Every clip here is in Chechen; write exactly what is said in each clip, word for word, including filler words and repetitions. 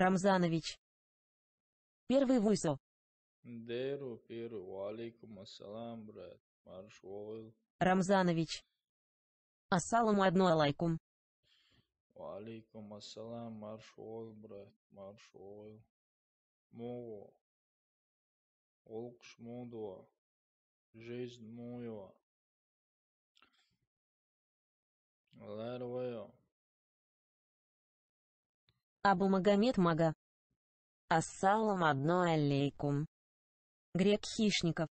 Рамзанович. Первый вызов. Деру, первый. Ва алейкум ассалам, брат. Марш войл. Рамзанович. Ассаламу адну алайкум. Ва алейкум ассалам, марш войл, брат. Марш войл. Мугу. Олкуш мугу дуа. Жизнь мугу. Лар вайо. Абу Магомед Мага. Ассалам адну алейкум. Грек Хищников.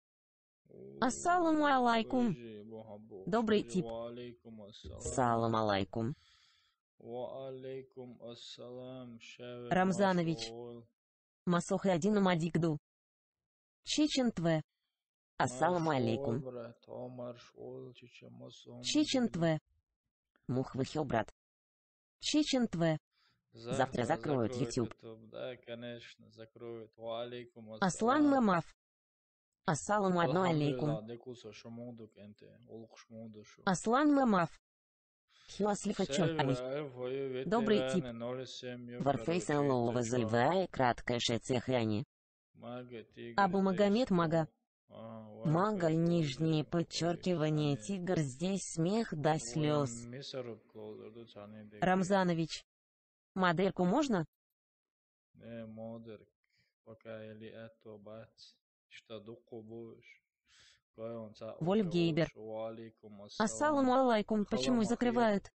Ассаламу алайкум. Добрый тип. Салам алайкум. Рамзанович. Масохи один мадигду. Чечен Тв. Ассаламу алейкум. Чечен Тв. Мух выхё, брат. Чечен Тв. Завтра закроют YouTube. Да, конечно, закроют. Ва алейкум ассалам. Аслан Мамаф. Ассаламу адну алейкум. Аслан Мамаф. Хиослифа чёртами. Добрый тип. Варфейс Лоу вызывай краткое шецехани. Абу Магомед Мага. Мага, нижнее подчеркивание, тигр, здесь смех до слез. Рамзанович. Модерку можно? Не, модерк. Пока или это бац. Что духу будешь? Вольф Гейбер. Ассаламу алайкум, почему закрывают?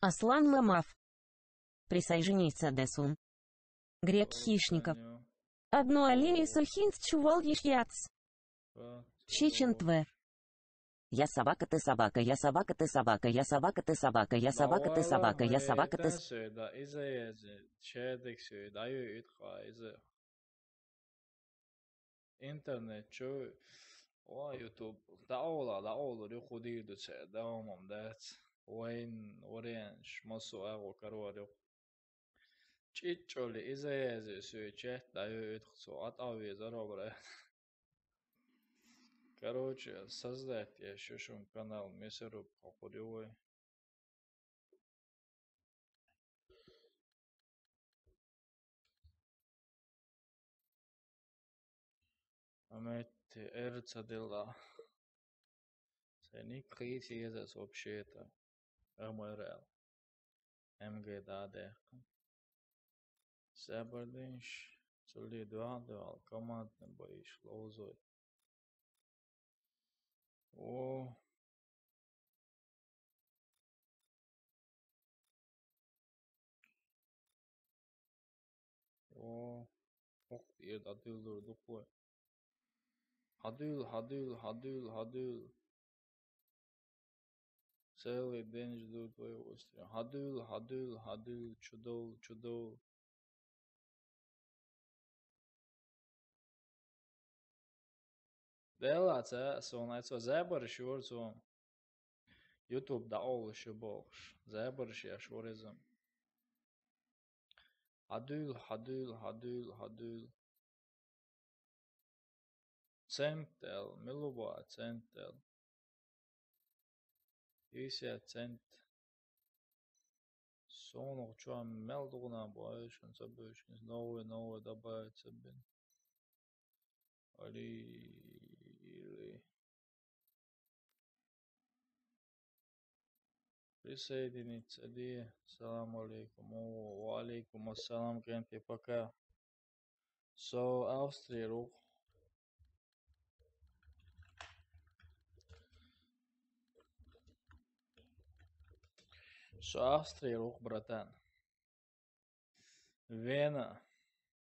Аслан Мамаф. Присоединиться десун. Грек Хищников. Одно аллея сухинц чувал ешьяц. Чечен Тв. Я собака, ты собака, я собака, ты собака, я собака, ты собака, я собака, ты собака, я собака, ты с- Да, иза язы, чедик сюй, даю итха, иза. Интернет чу, о, YouTube, да ола, да олу, рюху дирду че, да омам, да. Вайн, варенш, масу агу, каруа рюху. Чичоли, иза язы, сюй, чет, даю итху, цу, ат ави, заробра. Короче, создать я ещё шум канал Месеруб Хокуревой. Аметти эрца дела. Сени крити езас вообще-то. М Р Л. М Г да дехка. Сабардинш, цули дуа дуа, командный боиш, лоузой. О. О. Ох, я дадил дур духлой. Хадил, хадил, хадил, хадил. Целый день жду твоего стрима. Хадил, хадил, хадил, чудол, чудол. Дела це сон, ай цо зебр шур цо. YouTube да ол шубохш. Зебр шур изм. Хадил, хадил, хадил, хадил. Центел, милуба центел. Пятьдесят цент. Сонук чуа мел дугна боишн, собишн. Новый, новый добавить собин. Али, или. Присоединиться, ди. Салам алейкум. О, ва алейкум ассалам, кенти, пока. Со Австрия рух. Со Австрия рух, братан. Вена.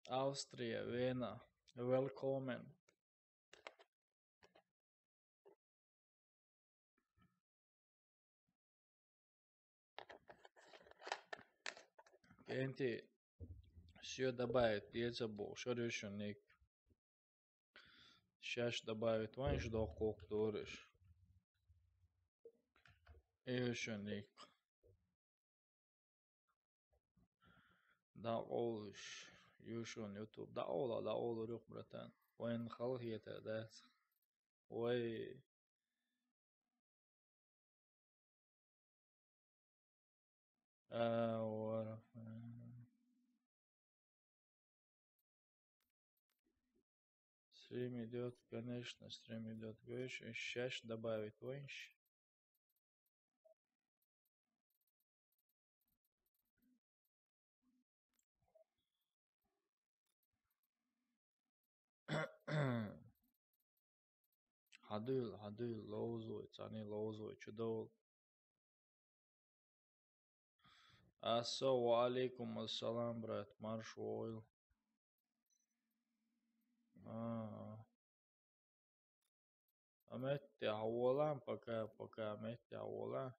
Австрия, Вена. Велкомен. Кенти все добавить, я забыл, что решил ник. Сейчас добавить, вон ждал кок дорож. И еще ник. Да олуш, юшун YouTube. Да ола, да олу рух, братан. Вайн халхиета, да. Ой. А, вот. Стрим идёт, конечно, стрим идёт. Говоришь, щас добавить, ваньш? Хьадуйла, хьадуйла, ловзой, цани ловзой, чудовл. Ассо, ва алейкум ассалам, брат, марш войла. А, а. А метте хьавола, пока, пока метте хьавола.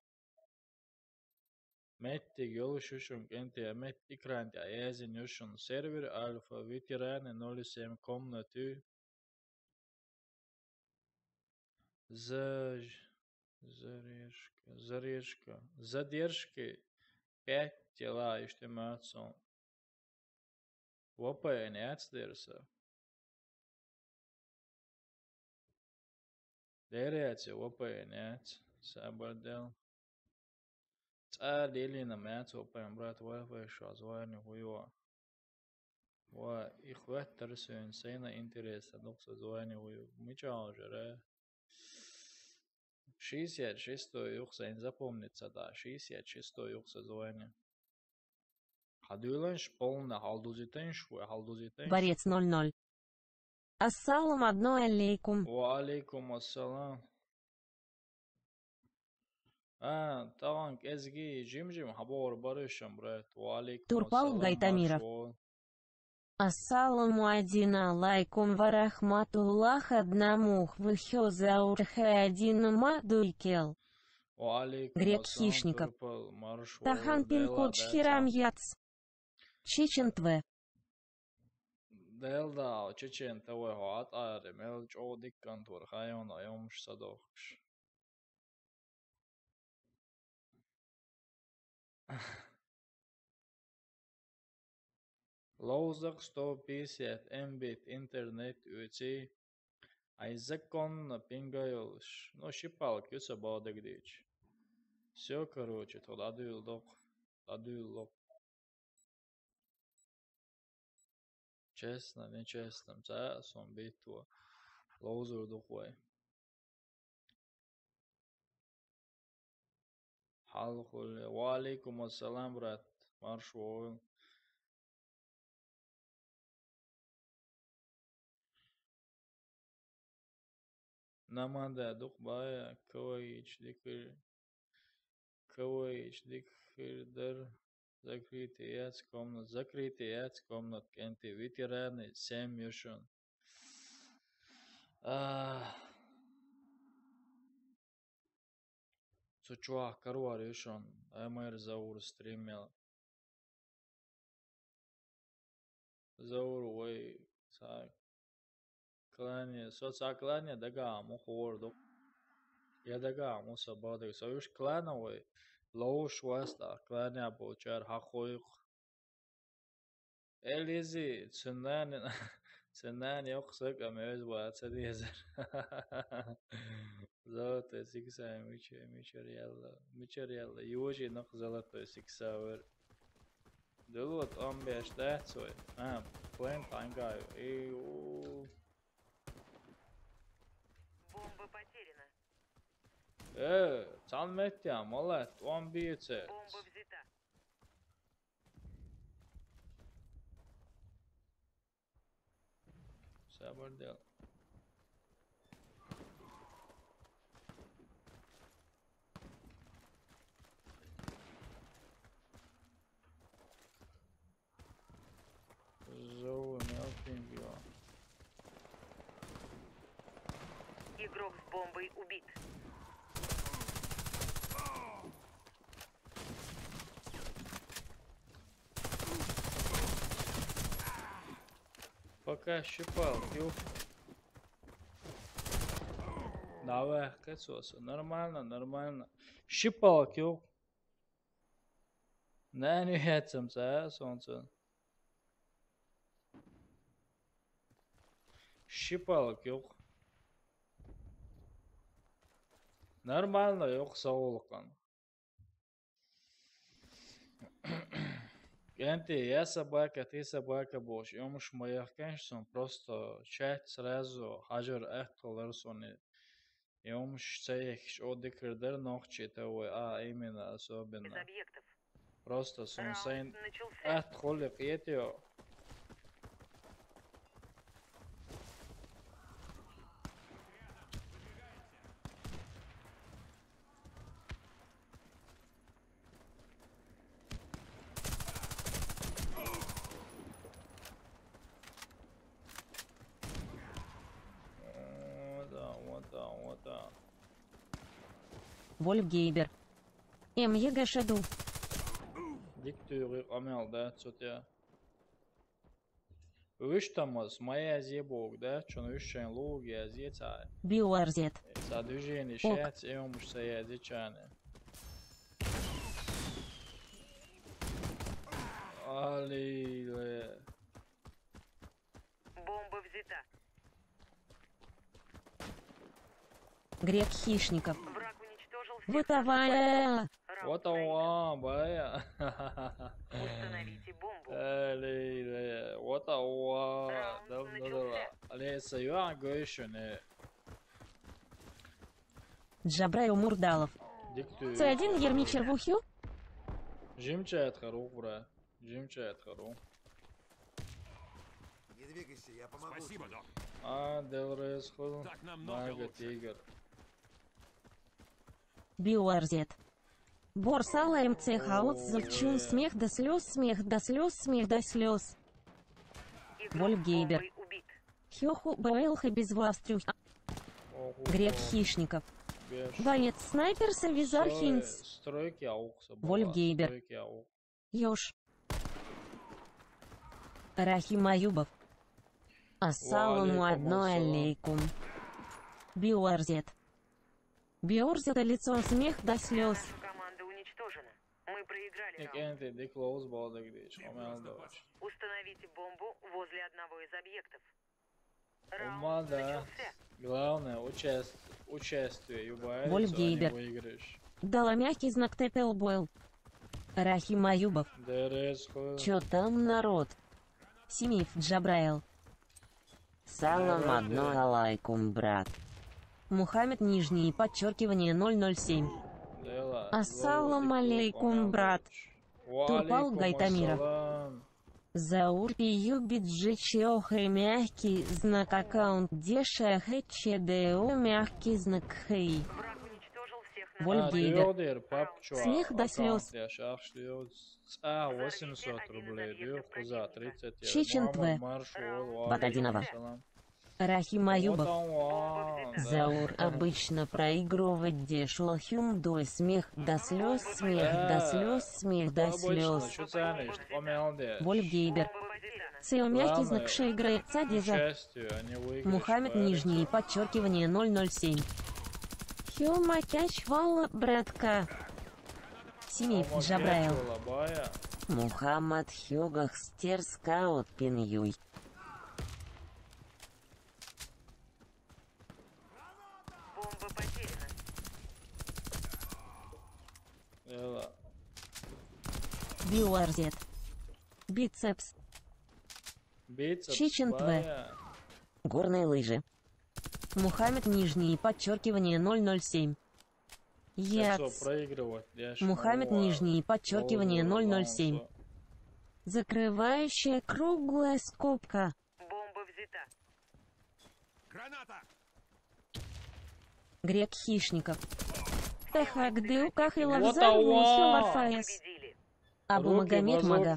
Меттиг йолуш ю шун кӀентий, а метте экран тӀе а яздина ю шун: сервер Альфа, ветераны ноль семь, комнаты. Заж-, зарежка, зарежка, задержки пять тела, иштта моьтту суна. ВПН яц дера сан. Дера яц, ВПН яц, сабар дел. ЦӀа лелина яц ВПН, брат, Wi-Fi шо звани хуё. Ва, и хветтара суна, сайна интересно, дукха со звани хуё. Мича хьожара? Шестьдесят шестой юха сайна запомнится, да, шестьдесят шестой юха со звани. Хьадуьйланаш полна, хьалдузитанаш вай, хьалдузитанаш. Борец ноль ноль. Ассалам одно алейкум. Ва алейкум ассалам. А, тахана кӀезига жим-жим хьабохур бара шун, брат. Ва алейкум Турпал ассалам, Гайтамиров. Марш войла. Ассаламу адина алайкум ва рахматуллах, одному хвыхё заурхэ адина ма дуйкел. Ва алейкум Грек ассалам, Хищников. Турпал, марш войла. Тахан пин кочхирам яц. Чечен ТВ. Дел да, Чечен ТВ хьо атӀари, мел чӀогӀа диккант вара хайона, йомуш садохкаш. Ловзакъ сто пятьдесят Мбит интернет оьций. Ай законно пинга йолуш. Ну, ши палка ю сан бадагадийча. Всё, короче, тхо дӀадуьйла доккху. ДӀадуьйла доккху. Честно, нечестно, ца а сон битто. Ловзур ду-кх вай. Хьалхуле. Ва алейкум ассалам, брат. Марш войла. Намада дукха бая, кавайич дикир, кавайич дикир дар. Закрытый яц комната, закрытый яц комната, кӀентий, ветераны, семь ю шун. А, цу чохь карор ю шун, Омар Заур стримел. Заур вай, ца клане, со ца клане дагахь ма хуур ду. Я дагахь ма со бадаг. Со уьш клана вай. Ловш васта, клане болчар хьахойх. Элизи, цуннани, цуннани йоккха сакъа мевз ваца дезар. Золотой сикса, мича-, мичар яла, мичар яла. Южи нах золотой сикса вер. Дулу тӀом беш дац вай. А, плен тӀангаю. И, у. Бомба потеряна. Э, цхьана меттехь ма лаьтта, тӀом бийца. Бомба взята. Сабар дел. Зову мелким бьём. Игрок с бомбой убит. Пока щипал, пил. Давай, кацоса. Нормально, нормально. Щипал, кил. Нани хецам ца, солнце. Щипал, кил. Нормально, юх саулкан. КӀентий, я собака, ты собака болуш, и хӀумаш ма яхканаш суна, просто чат сразу хьажар атта хилар суна. И хӀумаш ца яхкаш, о, дикар дара нохчий, то вай, а, именно, особенно. Просто суна сайна атта хуле кхетайо. Вата, вата, вата. Вольф Гейбер. М Е Г Шеду. Дик туйгӀи къамел да, цу тӀа. Вуьш тамас, ма язъе боху, да? Чун вуьш шайн луг язъе цхьа. Биорзет. Цхьа движение шац, и хӀумаш ца язъе чарна. Аллилуйя. Бомба взята. Грек Хищников. Враг уничтожил всех наших бойцов. Раунд проигран. Установите бомбу. Аллилуйя. Раунд начался. Аллилуйя. Джабраил Мурдалов. Ц один Ермичер Вухю. Жимчат харух, бра. Жимчат харух. Не двигайся, я помогу тебе. Спасибо, док. А, Делрес хул. Так намного лучше. Мага тигр. Биорзет. Борсала М Ц халык зывчун смех до слез, смех до слез, смех до слез. Вольф Гейбер. Хёху Б Л Х без вас трюх. Грек Хищников. Боец снайпер Савизар Хинц. Стройки аух. Вольф Гейбер. Стройки аух. Ёш. Рахим Аюбов. Ассаламу алейкум. Биорзет. Биорзет, лицо смех до слез. Наша команда уничтожена. Мы проиграли раунд. Установите бомбу возле одного из объектов. Раунд начался. Главное, участ-, участвие, юбари, Вольф Гейбер. Дала мягкий знак Т П Л Б Л. Рахим Аюбов. Дерез ху. Чё там, народ? Симиев Джабраил. Салам одно алайкум, брат. Мухаммед, нижнее подчеркивание, ноль ноль семь. Ассалам алейкум, брат. Турпал Гайтамиров. Заур Пиюбиджи Чиохе, мягкий знак, аккаунт Деша Х Ч Д О, мягкий знак, хей. Вольф Гейбер. Смех до слез. Чечен Т В. Батадинова. Рахим Аюбов. Заур обычно проигрывает Дешлахюм до смех до слез, смех до слез, смех до слез. Вольф Гейбер. Сео мягкий знак, ше играет Цадеза. Мухаммед, нижнее подчеркивание, ноль ноль семь. Хё макяч вала, братка. Симеев Джабраил. Мухаммад Хёгах Стерскаут Пиньюй. Бомба потеряна. Эла. Биуарзет. Бицепс. Бицепс, Чечен Т В. Бая. Горные лыжи. Мухаммед, нижнее подчеркивание, ноль ноль семь. Сейчас всё проигрывать, я щас Мухаммед, нижнее подчеркивание, ноль ноль семь. Закрывающая круглая скобка. Бомба взята. Грек Хищников. Тахагдыу Кахилов. Абу Магомед Мага.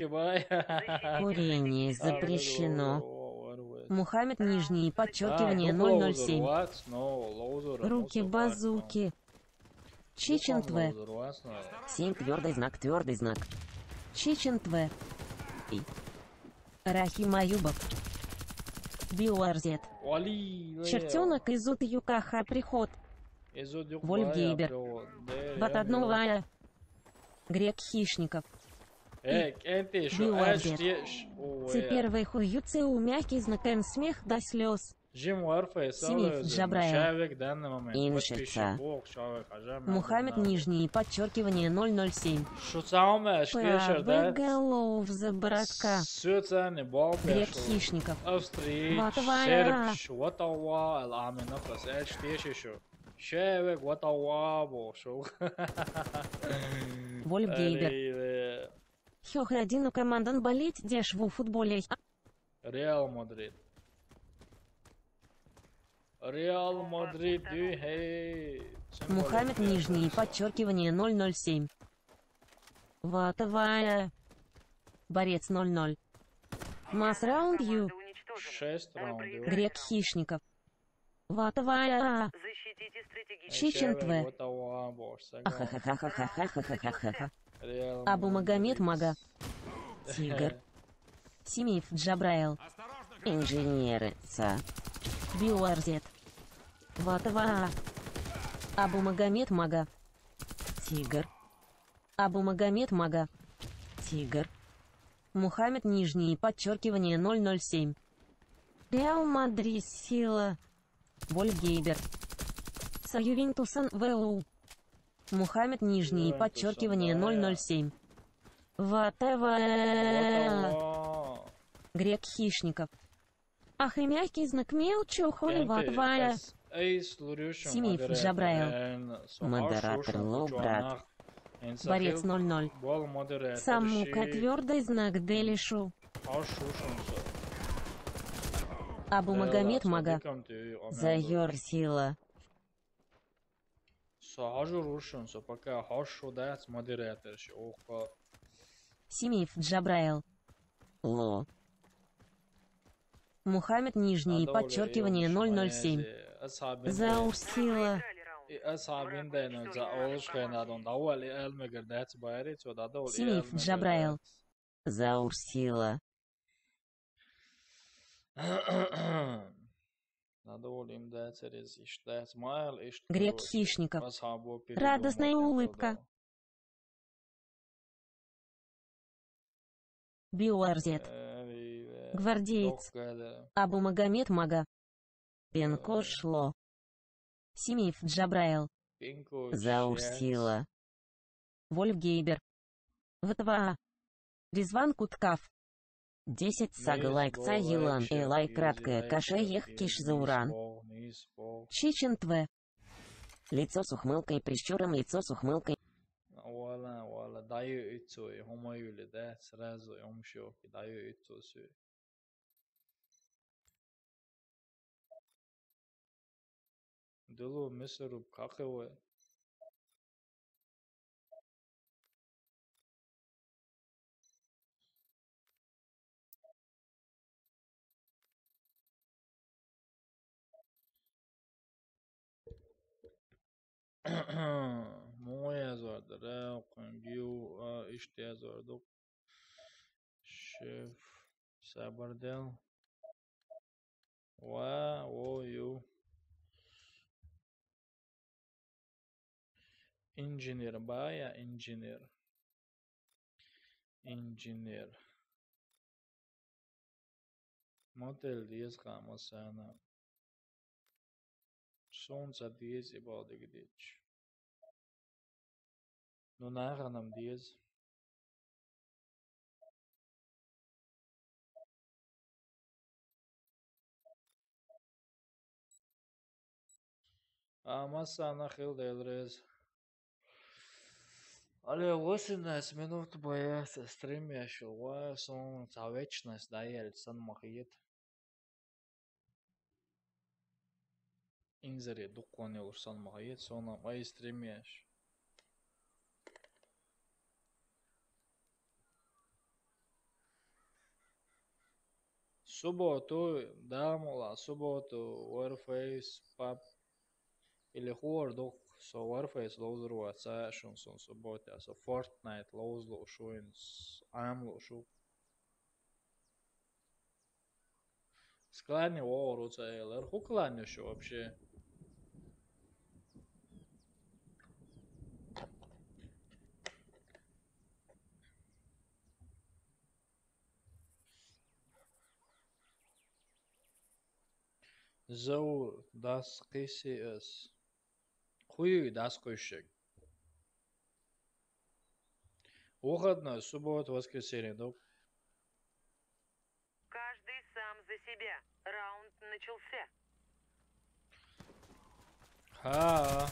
Курение запрещено. Мухаммед, нижнее подчеркивание, ноль ноль семь. Руки базуки. Чечен Т В. Семь, твёрдый знак, твёрдый знак. Чечен Т В. И. Рахим Аюбов. Биуарзет. Чертёнок из Ут Юкаха приход. Вольф Гейбер. Батадновая. Грек Хищников. Биуарзет. Ц первый хую ц у мягкий знак Н смех до слез. Jim Warface, Simif Джабраил. Иншица. Мухаммед, нижнее подчеркивание, ноль ноль семь. Шу цаумеш, кешер, да? Голов за братка. Су цани бол. Грек Хищников. Австрия. Ватвая. Серб, шу, ватава, ал амина, пас, эч, теши, шу. Шевек, ватава, бо, шу. Вольф Гейбер. Эй, э. Хёх, один у командан болеть, деш, в футболе. Реал Мадрид. Реал Мадрид, эй. Мухаммед, нижнее подчеркивание, ноль ноль семь. Ватавая. Борец ноль ноль. Мас раунд ю. Шесть раунд ю. Грек Хищников. Ватавая. Чечен Тв. Ахахахахахахахаха. Абу Магомед Мага. Тигр. Симеев Джабраил. Инженеры, са. Биуарзет. Ватава. Абу Магомед Мага. Тигр. Абу Магомед Мага. Тигр. Мухаммед, нижнее подчеркивание, ноль ноль семь. Реал Мадрид, сила. Вольф Гейбер. Са Ювентусан, В У. Мухаммед, нижнее подчеркивание, ноль ноль семь. Ватава. Грек Хищников. Ах, и мягкий знак мелчу, хули ватвая. Симеев Джабраил. Модератор лоу, брат. Борец ноль ноль. Самука твердый знак делишу. Абу Магомед Мага. Зайор сила. Со хажу рушун, со пока хаш шу дац модератор ши, охо. Симеев Джабраил. Ло. Мухаммед, нижнее подчеркивание, ноль ноль семь. Заур сила. И асхабин дайно за олуш хенадон давали элмегер дац байри, цо дадо. Симеев Джабраил. Заур сила. Надо волим дать, резиш дать, майл, иш. Грек Хищников. Радостная улыбка. Биуарзет. Гвардеец. Абу Магомед Мага. Пенко шло. Симеев Джабраил. Заур сила. Вольф Гейбер. Ватваа. Ризван Куткав. Десять сага лайк ца йылан, э, лайк краткая каша ех киш зауран. Чечен Тв. Лицо с ухмылкой, прищуром лицо с ухмылкой. Вала, вала, даю ицу, и хумаюли, да, сразу, и умшоки, даю ицу сю. Дылу мысыруб какывы. Моя зордыра, кунгю, а, иште зордук. Шеф, сабырдел. Ва, о, ю. Инженер, бая инженер. Инженер. Мотель диез хамасана. Солнце диез ибалдыгдич. Ну, наганам диез. А масана хил делрез. Але восемнадцать минут боя стрим я шел, ва сон ца вечность да, я сан махиет. Инзаре дуккуан я уж сан махиет, сон ам ай стрим яш. Субботу, да, мула, субботу, Warface, пап, или хордук, со Warface лоузру, а ца шун сон суббота, со Fortnite лоузлу шуин, с-, амлу шу. Склани о, руца элэр, ху клани шу вообще. Заур, дӀасакхийсий аз. Кхуьй дӀасакхуьйсург? Выходной, суббота, воскресенье ду. Каждый сам за себя. Раунд начался. ХӀа.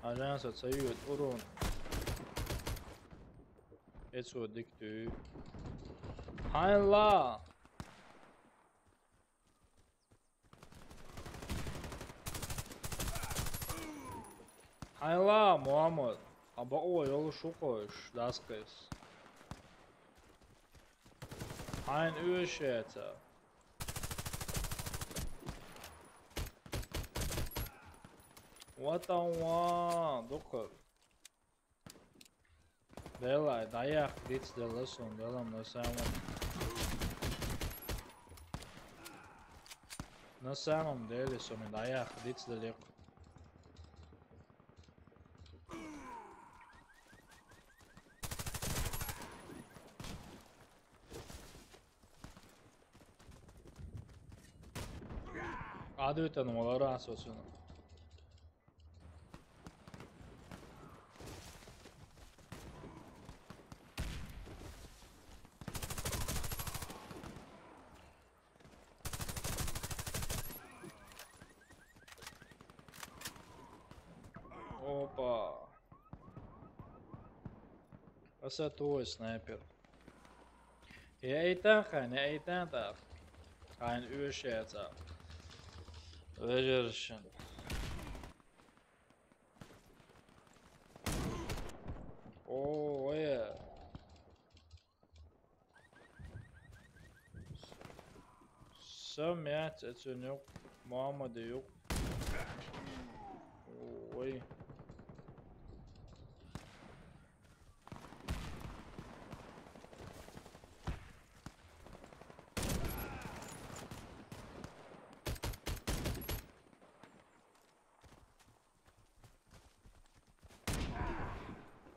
Хьажа, со ца юьйцу урон. Эцо дика туьйху. Хьайла! Хьайла, Мухьаммад! Хьан бакъо йолуш ву-кх уьш, дӀасакхийса? Хьайна оьшуш яц. Ватан ван, дукха. Делай, дӀаяккха дицделла суна, делам на самом. На самом деле суна дӀаяккха дицделла. Адуьтан валара со цунах. Опа. Аса той снайпер. Я и так, я и так. Хьайна оьшуш яц. Вежаршин. О, ой. Са меца эцуьнан юкъа, Мухьаммаде юкъа. Ой.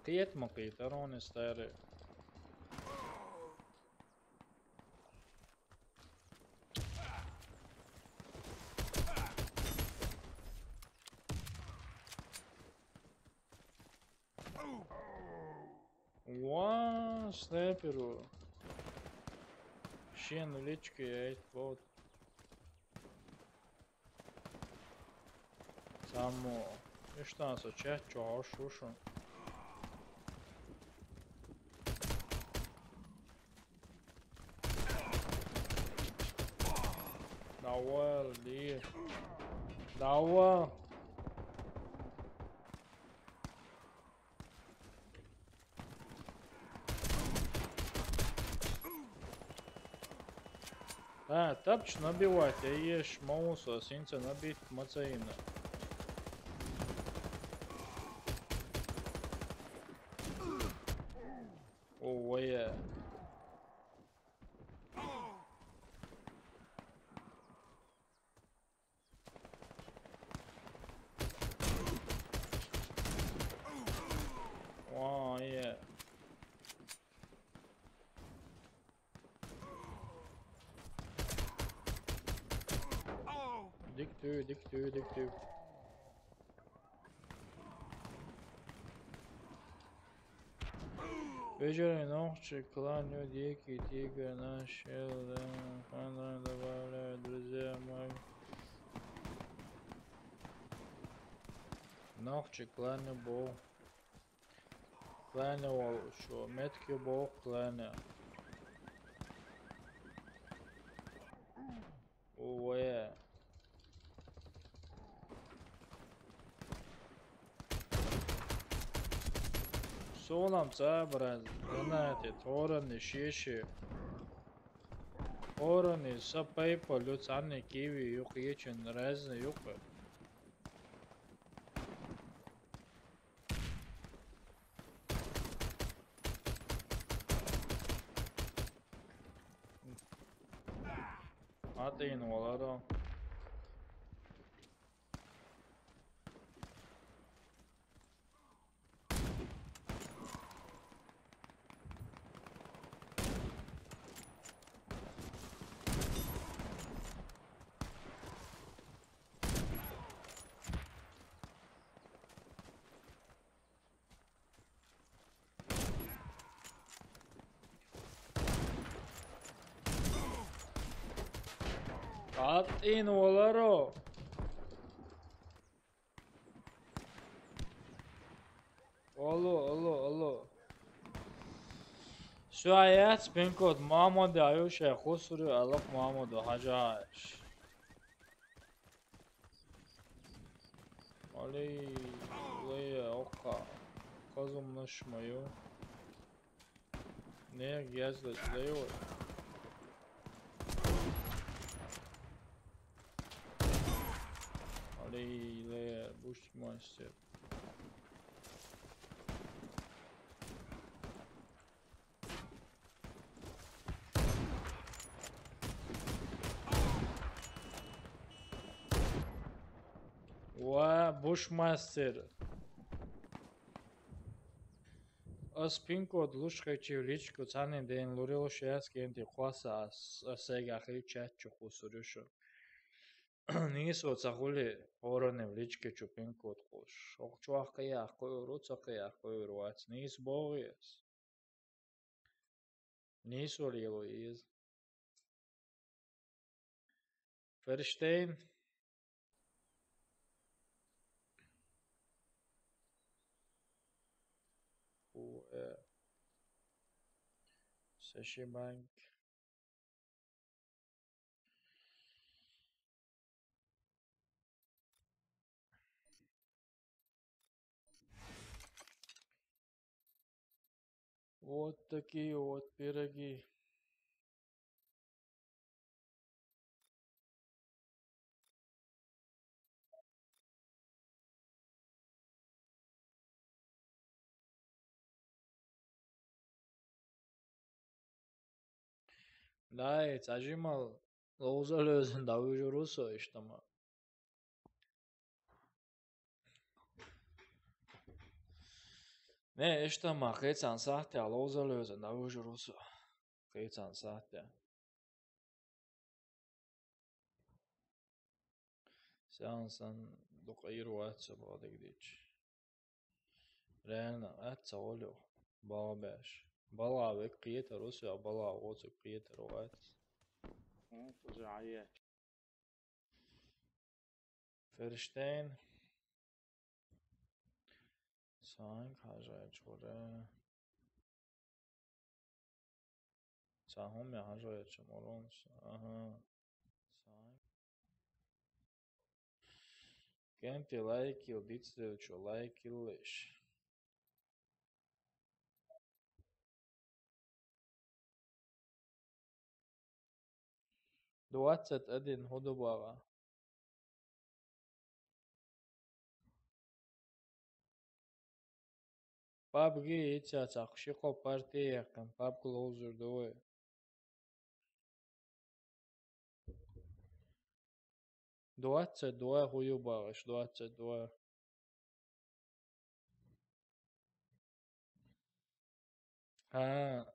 Кхета ма кхетара хьуна и старый. Ва, снайпер ву. Шен личка яйта боху. Цхьаммо. Иштта со чат чу хьош ву шуна. Давай, Ли. Давай. А, тапча набивать, я еш маусо, синца набить мацаина. О, вая. Вау, е. Дика туьй, дика туьй, дика туьй. Вежарий, нохчий клан ю, дикий тигр наш, э, да, добавляю, друзья мои. Нохчий клан ю бу. Клан ю вал шу, метки бу клан ю. Уве. Солам ца, брат, гранати, торани, шеши. Торани, са пайпа, лю цанни киви, юкъ ечин, разни юкъ. Атин валаро. Къаттийна валаро. Алло, алло, алло. Шо яц пин-код Мамаду аю, шоай хусур ю, алакъ Мамаду хьажаш. Алей, лея, окха. Казумнаш мою. Не, гязлы, лео. Алей, лея, буш мастер. Ва, Бушмастер. Аз пин-код луш хечив личку, цани ден лурил шеяс кенти кваса ас, ас эга хи чат чу хусурюшу. Нисо цахули оране в личке чу пин-код куш. Ох, чуах каяхкуй, руца каяхкуй, руац. Нис богъес. Нисо лило из. Ферштейн. У, э. Сашибанк. Вот такие вот пироги. Дай, цӀажимал ловзалезан давужурусо иштама. Не, иштама хецан сахте ловзалезан давужурусо. Хецан сахте. Сеансан дукьа ирвац бадигдич. Реально, ац цавалев. Балабеш. Бала век кьетар усу, а бала оцу кьетар вац. Хм, уже ая. Ферштейн. Санг хажай чуре. Сахум я хажай чумурунс. Аха. Санг. Кенти лайк ил дицдел чу лайк иллеш. Двадцать один худубага. Пабги ица цахши хо партия кан пабг лозур дуе. Двадцать два хуюбагаш, двадцать два. А.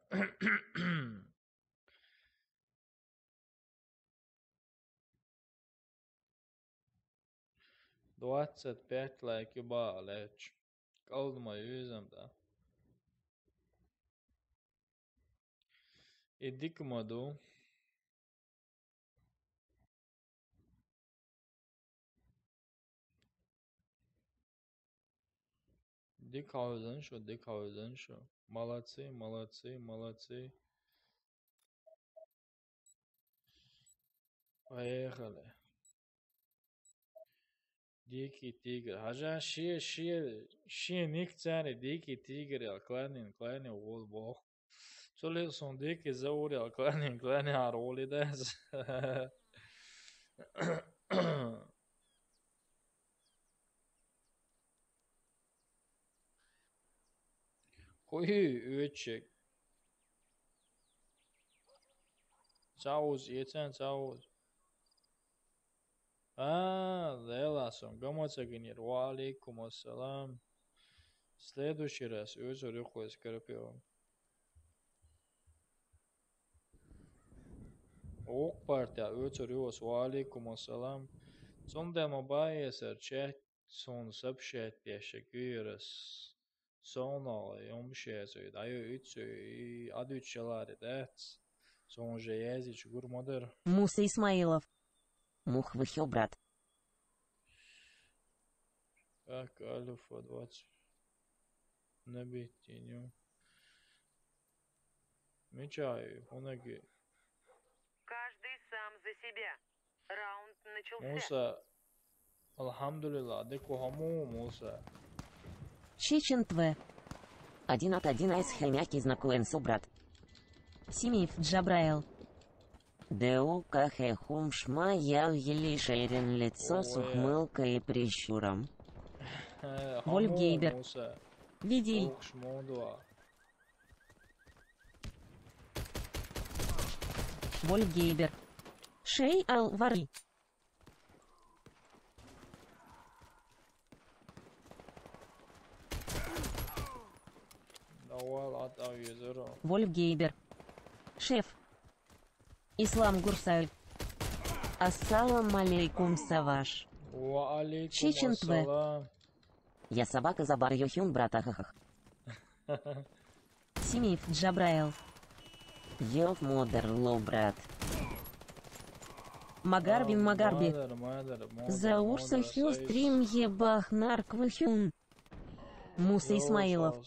Двадцать пять лайк юба алеч. Калдма юзам да. Идик маду. Дик хавзан шу, дик хавзан шу. Молодцы, молодцы, молодцы. Поехали. Дикий тигр. Хажа ши, ши, ши ник цани дикий тигр я. Кланин, кланин, гол бох. Цули сон дикий заур я. Кланин, кланин, ар гол идаз. Хуи, уьчек. Цауз, ецен цауз. А, лела сон, гамаца гинир. Ва алейкум ассалам. Следующий раз, уьзур юхуэс Скорпион. Укх партия, уьцур ювас, ва алейкум ассалам. Цунда ма баесар чат, сун сабшет дешек юрас. Сонал, юмшес, уйд, аю уьцу, и адуч шалари дац. Сон же язич гурмадар. Муса Исмаилов. Мух выхил, брат. Так, Альфа двадцать. Набить теню. Мечай, хунаги. Каждый сам за себя. Раунд начался. Муса. Алхамдулилла, деку хаму, Муса. Чечен ТВ. Один от один айс хемяки знакуем со, брат. Симиев Джабраил. Деу кахе хумшма яв еле шейрен лицо с ухмылкой и прищуром. Вольф Гейбер. Видей. Вольф Гейбер. Шей ал вари. Давай, ат авьезеро. Вольф Гейбер. Шеф. Ислам Гурсаев. Ассалам алейкум, Саваш. Ва алейкум Чечен ТВ. Ассалам. Я собака за барьёхюн, брат, ахахах. Симиев Джабраил. Ёв модер ло, брат. Магарби, а, Магарби. Модер, модер, модер, за модер, урса хю стрим ебах нарк выхюн. Муса Исмаилов.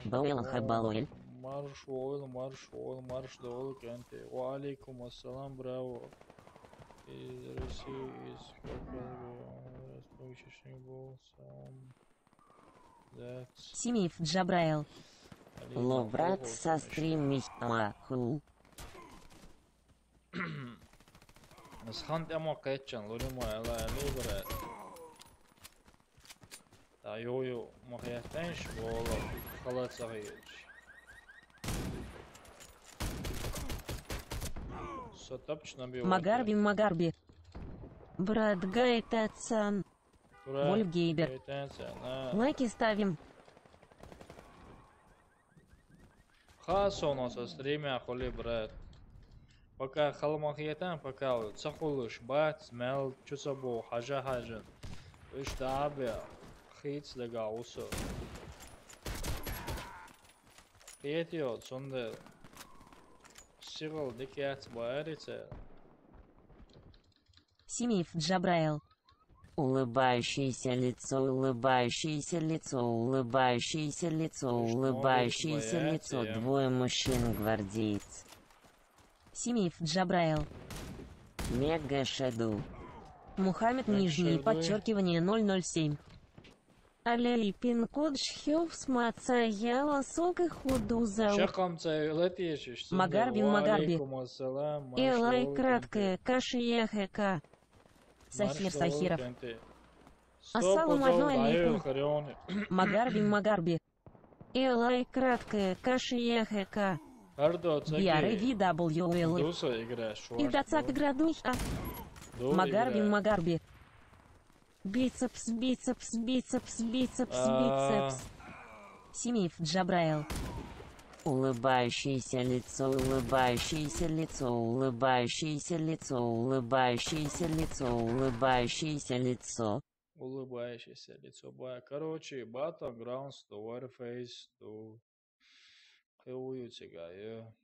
Бауэл хабалуэль. Марш ойл, марш ойл, марш дойл кенте. Ва алейкум ассалам, браво. Из России, из Кавказа, Республики Чечня был сам. Симиев Джабраил. Ло, брат, со стримима хул. Схан тема кэтчан, лорима эла эли бре. Та йо-йо махятэнш бола халаца хилч. Сотапч набивать. Магарби, Магарби. Брат Гайтацан. Вольф Гейбер. Лайки ставим. Ха соно со стримя хули, брат. Пока халмах етан, пока цахулуш бац, мел чусабу хажа хажан. Уш дабе хиц дага усу. Етио, цунде сигал дикяц баэрице. Симиев Джабраил. Улыбающееся лицо, улыбающееся лицо, улыбающееся лицо, улыбающееся лицо, двое мужчин, гвардеец. Симиев Джабраил. Мега Шеду. Мухаммед, нижнее подчеркивание, ноль ноль семь. Алей пин-код шхёв смаца яла сока худузал. Шакам цай летишиш. Магарби, Магарби. Элай краткая кашия хэка. Сахир Сахиров. Ассаламу алейкум. Магарби, Магарби. Элай краткая кашия хэка. Биары V W L. И дацак градных а. Магарби, Магарби. Бицепс, бицепс, бицепс, бицепс, бицепс. Симиев Джабраил. Улыбающееся лицо, улыбающееся лицо, улыбающееся лицо, улыбающееся лицо, улыбающееся лицо. Улыбающееся лицо. Бая, короче, Battlegrounds to Warface to. Хеую цигаю.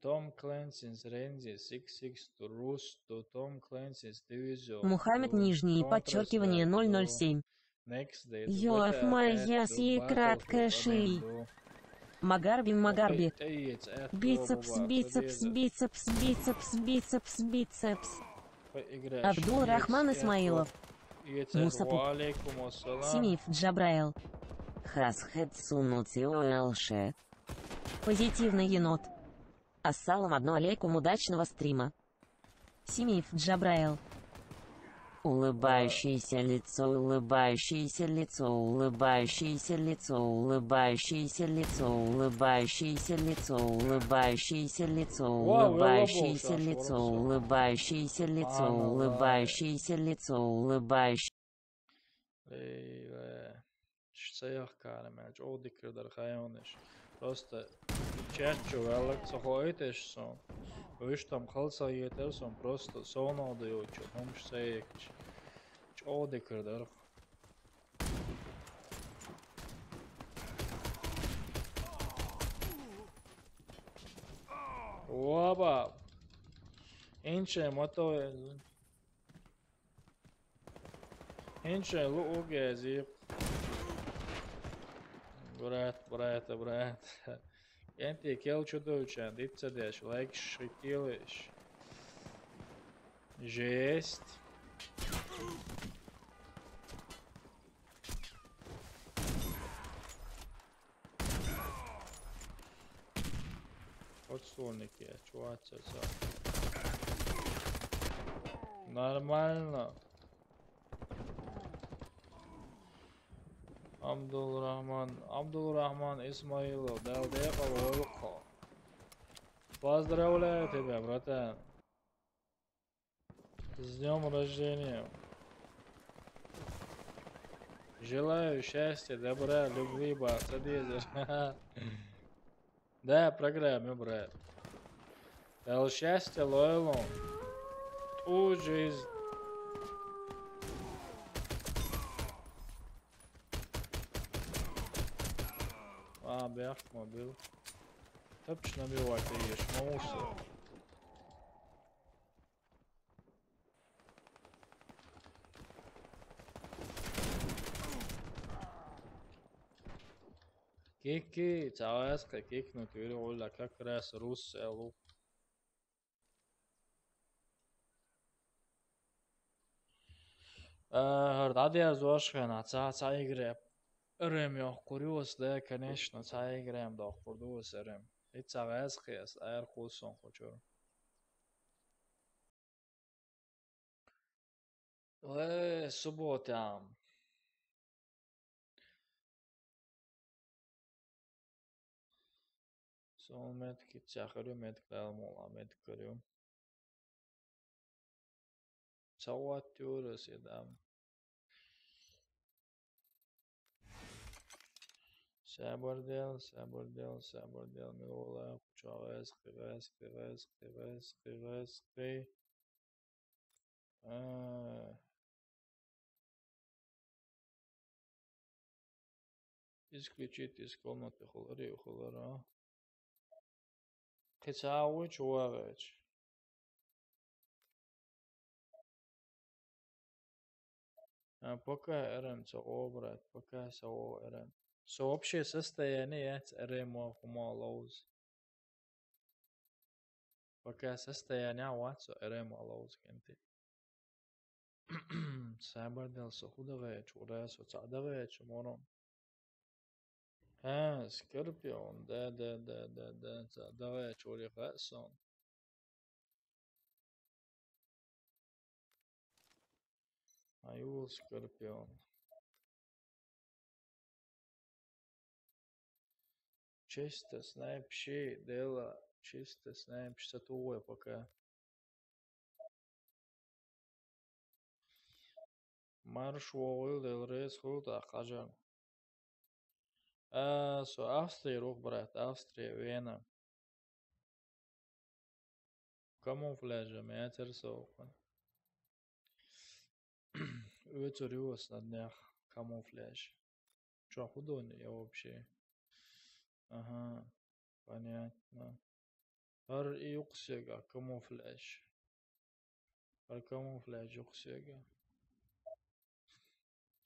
Tom Clancy's Rainbow Six Siege to Rust to Tom Clancy's Division. Мухаммед, нижнее подчеркивание, ноль ноль семь. Йоаф Майяс и краткая шеи. Магарби, Магарби. Бицепс, бицепс, бицепс, бицепс, бицепс, бицепс. Абдул Рахман Исмаилов. Мусапук. Симиев Джабраил. Хасхед сунуцио алше. Позитивный енот. Ассалам одно алейкум, удачного стрима. Симиев Джабраил. Улыбающееся лицо, улыбающееся лицо, улыбающееся лицо, улыбающееся лицо, улыбающееся лицо, улыбающееся лицо, улыбающееся лицо, улыбающееся лицо, улыбающееся лицо, улыбающееся. Эй, бля. Ш-, цаях карамел, чӀоагӀа дикар дар хайонаш. Просто чаччо валлаг ца хойташ сон. Виш там халса етер сон, просто соно да йочо, хомш цаякч. ЧӀоагӀа дикар дар. Оба. Инче мотове. Меньше лугезип. Брат, брат, брат. Кенти кел чудовичан, дицадеш, лайк шитилиш. Жесть. Отстольники, чувак, это нормально. Абдулрахман, Абдулрахман Исмаилов, Далдеков Олко. Поздравляю тебя, братан. С днём рождения. Желаю счастья, добра, любви, бахта дезер. Да, программе, брат. Эл счастья, лойло. Ту жизнь. А, бях, мобил. Топч набивать, ешь, мауса. Кики, цавас, кик, ну, ты, Оля, как раз рус, элу. Э, дадя зошхена, ца, ца игре. Рем, ёх, куриос, да, конечно, ца игре, м, дох, курдуос, рем. И цавас, киас, эр, кусон, хочур. Э, суббота. Сон метки цахарю, метк дал мола, метк карю. Сауат тюрес едам. Сабырдел, сабырдел, сабырдел, милола, куча, вески, вески, вески, вески, вески. А. Исключить из комнаты хулари, хулара. Кицауи чувагъеч. А, пока эрен, со обрат, пока со эрен. Со общее состояние, эц эрен мо хума лоуз. Пока состояние вац, со эрен мо лоуз кенти. Сабырдел, со худагъеч, ура, со цадагъеч, морон. А, Скорпион, да, да, да, да, да, цадагъеч, ури, хасан. Аюл Скорпион. Чисто снайпщи, дела, чисто снайпщи, сатуя пока. Марш вогъил, дел рейс хул, да, хажан. А, со Австрия рух, брат, Австрия, Вена. Камуфляжа, мятер соухан. Уцуриус на днях камуфляж. Чё, художник я вообще? Ага, понятно. Ар и юксега камуфляж. Ар камуфляж юксега.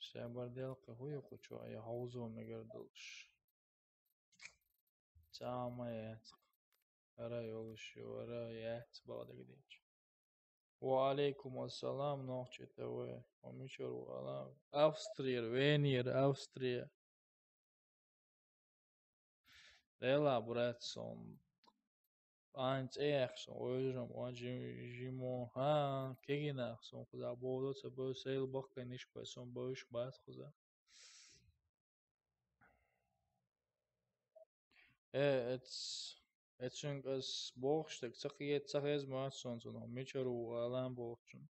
Сабырдел, къахуй къучу, я хаузу мегер дулш. Цама яц. Ара ёлуш, ара яц, бадагадич. Ва алейкум ассалам, Нохчи ТВ. Омичур вала. Австрия, Венер, Австрия. Дела, брат, сон. Ан цех сон, ойжам, ва жи-, жимо. Ха, кегинах сон, куза бодо, ца бо сейл бахканиш, па сон бош бат, куза. Э, эц, эцюнкас бохш, так цахиет, цахез мат сон, сон, мичару, алан бохчун.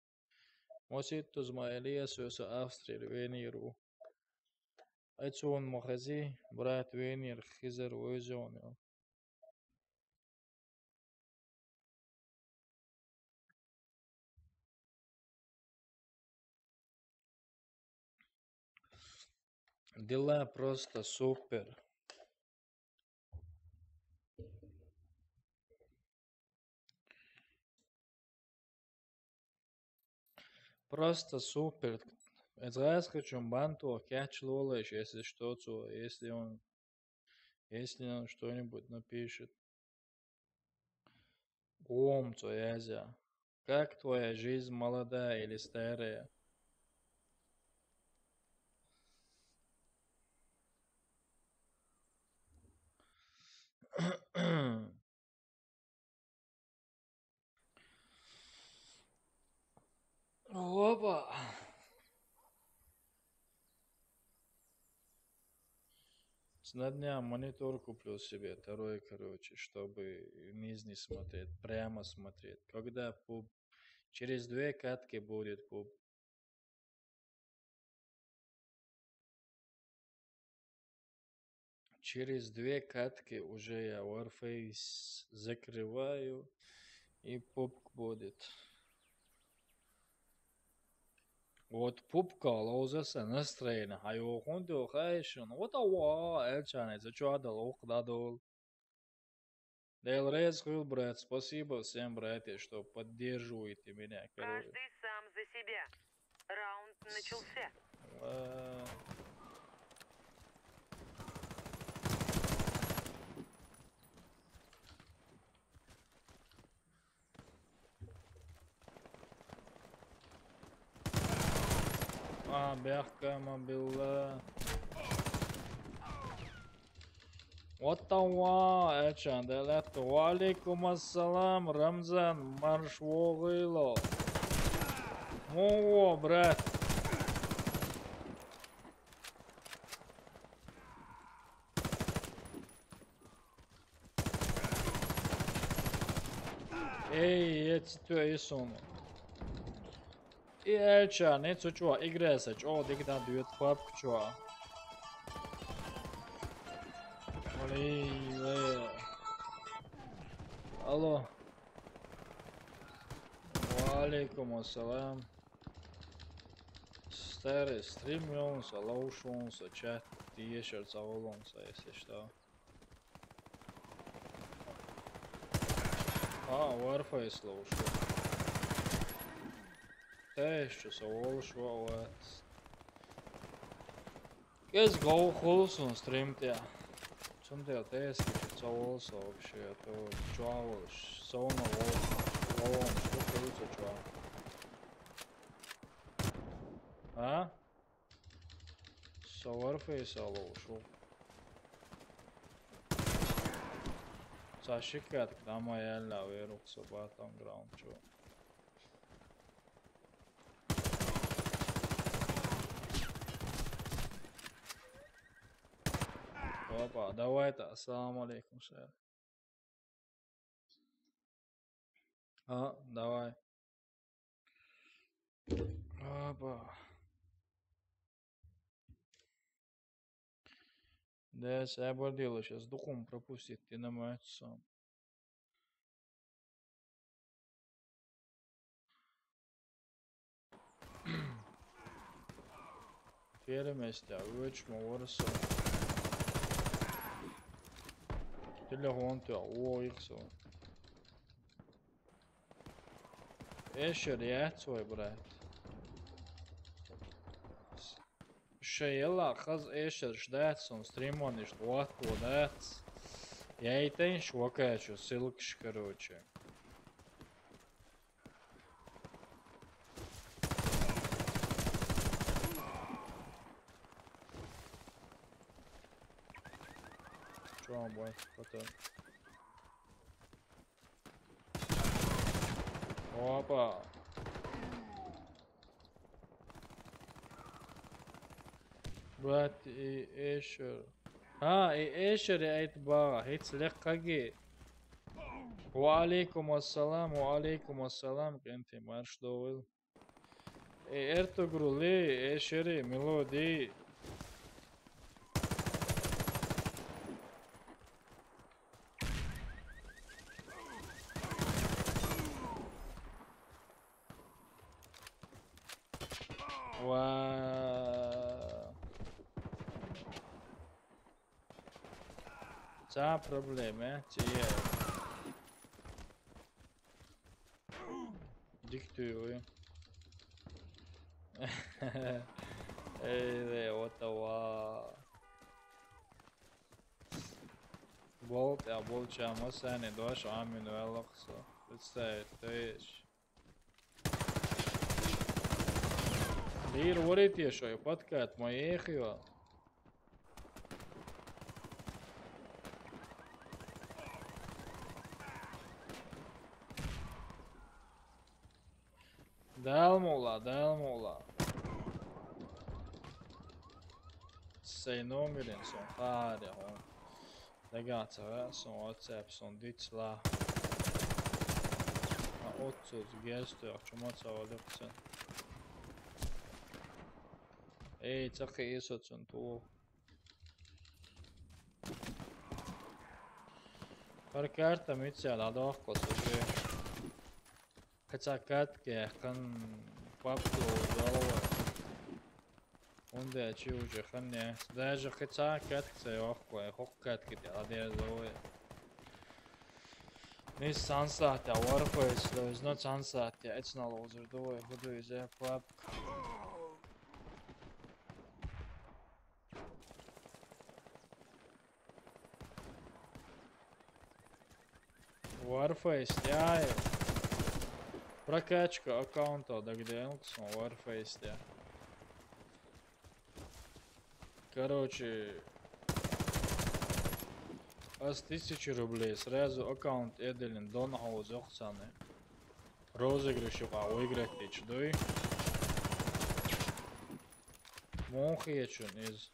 Мосит туз ма Элиас, Австрия, Венеру. Эцюн махази, брат, Венер, хизер, ойжон, ё. Дела просто супер. Просто супер. Es aizskaču un banto catch lolēšu, если что, цо, если он, если он что-нибудь напишет. Гом цо язя. Как твоя жизнь, молодая или старая? Опа. С на дня монитор куплю себе, второй, короче, чтобы низ не смотреть, прямо смотреть. Когда пуб... Через две катки будет пуб. Через две катки уже я Warface закрываю, и пубг будет. Вот пубка лоузаса настроение. Хайо хунду хайшин. Вот ава, элчанец, чё адал, ох, дадол. Дел Рез Хил, брат, спасибо всем, братья, что поддерживаете меня, короче. Каждый сам за себя. Раунд начался. Э, А, бяхка мобилла. What the wa, Эчан, делет. Ва алейкум ассалам, Рамзан, марш вогыло. Во, брат. Эй, я тебе и суму. И Эльча, не цучуа, играйся, чё, дик да дует папку, чё? Блин, э. Алло. Ва алейкум ассалам. Старый стрим ёлунса, лоушунса, чат, тиешер цаволунса, если что. А, Warface лоушу. Тэ, что со волшу, вот. Кез гоу хулсун стрим тэ. Сунтэ тэс кичи цаволса вообще, а то чуаволш, сауна волш, волш, что хулса чуа. А? Со Warface алоу, шо. Са шикат, дама яла верук со Battleground, чё. Опа, давай-то, ассаламу алейкум, сэр. А, давай. Опа. Да, я бордила сейчас духом пропустит, ты на мою отцу. Первое место, вычмо ворсо. Телефон ты, о, их со. Эшер, я твой брат. Шеела, хаз эшер, ждать сон, стримон, ишт, вот, вот, да. Я и тенш, вакачу, ссылкаш, короче. Чё, бой, потом. Опа. Брат, и Эшер. А, и Эшер, и Айтба, хит слегкаги. Ва алейкум ассалам, ва алейкум ассалам, кенти марш довыл. И Эртугрули, Эшери, Мелоди. Ва. Ца проблема, э? Че я? Диктую. Эй, вот ава. Болт, я болча масани дош амин велоксо. Представь, то есть. Лир, варите, что и подкат, мои эхио. Дал мула, дал мула. Сей номерин сон хари, хон. Даган цара сон WhatsApp сон дицла. А отцуз герстер чума цава лепцен. Эй, цахи исоцун ту. Пар карта митсял адох косуже. Каца катке кан папку залова. Унде чи уже ханне. Даже каца катке охко, хок катке адер залова. Ни сансат я Warface, лозно сансат я, it's not loser, давай, худу из папка. Warface, я. Прокачка аккаунта, да где он, Warface, я. Короче, аз тысячи рублей сразу аккаунт Эделин Дон Хаузёхсаны. Розыгрыш юка выиграть течдой. Мон хечун из.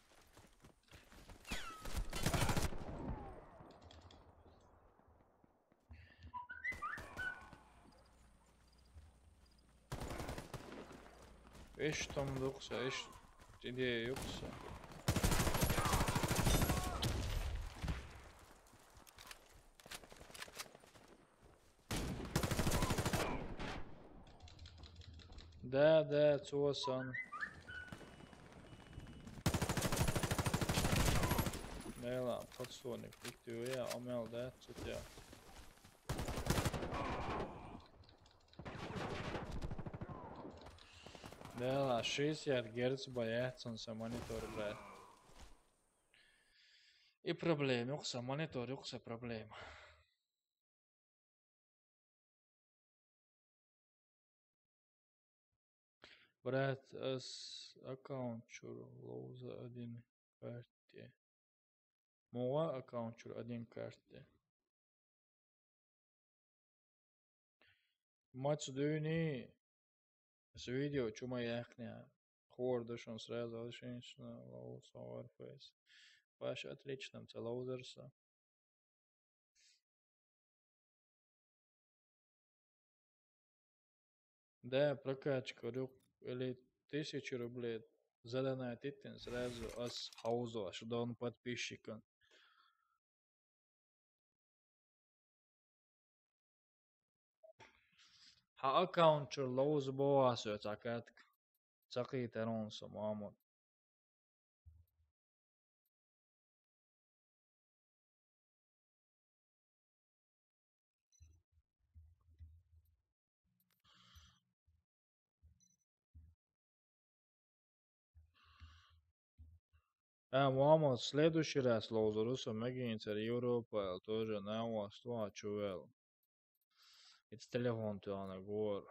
Эш там докса, эш идея юкса. Да, да, цуасан. Нела, подсоник, битюя, омел, да, цутя. Нела, шестьдесят герц боец, он са монитор, брат. И проблема, юкса монитор, юкса проблема. Брат, аз аккаунт чур лоуза один карте. Муа аккаунт чур один карте. Мац дюни с видео чума яхня. Хор душон сразу алшиншна лоуза Warface. Паш отлично, ца лоузерса. Да, прокачка рюк или тысячу рублей задонатить, сразу ас хаузу, аш дон подписчикам. Ха аккаунт чур лоуза боасу цакатк. Цакъи таронса, Мамут. А, Мамут, следующий раз лоуза руса мегинцер Европа, тоже на вас, то чувел. Ит телефон тюана гор.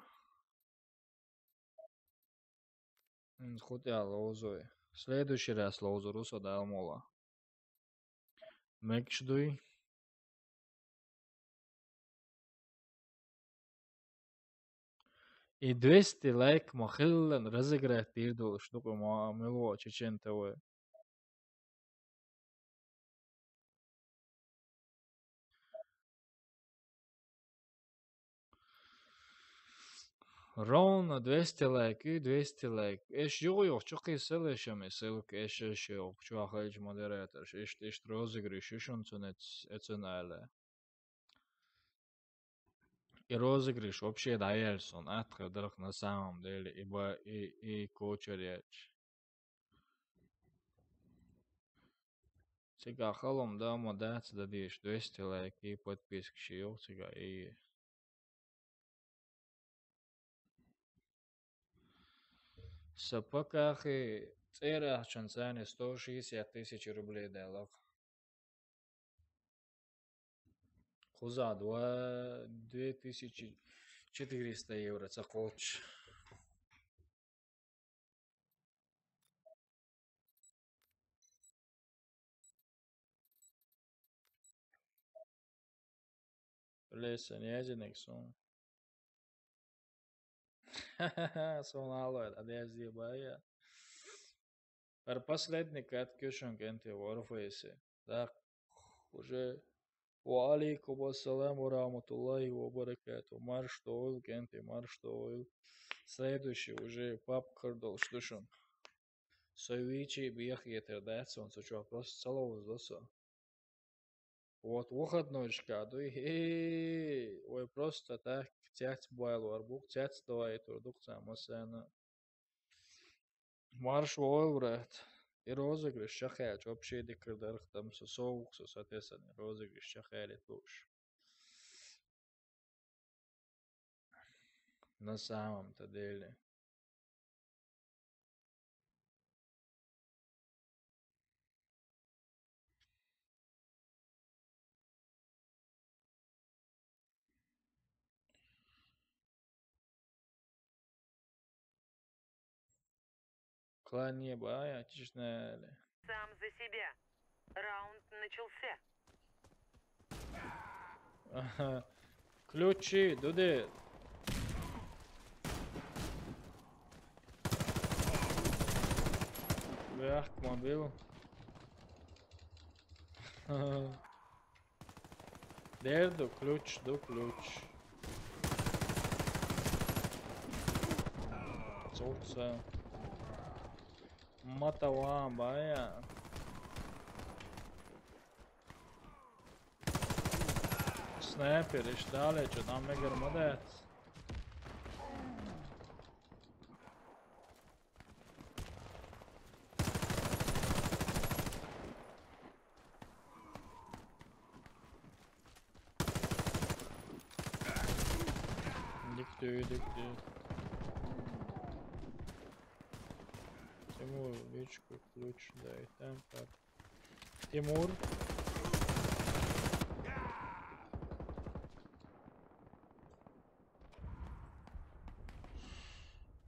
Ин хутя лоузой. Следующий раз лоуза руса далмола. Мекшдуй. И двести лайк махиллан разыграть дирдул шнуку ма милуа Чечен ТВ. Ровно двести лайк и двести лайк. Эш юг юг чукъи ссылка, эш ами ссылка, эш эш юг чуахалж модератор, эш эш розыгрыш, эш он цунец эценале. И розыгрыш вообще даяльсон, атхы дырх на самом деле, ибо и, и кочеряч. Сега халом да ма дац да диш двести лайк и подписк шиёх сега и. Са пакахи цӀерахчун цани сто шестьдесят тысяч рублей далах. Кхуза два, две тысячи четыреста евро ца кхочу. Леса, не один иксун. Сон алой, а не зебая. Пар последний кат кюшун кенте Warface. Так, уже. Ва алейкум ассалам ва рахматуллахи ва баракату. Марш тойл кенте, марш тойл. Следующий уже пап кырдол штушун. Сой вичи биях етер дац, он сочу вопрос целого вздоса. Вот выходной шкаду, эй, ой, просто так, цяц байл варбук, цяц давай турдук, самосана. Марш войл, брат. И розыгрыш шахач, вообще дикр дарх там со соук, со, соответственно, розыгрыш шахали туш. На самом-то деле. Клан не бая, честно ли? Сам за себя. Раунд начался. Ага. Ключи, дуде. Бях, мобил. Дер ду ключ, ду ключ. Цуца. Матаван бая. Снайпер, иш далее, что там мегар мадец. Дик дю, дик дю. Тимур, личку ключ дай, там как. Тимур.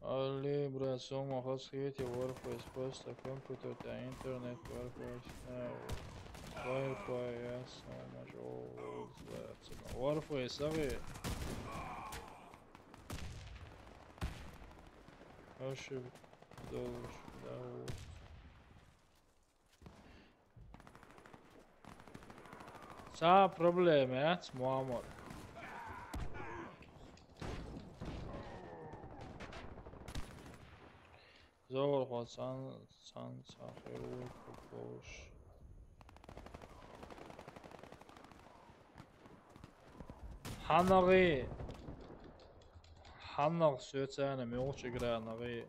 Али, брат, сома хас хити Warface, просто компьютер, да, интернет, Warface, да, Wi-Fi, я сама жо, Warface, а вы? Ошиб, доллар, да, вот. Ца проблема, а, с мамой. Зор хо сан, сан, сан, херу, кукуш. Ханагы. Ханаг сёцаны, мёлч игра нагы.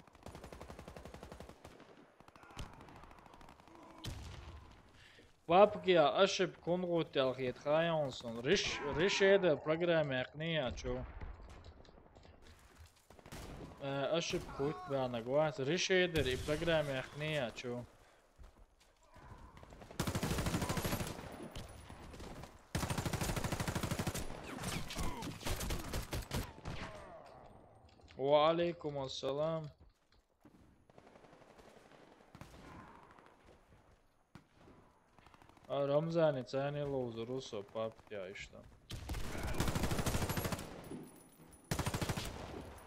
Папки ошиб кунгут ял хет хайонсон. Риш, риш эдер программа яхния чу. Э, ошиб кут бана гвас. Риш эдер и программа яхния чу. Ва алейкум ассалам. А, Рамзани, цани лоуза русо пап я ишта.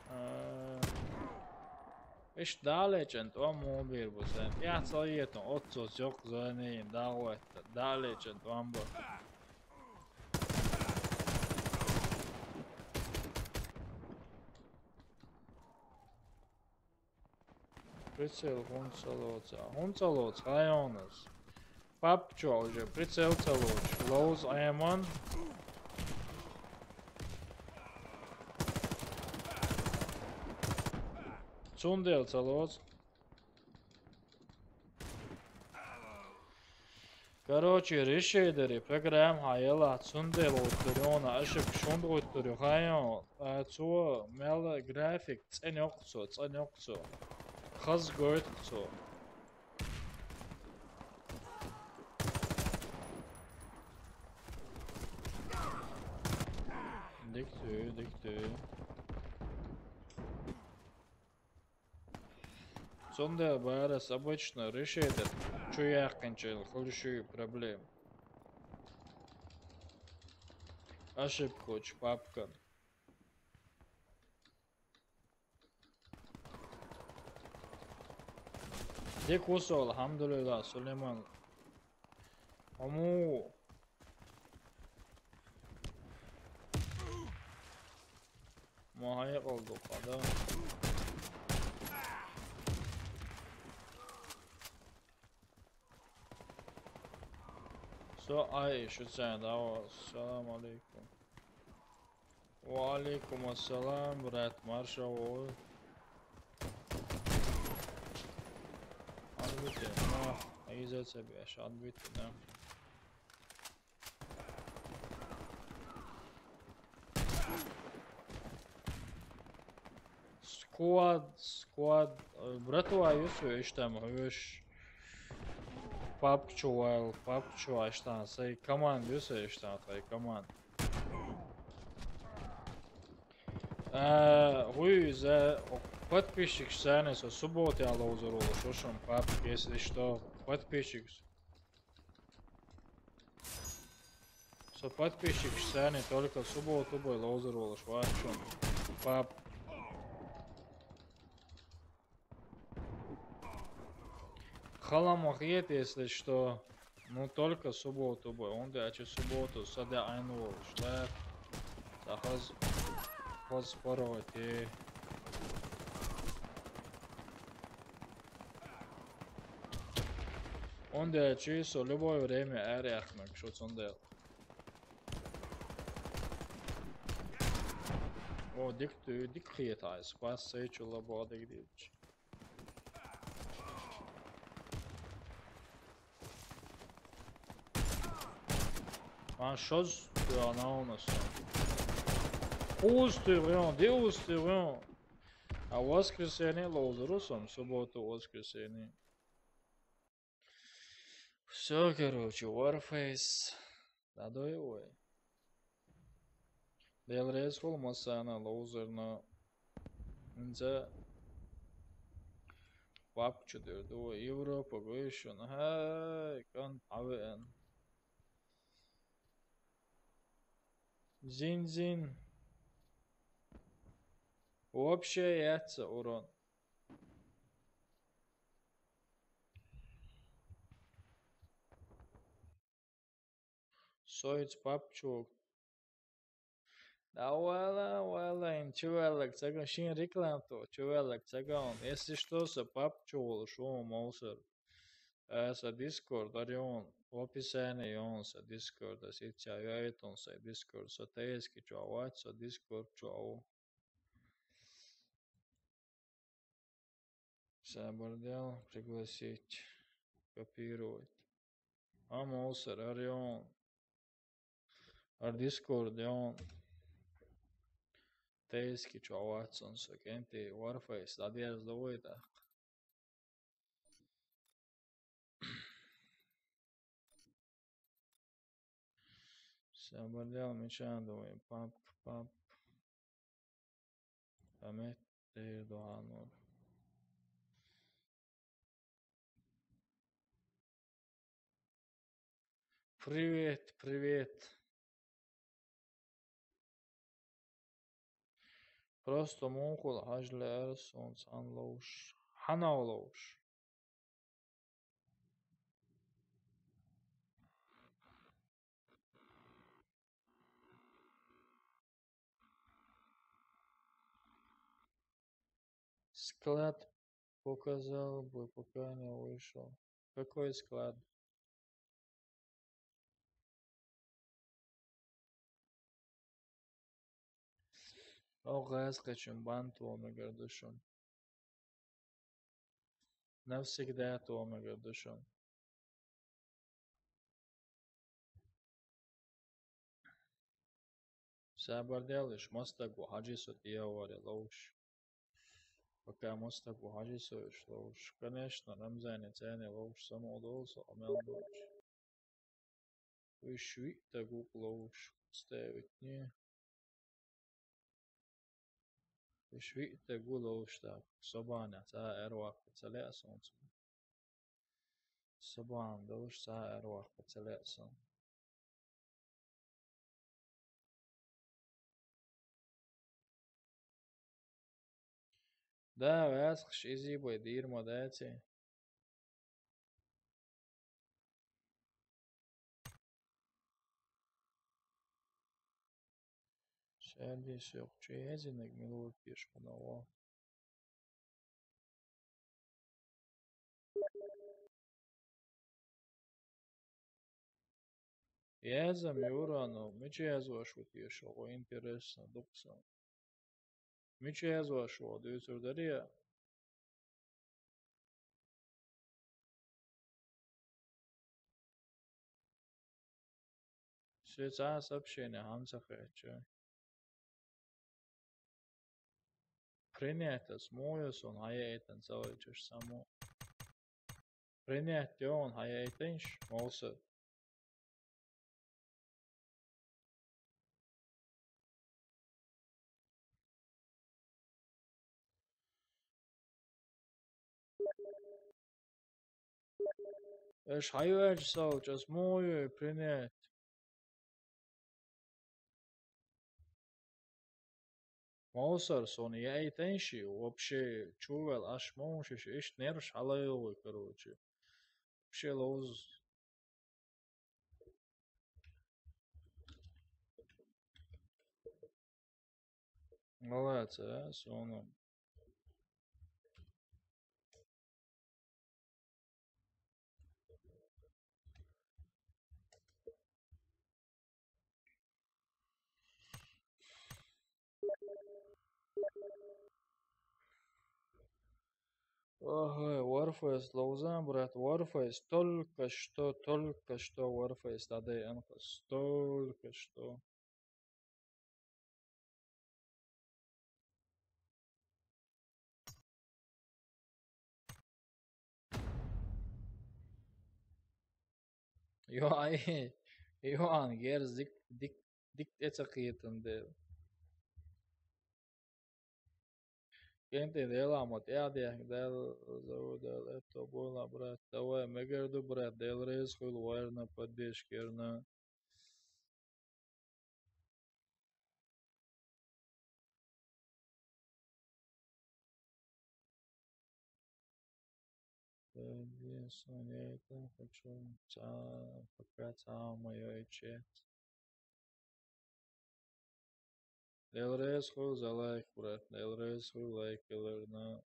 А, иш далечен то мобир бусен. Я цаетон отцо сёк зани далечен то амбо. Прицел гун цалоца. Гун цалоц, хайонас. Пап чо уже, прицел цалоч. Лоуз айман. Цундел цалоц. Короче, решедери программа хаяла цунде лоттуриона ашик шунд лоттури хайон. А цо мела график ценёкцо, ценёкцо. Хаза гойту цо. Дика туьй, дика туьй. Цундела бара ас обычно решеть ду, чу яьккхинчул хуьлуш ю проблема. Ошибка чу папкан. Дика вусал, алхьамдулиллахӀ, Сулейман. Аму. Ма хьекъал ду хьада. Со ай, шу цхьаьна дӀа. Салам алейкум. Ва алейкум ассалам, брат, марша вогӀий. Отбитый, на, иза ца беш, отбитый, да. Сквад, сквад, э, братва, юсу эш там, хӀуш. Папка чу вайл, папка чу вайл, эш там, сай команда, юсу эш там, сай команда. А, хӀу иза, подписчикаш царна со суббота ловзар волуш, шун папка, если что, подписчикаш. Со подписчикаш царна только суббота бой ловзар волуш вац шун. Пап. Хала ма хета, если что. Ну, только суббота бой. ХӀунда аьлча суббота са де Ӏайна волуш. Да. Ца хаз, хаз паргӀати. ХӀунда аьлча со любое время араэхнарг шу цундела. О, дика ду, дика хета, ай, спас сайчул лабо дагадилча. Ан шоз туьгӀана у нас. Уз туьгӀун, ди уз туьгӀун. А воскресенье ловзар ву со, суббота, воскресенье. Всё, короче, Warface. ДӀадой вай. Дела реза хуьлда массарна ловзарна. ХӀинца папка чу дер ду вай. Европа гой шуна. ХӀай, кӀант Ӏавеана. Зин-зин. Вообще яц ца урон. Соьца папка чу. Да вала, вала, ин чу ваьлларг ца ган, шен реклама то, чу ваьлларг ца ган. Если что, со папка чу волуш ву, Мовсар. Э, со Discord, ар ю хьуна, в описании ю хьуна со Discord, ас итт ча йойтун со Discord, со тайски чу вац, со Discord чу ву. Сабардел, пригласить, копировать. А Мовсар, ар ю хьуна. Ар Discord ю хьуна. Тайски чу вац сан со кӀентий Warface, дӀадерза ду вай тӀаккха. Сабардел, мичахь ду вай, пап, пап. Памет дер ду хьанор. Привет, привет. Просто муха хьажа лаьара суна цхьанна ловзуш. Хьанал ловзуш? Склад показал бы, пока не вышел. Какой склад? О, гӀазкхичун бан тома мегар ду шуна. Навсегда тома мегар ду шуна. Сабардел, иш мостагӀа ву, хьажи со тӀе варе ловзуш. По дикка мостагӀа хьажи со уьш ловш. Конечно, Рамзане цӀене ловш самукъа долу со къамел долуш. Уьш виъ таг ву-кх ловш, стевитни. Уьш виъ таг ву ловш тӀаккха. Собанехь цхьа а аьрваккха ца лаьа суна цунна. Собан долуш цхьа а аьрваккха ца лаьа суна. Да, ваьсхаш изий бай дийр ма даций. Шаьрдийс йоккхачу езинарг мила ву тешахуна во? Язам, Юра, ну, мича язваш ву теша, хӀокху интересно дукха сан. Мича язваш ву, дуьйцур дарий? Шен цхьа а сообщение хӀама ца хетча. Принять ас муха йо суна хьан яийтина ца вайчаш само? Принять йо хьуна хьан яийтинаш, Мовсар? Аш хьайваьжа салча, ас муха йой принять? Мовсар, суна яийтинаш и, вообще, чувел аш муха шиш иштта нерваш хьалайогӀуй, короче. Вообще ловза. Молодец, а, суна. Ой, Warface ловзан, брат, Warface только что, только что Warface дӀадайина, только что. Йо, ай, Йоан, герз дик, дик, дик тӀе ца кхетан дела. КӀентий Дела ма тӀаьхьа дехка, Дела, зову Дела, это было, брат. Давай, мегар ду, брат, Дела реза хуьлда вайна, поддержка ярна. Единственное, я это хочу. Ца-, пока самое чет. Дела реза хуьлда за лайк, брат. Дела реза хуьлда лайк яларна.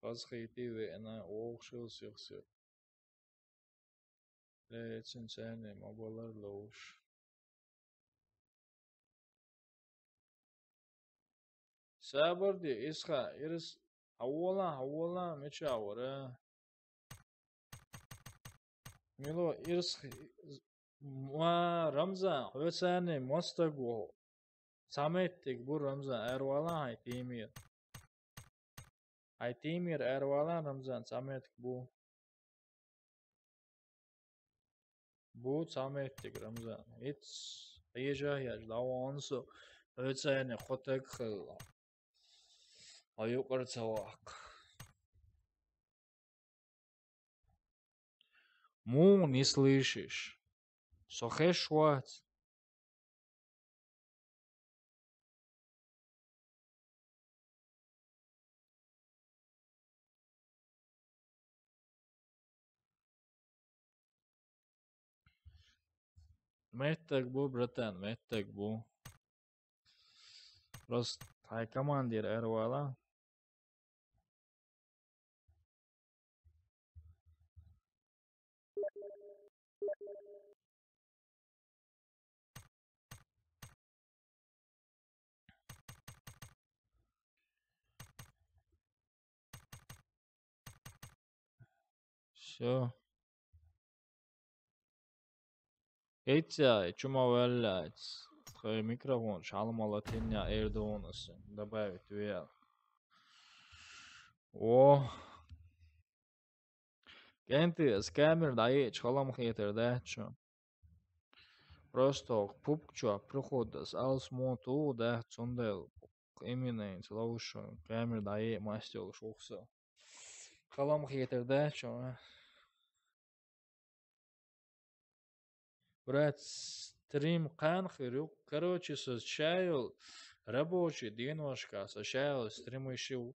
Хазахийти веана, вовшал сих-сих. Лецин царни ма балар ловш. Сабар де, Исха, ирс, хьавола, хьавола, мича вара? Мило, ирс, ма, Рамзан, хьо царни мостаг ву. Цхьа меттиг бу, Рамзан, аравала хьайн тимера. Хьайн тимера аравала, Рамзан, цхьа меттиг бу. Бу цхьа меттиг, Рамзан. Итс хьежа а хьежа, дӀавахана со, хьо царна кхо таг хилла. Хьо юкъара ца ваккха. Муха не слышишь? Со хезаш вац. Меттиг бу, братан, меттиг бу. Просто хьайн командира аравала. Всё. Эццяй, чу ма ваьллац. Тхай микрофон шалмала тення эрдонас добавить веа. О. КӀентий, ас камера дӀайиъча хала ма хетар дац шуна. Просто хӀокху пубг чохь проход ас алсамо туху дац, цундела именно хӀинца ловзуш шуна камера дӀайиъ мастер йолуш ву со. Хала ма хетар дац шуна. Брат, стрим кхана хир ю. Короче, со ша йолу рабочий деношкахь, со ша йолу стримы ши ву.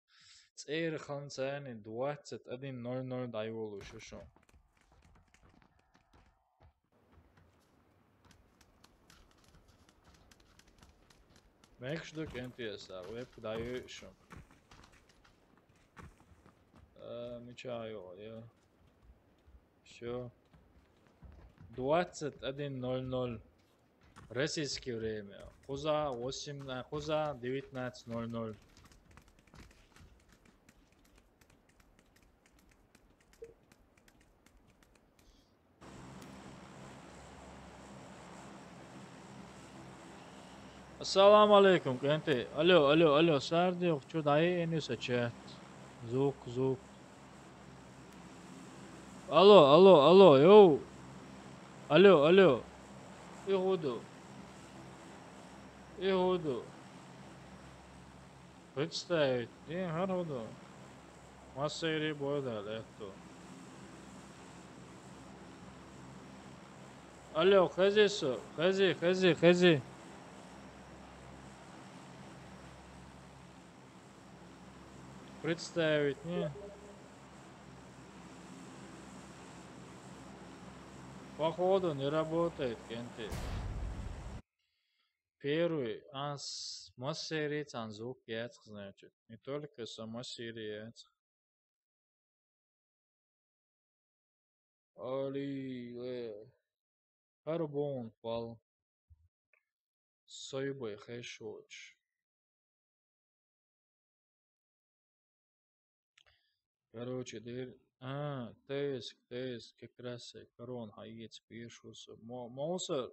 ЦӀера ханцарний двадцать один ноль ноль дӀайолуш ю шуна. Мегаш ду кӀентий, ас вебка дӀайоьшу шуна. А, мича йо, я. Всё. Двадцать один ноль ноль. Российское время. Кхуза восемнадцать, кхуза девятнадцать ноль ноль. Ассаламу алейкум, кӀентий. Алло, алло, алло, сардеху чу дӀаеана ю сан чат. Звук, звук. Алло, алло, алло, йоу. Алло, алло. И хӀун ду? И хӀун ду? Представить, ден хӀара хӀун ду? Массерий бойда лаьтту. Алло, хези со, хези, хези, хези. Представить, не? Походу, не работает, кӀентий. Первый, а, с-, массерий цхьана звук яцахь, значит. Не только со массерий яцахь. Али, э, хӀара боху пал. Сойбай хеш воцуш. Короче, дер-, а, теск, теск, как раз и корона хьаэца пешуса. Мо-, мовса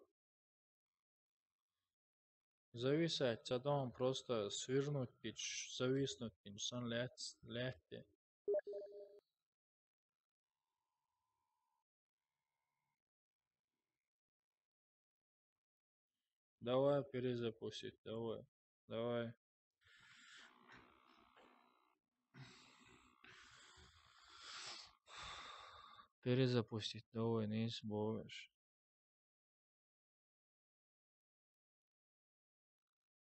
зависать ца дом, просто свернуть кич, зависнуть кич, сан лец, летти. Давай перезапустить, давай. Давай. Перезапустить, давай, не сбоишь.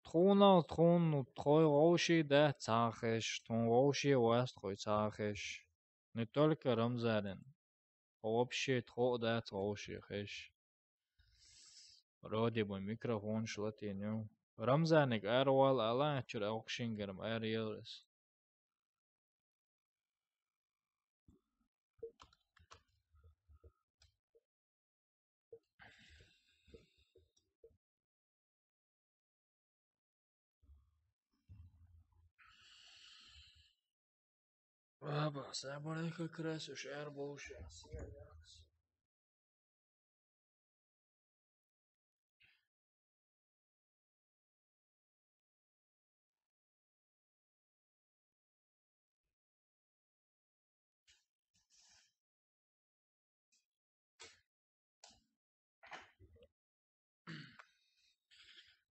Тхуна, тхуна, тхой вовший да цахеш, тхун вовший вас тхой цахеш. Не только Рамзанин. Вообще тхо дац вовший хеш. Вроде бы микрофон шлатин ю. Рамзаниг ара вала ала, чура окшингарм ара елрас. Аба, сабарайка красишь, эр болуш.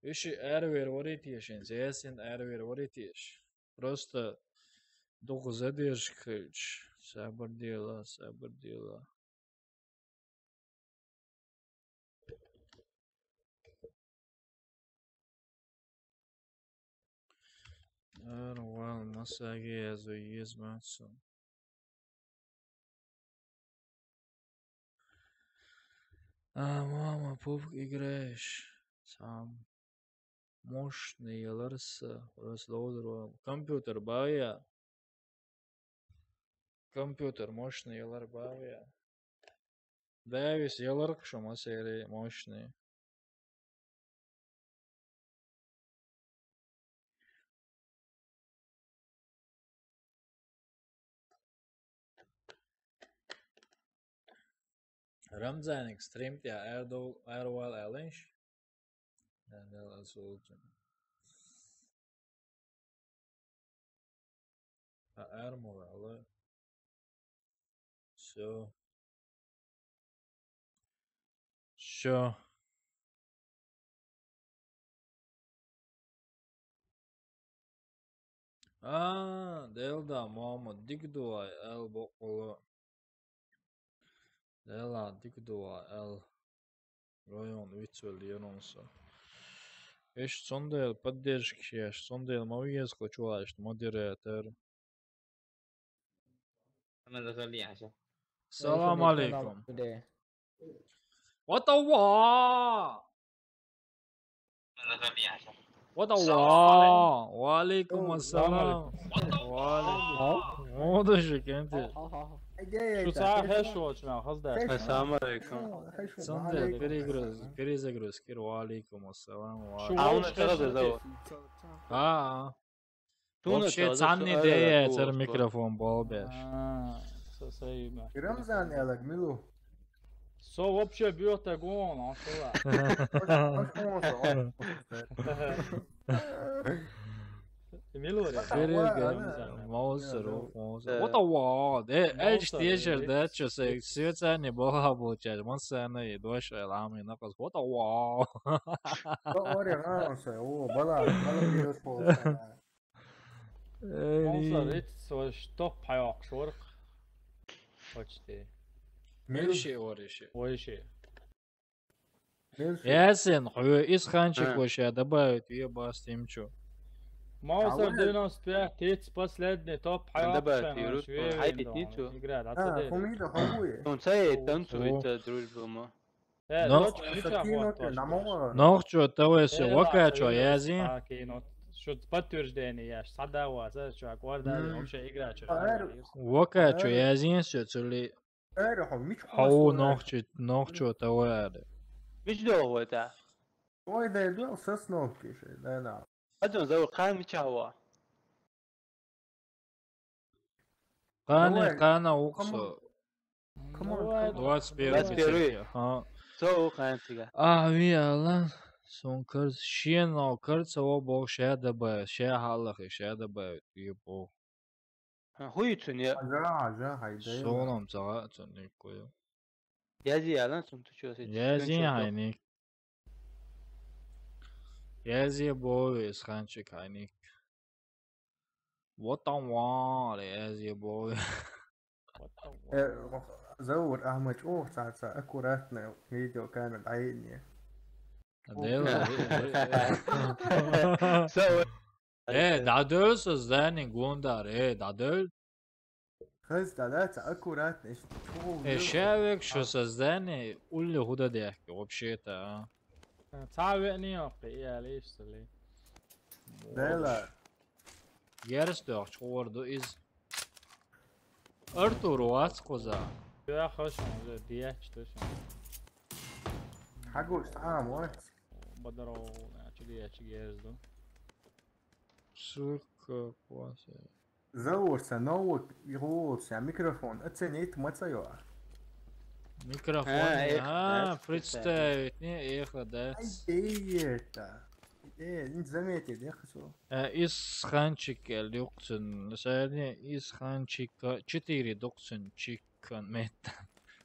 Иши аравер варитеш, ин зесин аравер варитеш. Просто духу задержка хилча, сабар дела, сабар дела. Ара вал масаге язу езмацу. А, мама, пубг играешь? Сам. Мощный яларса, раз лоудер вал. Компьютер бая. Компьютер мощный ялар бая. Дэвис яларх шу масери мощный. Рамзаник стрим тя аэрдол, аэрвал алынш. Аэрвал асултун. А, Арму вала. Всё. Всё. А, делда, мама, дик дуай, эл бокъула. Делда, дик дуай, эл. Район вицвел янонса. Эш сондел поддержки еш, сондел ма виес кочуаш, модератор. Салам алейкум. What the wa? What the wa? Ва алейкум ассалам. Ва алейкум. О, даже кенте. Шу ца хеш воч ма хазда. Ассаламу алейкум. Санда перегруз, перезагруз кир. Ва алейкум ассалам. Ва алейкум. Шу воч хеш. А. Вообще цанни дея цар микрофон болбеш. Рамзан ялаг милу. Со вообще бьёта гон, а села. Милу ре. Перега маусеру. What a wow. Э, эш тешер да, чё се свет цанни бала получать. Мон сана и дошь ламы на кос. What a wow. Ори ганса, о, бала, бала бьёс полса. Эй. Онса рит свой топ паёк шорк. Почти. Мельши ориши. Ойши. Ясен, хуй, из ханчик вообще добавить, ебас, им чё. Маусер девяносто пять, тец последний топ паёк. Добавить, игра, а, хумида, хумуе. Он цей танцует, дружба, ма. Э, но нохчо тавеси вакачо язин. Что подтверждение я садава, за что аквардали вообще игра что. Вакачо язин, все цели. Хау нохчо, нохчо тавеси. Мич долго это? Ой, да иду сосновки же, да, да. Адон зау кан мичава. Кана, кана уксо. Двадцать первый. Двадцать первый. Ха. Со у кан тига. А, ви Аллах, сон карц, шен но карц, о бог, ша добавит, ша халах, ша добавит, и бог. Хуй цуне. Ажа, ажа, хайда. Сонам сага цуне кой. Язи ялан сум тучо се. Язи хайник. Язи бой, сханчик хайник. Вот там вали, язи бой. Э, Заур Ахмач, о, ца, ца, аккуратно, видеокамера, айни. Э, дадёл создание гундар, э, дадёл. Хыз, да, да, ца, аккуратно, эш, чё вы делаете? Эшевек, что создание, улли худа дехки, вообще-то, а. Ца ве не окей, я лишь ли. Дела. Ерс дёх, чё ворду из. Артур, у вас коза? Я хочу, уже диач, точно. Хагуш, а, мой. Бадаров, я чё диач, ерс ду. Сука, класс. Заур, ца, ноут, голос, а микрофон, оценить мацаё. Микрофон, а, представить, не, эхо, да. Ай, это. Э, не заметил, я хочу. Э, из ханчик, э, люксен, сэрни из ханчик, э, четыре дуксен, чик, э, меттан.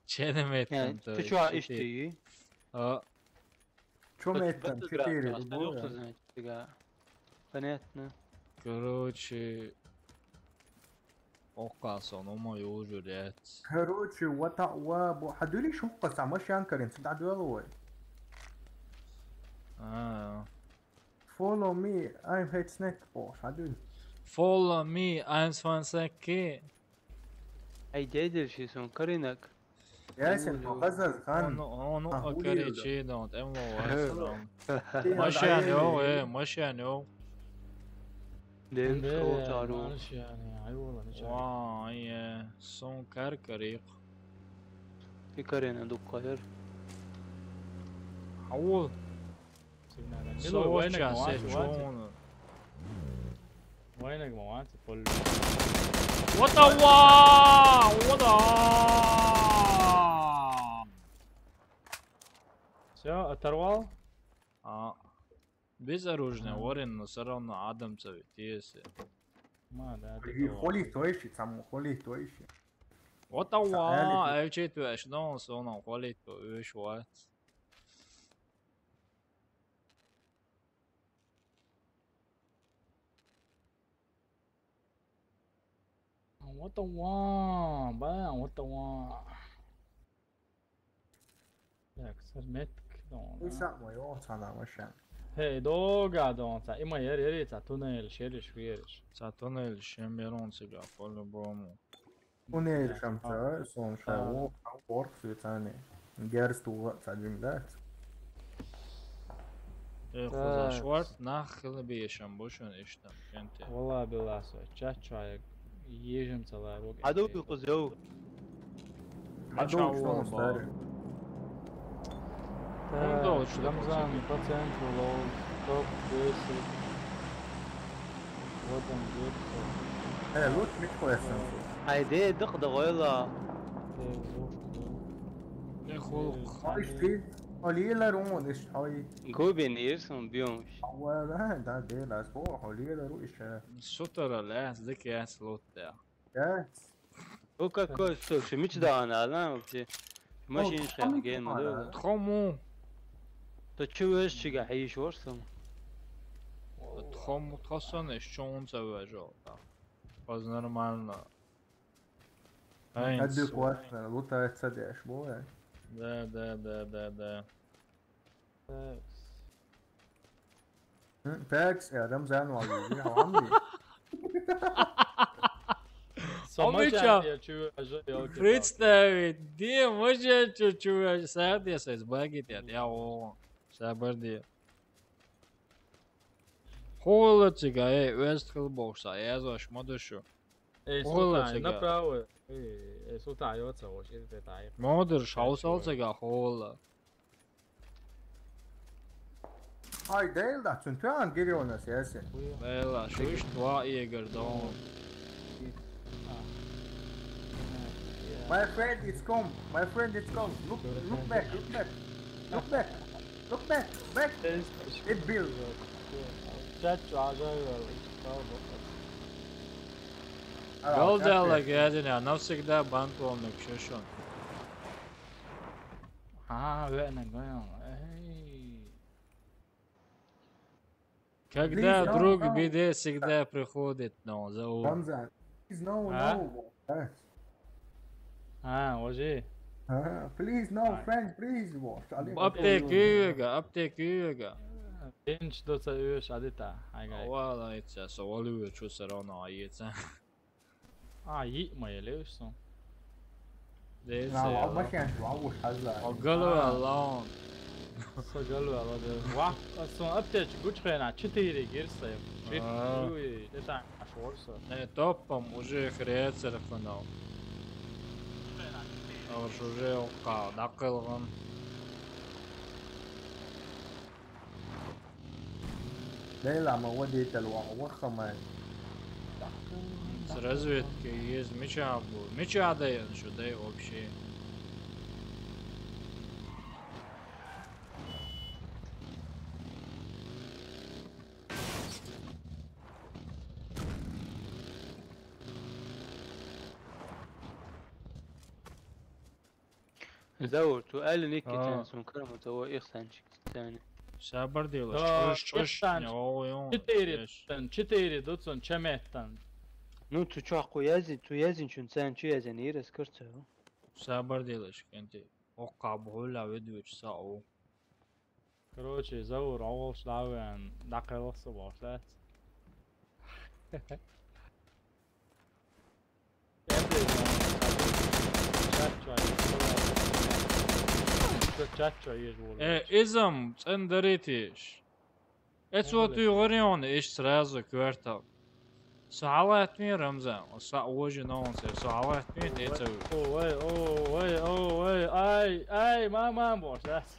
Чене меттан, э, то ты чё, четыре. Ишь ты? А. Чё меттан, четыре, любое. Понятно. Короче, окасан, ома южурец. Короче, вата, ва, бу, хадули шукка, сама шанкарин, сюда дуэлой. А. Follow me, I'm head snack, о, хадули. Follow me, I'm swan snack. Ай, дядя, ши сон каринак. Ясен, хазар хан. Ону, ону акари чидон, эмло вайсрон. Машан ёг, э, машан ёг. Ден сотару. Машан, ай, вала, ничего. Вай, э, сон кар карик. Ти карена дуккайыр. Хавул. Соча, сечон. Вайнаг ма ванти пол. What the wa? What the? Всё, оторвал? А, безоружный, ворен, но всё равно адам цави, тиеси. Ма, да, да, да. Холитта вайши, цхьаммо холитта вайши. Вот а ва, эвчи туэш, но, соно холитта, уж вац. Вот а ва, ба, вот а ва. Так, сэр метк, дон. Исак ма йо, цана машин. Хей, дога, дон, ца, има ер, ер, ца, туннель, шериш, вериш. Ца туннель, шем берон сега, по-любому. Туннель шам ца, сон ша, о, ворк, светане. Герс тула, ца, дим, да? Э, хоза шварт, нах, хиле бешам, бошон, иштам, кенте. Вала, беласо, ча, ча, ежем, ца, ла, рог. Аду, кузё. Мача Мача улан улан бар. Бар. Так, Рамзан, по центру лоу, топ десять. Вот он, дверь. Э, лучше микрофон. Айде, дых дагойла. Э, звук, да. Не холк. Ой, что? Олила румон, иш, ой. Губин ирсун бьёмш. Ава, да, да, да, да, спо, олила ру, иш. Сутара лес, дык я слот, да. Да. О, какой, слушай, мич да она, она вообще. Машин шахген, да. Тхому. То чего ещё га, ещё что? Тхому, тхосон, ещё он за выжил, да. Поз нормально. Адекватно, лутается деш, бо. Да, да, да, да, да. Такс. М, такс, я Рамзан вализи, хамди. Сама Омича. Ча, я чую, а же, ёлки-палки. Представить, ди, може, чу-, чу-, садись, садись, баги, я, я, о, сабарди. Холла цига, э, вест хыл болса, я зош модушу. Эй, Холла слухай, цига. Направо. Эй, эй, слухай, вот ца, вот, это, это, это. Модур, шаусал цига, холла. Ай, Дейл да, цун туан гирионас, ясен. Бела, шуш два игр дон. My friend, it's come. My friend, it's come. Look, look back, look back. Look back. Look back. Back. It build. Чат чуажа. Голдала гадина, навсегда бантлом на кшешон. А, вена, гойон. Эй. Когда друг в беде, всегда приходит, но, за у- Рамзан, please, no, а? No, да. А, уже. А, please, no, а. Friend, please, вот. Аптекига, аптекига. Бенч доца уш адита, айгай. Вала, ица, со валю, чу сарона, ица. А, йиъ ма еле уж сон. Дезе. На, ва машин, ва уж хазла. О, галу алон. Со галу ала де. Ва, сон аптеч гуч хена, четыре гирса. Шит, а. Уй, это ашворса. Не, топом уже хрецер хонал. Ор уже окка, дакылгын. Лейла ма водитель ва, ва хамай. С разведкой есть, меча бу. Меча да я, что да я вообще. Заур, ту алин икки тан сун карма, то ихсан чик тани. Сабар дела, чуш, чуш, ихсан. Четыре тан, четыре дуцун, чеметтан. Ну, ту чу аху язин, ту язин чун цан, чу язин ирес кырца. Сабар дела, шкенти. Окка бухула ведвич сау. Короче, Заур, оғылш лавен, дақылықсы бошлац. Э, изам, цӀен даритиш. Эцо туй гъорён, иш сразу квартал. Со хьалгӀаттавен, Рамзан, со вожи наунсер, со хьалгӀаттавен, тӀе ца вуй. Ой, ой, ой, ой, ой, ай, ай, мама, бошас.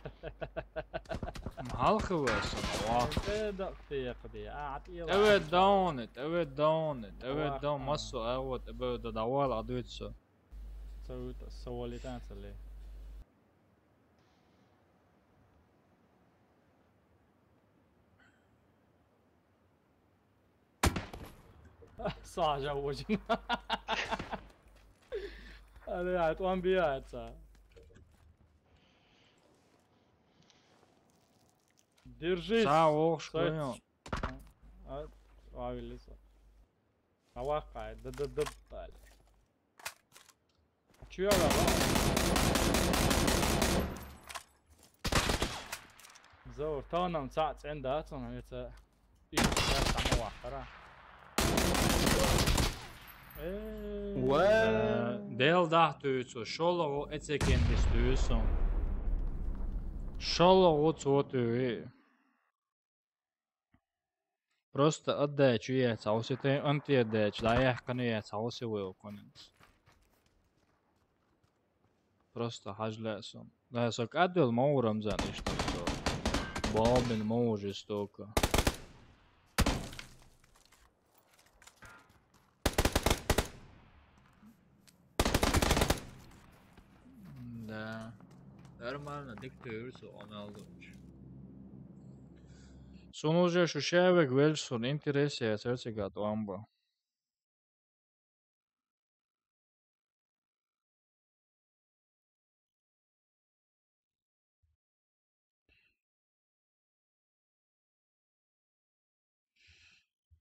Хьалха вай со, ва. Э, да, тӀе якъди, а, тӀе ТӀаве даун, тӀаве даун, тӀаве даун, массо а вот, тӀаве да давал адуцо. Ца вута, со валитан цале. Сажа очень. Аре, ай, тӀом биаца. Держись. Сау охш, Сой- понял. А, а, вилиса. А вахай, да, да, да, да. Чё я лава? Заур, тонам цац энда, цон, это. Иш, я самого ахара. Э, Уа. Дел дахтуйцу, шолого эцекен дистуйсун. Шолого цотуй. Просто отдачу я цауси, ты антиотдачу, да, я хкану я цауси вылкунец. Просто хажлясун. Да, сок адвел маурам за нечто. Бобин мау жестоко. Да. Нормально, диктуйсу, он алды. Сун уже шушевик вельсун, интерес я, сердце гад ламба.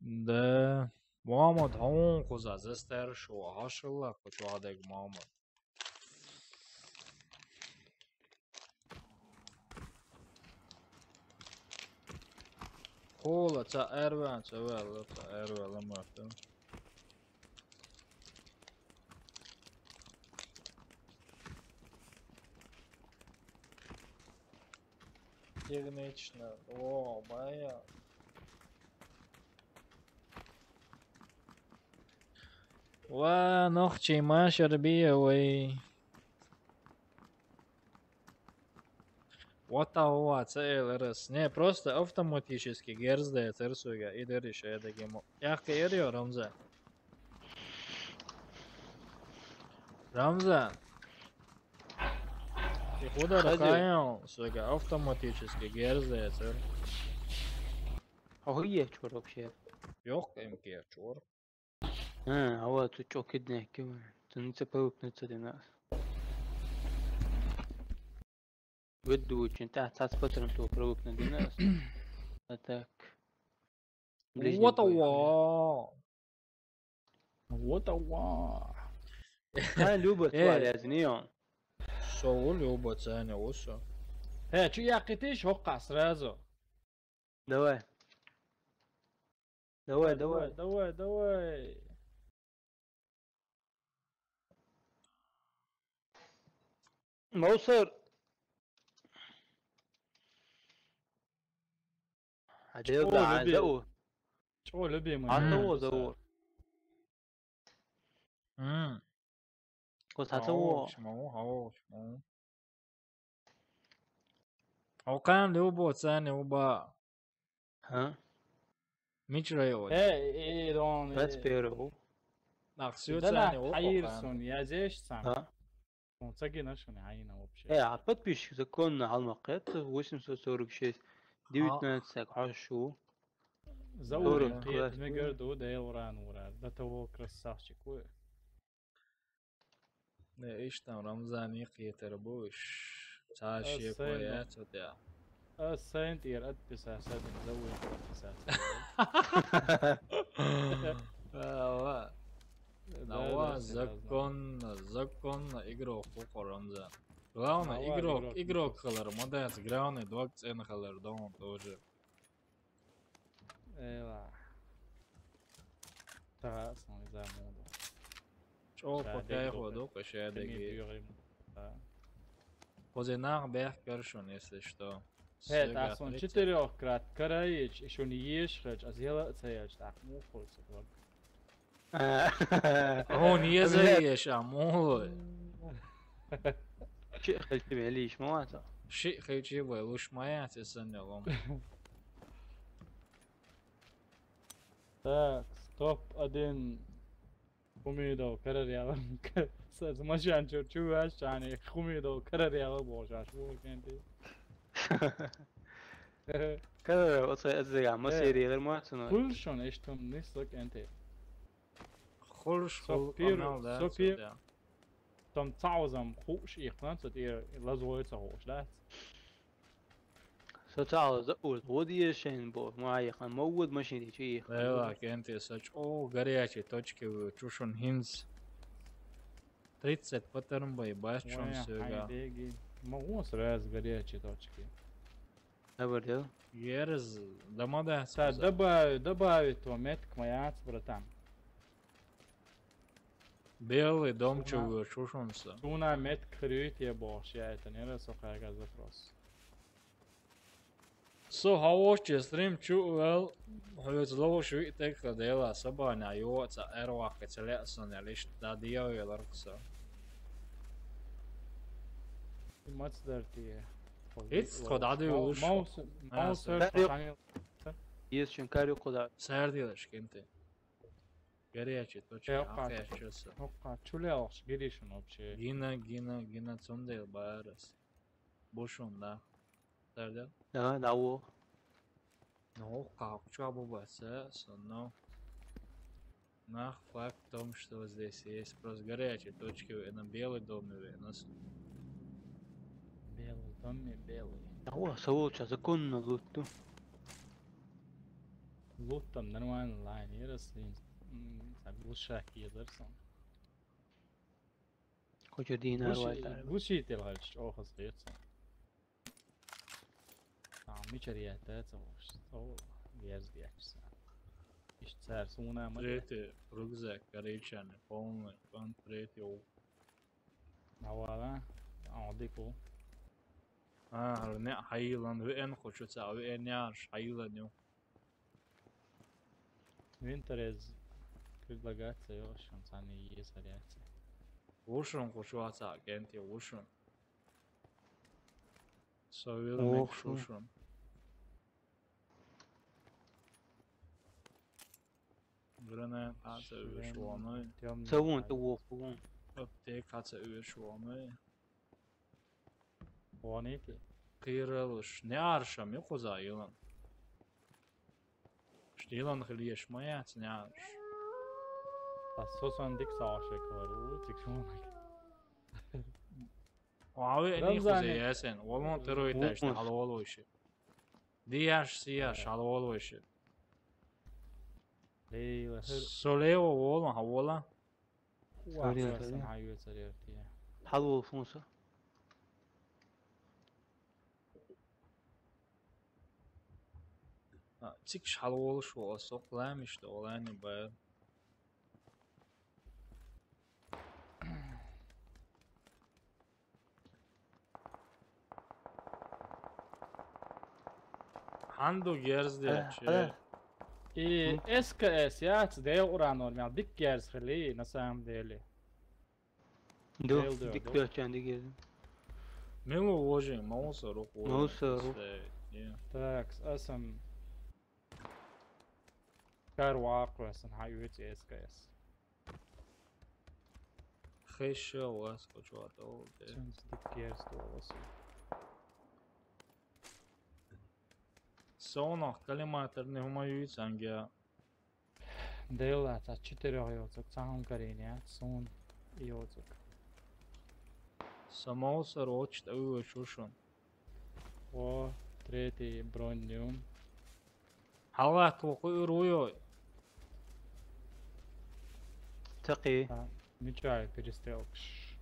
Да. Мамад хун куза застар шо, хашылла кучадег мамад. Хола, ца эрван, ца вела, ца эрвела мартын. Технично. О, моя. Ва, нохчий машар биевый. What a what, целрес. Не, просто автоматически герздается, рисуя, и дальше я таким. Яхка, Рамза. Рамза. И куда Хозяин. Ракаял, сука, автоматически герзается. А хуя чё вообще? Ёх, М К чё? А, а вот тут чё киднек, ты не цепелук не цедина. Выдучен, та, та спатрон то провык на динас. А так. Ближний What a бой. What a wa. Ха, любит Э. Валя, знио. Шоу любит, Саня, усо. Э, чё я китиш, хока сразу. Давай. Давай, давай. Давай, давай. Мусор. Адел Чё да, любим? Зау. Чё любим? Ата М. О, Зау. М. Кос ата Хау, о. Шмау, хау, шмау. Окан любо цене уба. Ха? Мичрей ой. Э, э, дон, э. Двадцать первый. Нахсю Да цене на, уба. Хайерсон, я здесь сам. Ха? Он цаги нашёл, не хайна вообще. Э, а подписчик законно алмакет, восемьсот сорок шесть, девятнадцать, а шу. Заурин, Здорово, приятно, классно. Гордо, да, я уран, ура. До того красавчик, ой. Не, ишт там Рамзан и Кьетер Буш. Цааш А, е Сайна. Коя, цо тя. А, Сайнт ир отписаться, один Заурин отписаться. А, ва. Да, Нава да, серьёзно. Законно, законно игрок, Куко Рамзан. Главный Нава игрок, игрок, игрок. Халар, молодец, главный двадцать эн халар, дома тоже. Эва. Та, сон за моду. Чё, Шадег пока я докы. Ходу, кошадеги. Теми бюрим. Да. Хозинах бех кершун, если что. Э, Сега так сон тридцать. Четырёх крат караич, ещё не ешь, хач, а зела цеяч, так, мухой, сутвак. А. Он еза еш, а молой. Чи хелчи велиш муата. Ши хелчи велуш муата, сэн ялом. Так, стоп один. Хумидо, карар яла. Саз машан чур чуваш, чани Хумидо, карар яла божаш, бу кенти. Кара, оцай эззега, ма Э, сериялар ма цуну. Кулшон эштон нислык энте. Кхоллаш хилла, пир-, къамел дац, со пир-, да. Там цхьа озам хууш ихна, цо тӀера лазой ца хууш, дац? Со цхьа оза уж, вот ешен бо, ма яхан, ма вот машин чи их. Лела, кенте, со чӀоагӀа горячий точки ву, чушун хинз. Тридцать патарн бай, бац чун. Ой, сёга. Хайдеги. Ма вот сразу горячий точки. Добавил? Ерз, дома да, та, добавь, добавить то метк моя, братан. Белый дом. Суна чего, чушунса. Суна метк хрюет, я бошь, я это не раз, охай, запрос. Со хьавоче стрим чу вел, хьоьца ловш виъ текха дела, сабаня йоца эрвахка ца леъсан я лишт да диявел аркса. Мац дар ти. Ицт ход аду луш. Маус, а, маус сэр. Сэр, карю. Танил. Есть чем карю куда. Сэр делаешь, кенте. Горячий, точно. Э, окка. Ахер часа. Окка, чуле алш, гиришин вообще. Гина, гина, гина, цундел барас. Бушун, да. Сэр дел. Да, да, во. Ну, как, чё, бубаца, со, ну. Нах, факт в том, что здесь есть просто горячие точки, на белый дом, наверное, с-. Белый дом и белый. А вот, со вот сейчас законно лутту. Луттам нормально, лайн, и раз, м, так лучше, как я дарсан. Хочешь динар вайта? Глушитель, короче, охас дается. А, мичариятаца, о, версияца. Ишцар суна ма. Третий рюкзак, короче, полный, он третий у. Навала, а, дику. А, не, хайлан, вен хочу ца, вен яш, хайлан ю. Винтерез предлагается, ёшан сани есть вариация. Вушун хочу аца, кенти вушун. Со вил мек шушун. Гранат аца виш ваной. Савун ту вохун. Аптек аца виш ваной. Ванити. Киралуш. Не аршам, ю куза йылан. Штилан хилиеш маяц, не арш. А сосан дик саашек вар, у, дик шуманак. Ави, не Рамзан, хузе ясен. Волон терой ташна, халвол войши. Дияш, сияш, халвол войши. Лейла, хыр. Солево волон, хавола. Уа, Сорян, сорян, сорян. Хавола фунса. А, цикш халвол шо, а сок ламиш да, олани бай. Ханду герз де, э, че. Э. И М. С К С, яц, дел ура нормал, дик герз хили, на самом деле. Ду, дел дю, дик ду. Дёчан дик герз. Милу вожи, мауса рух вожи. Мауса рух. Так, асам. Кар вакъ весан, хай вец С К С. Хеша вас кочуата олде. Сенс дик герз долас. Сонах коллиматор не хумаюй цангя. Дела, ца четырёх йоцук, цаун кариня, сун йоцук. Самоусар очт ау шушун. О, третий бронь дюм. Халат луку уруй. Таки. А, мечай перестрелкш.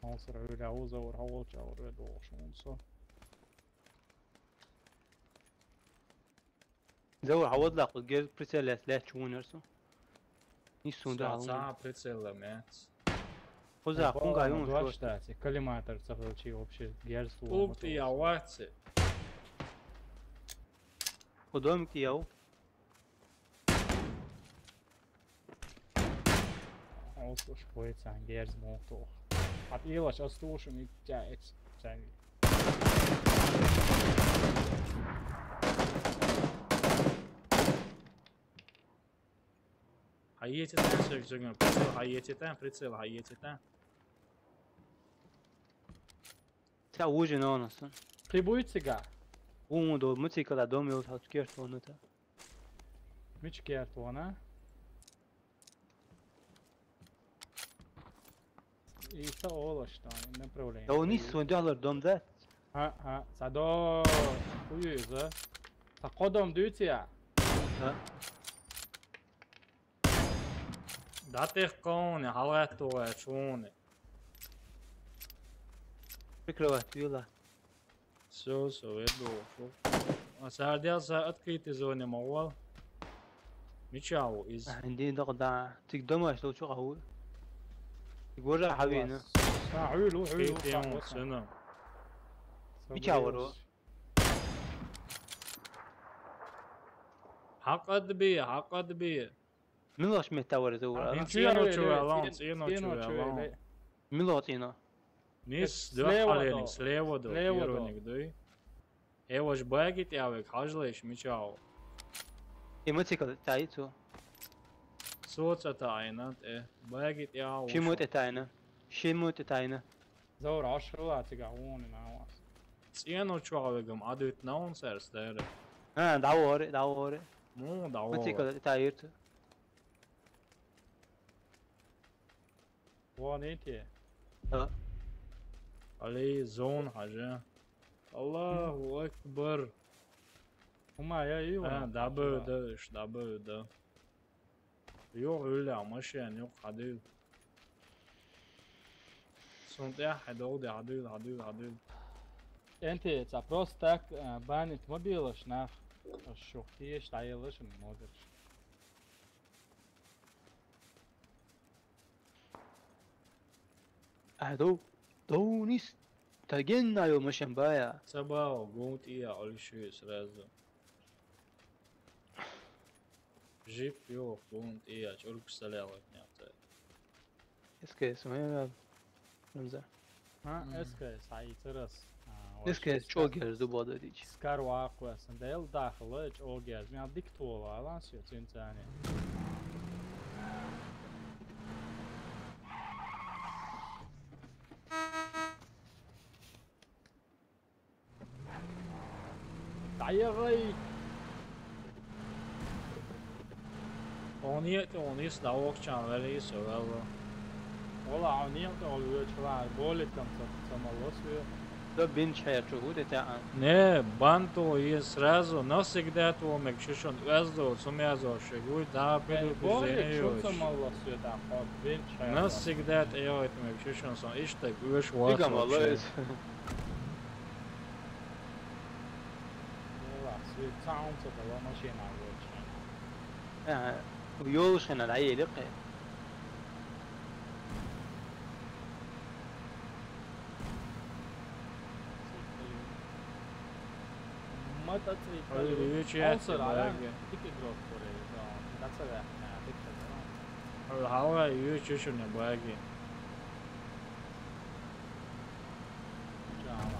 Мауса руля узаур, хаволча ур, ведь волшун со. Заур, хавод лакъу, гер прицел лес, лес чугун ерсу. Нисун да. Са, са прицел лес. Хуза, хунга юн шо. Кстати, коллиматор цахал чи вообще герз. Уп, я ватси. Худом ки яу. Ос уж поэцан герз молтух. Ат илаш астушум итя эц цави. Хаетитан, сёк, сёк, прицел, хаетитан, прицел, хаетитан. Ца уже на нас. Прибуй цига. Ун до мыцикала дом его откерт он это. Мич керт вона. Иса олаш, направление. Да у них свой доллар дом, да? ХӀаъ, хӀаъ, ца до хуюза. Ца кодом дюця? Да. ДӀатӀехкъони, хьалгӀаттугъа чуни. Прикрывать, юла. Всё, всё, веду, всё. А сардял са открытый зоне могъвал. Мича ву из? А, инди дакъ да. Тик дома что чу хаву? Тик гожа хавина. Са уйлу, уйлу. Сена. Мича ву? Хьакъат би, хьакъат би. Милаш метавар зура. Ин цӀено чу валан, цӀено чу валан. Мило цӀено. Нис, слева духьалени, до. Слева до, слева до. Первый ник дуй. Э, ваш баги тӀявек, хьажлайш мичав. Э, мотоцикл тӀаицу. Соца тайна, э, баги тӀяв. Ши мот тайна. Ши мот тайна. Заур, ашрла цига уни навас. ЦӀено чу вегам адут наун сар стер. А, давори, давори. Му, давори. Мотоцикл тайирт. Вон эти. Да. Али зон хьажа. Аллаху акбар. Ума, я, и А, вон. Дабы да, иш, дабы да. Юх, уля, машин, юх, хадил. Сунтя, хадил, да, хадил, хадил, хадил. Энти, ца просто так, э, банить мобилаш, нах. Шух, тиеш, таелаш, модерш. А, дов, дов нис, таген на ё машин бая. Сабао, гунт ия, олиши сразу. Жип ё, гунт ия, чурк салялак нята. Эске, смея, Рамза. Ха, эске, саи церас. Эске, чогер зубада дич. Скар вакъвасан, дел дахла чогер. Мен дик тола, алан сё, цинцани. Даягъай. Они, они с давок чан вели сё вела. Ола, они, ол вё чула, болит там, самолос вё. Да бин чая чугу де та. Не, банту и сразу, навсегда ту мекшишон, вязду, сумязо, шигуй, да, предупреждение. Болит, чё самолос вё, да, бин чая. Навсегда ту мекшишон, сон, ишта, гуш, вас. Ва, су цаун ца дала машина воча. А, ёлшина да елике. Мотоцикл. Мотоцикл. Ой, вече. Он сара, тики дрот коре, да, да, да, да. Ой, хава, вече шо не баги.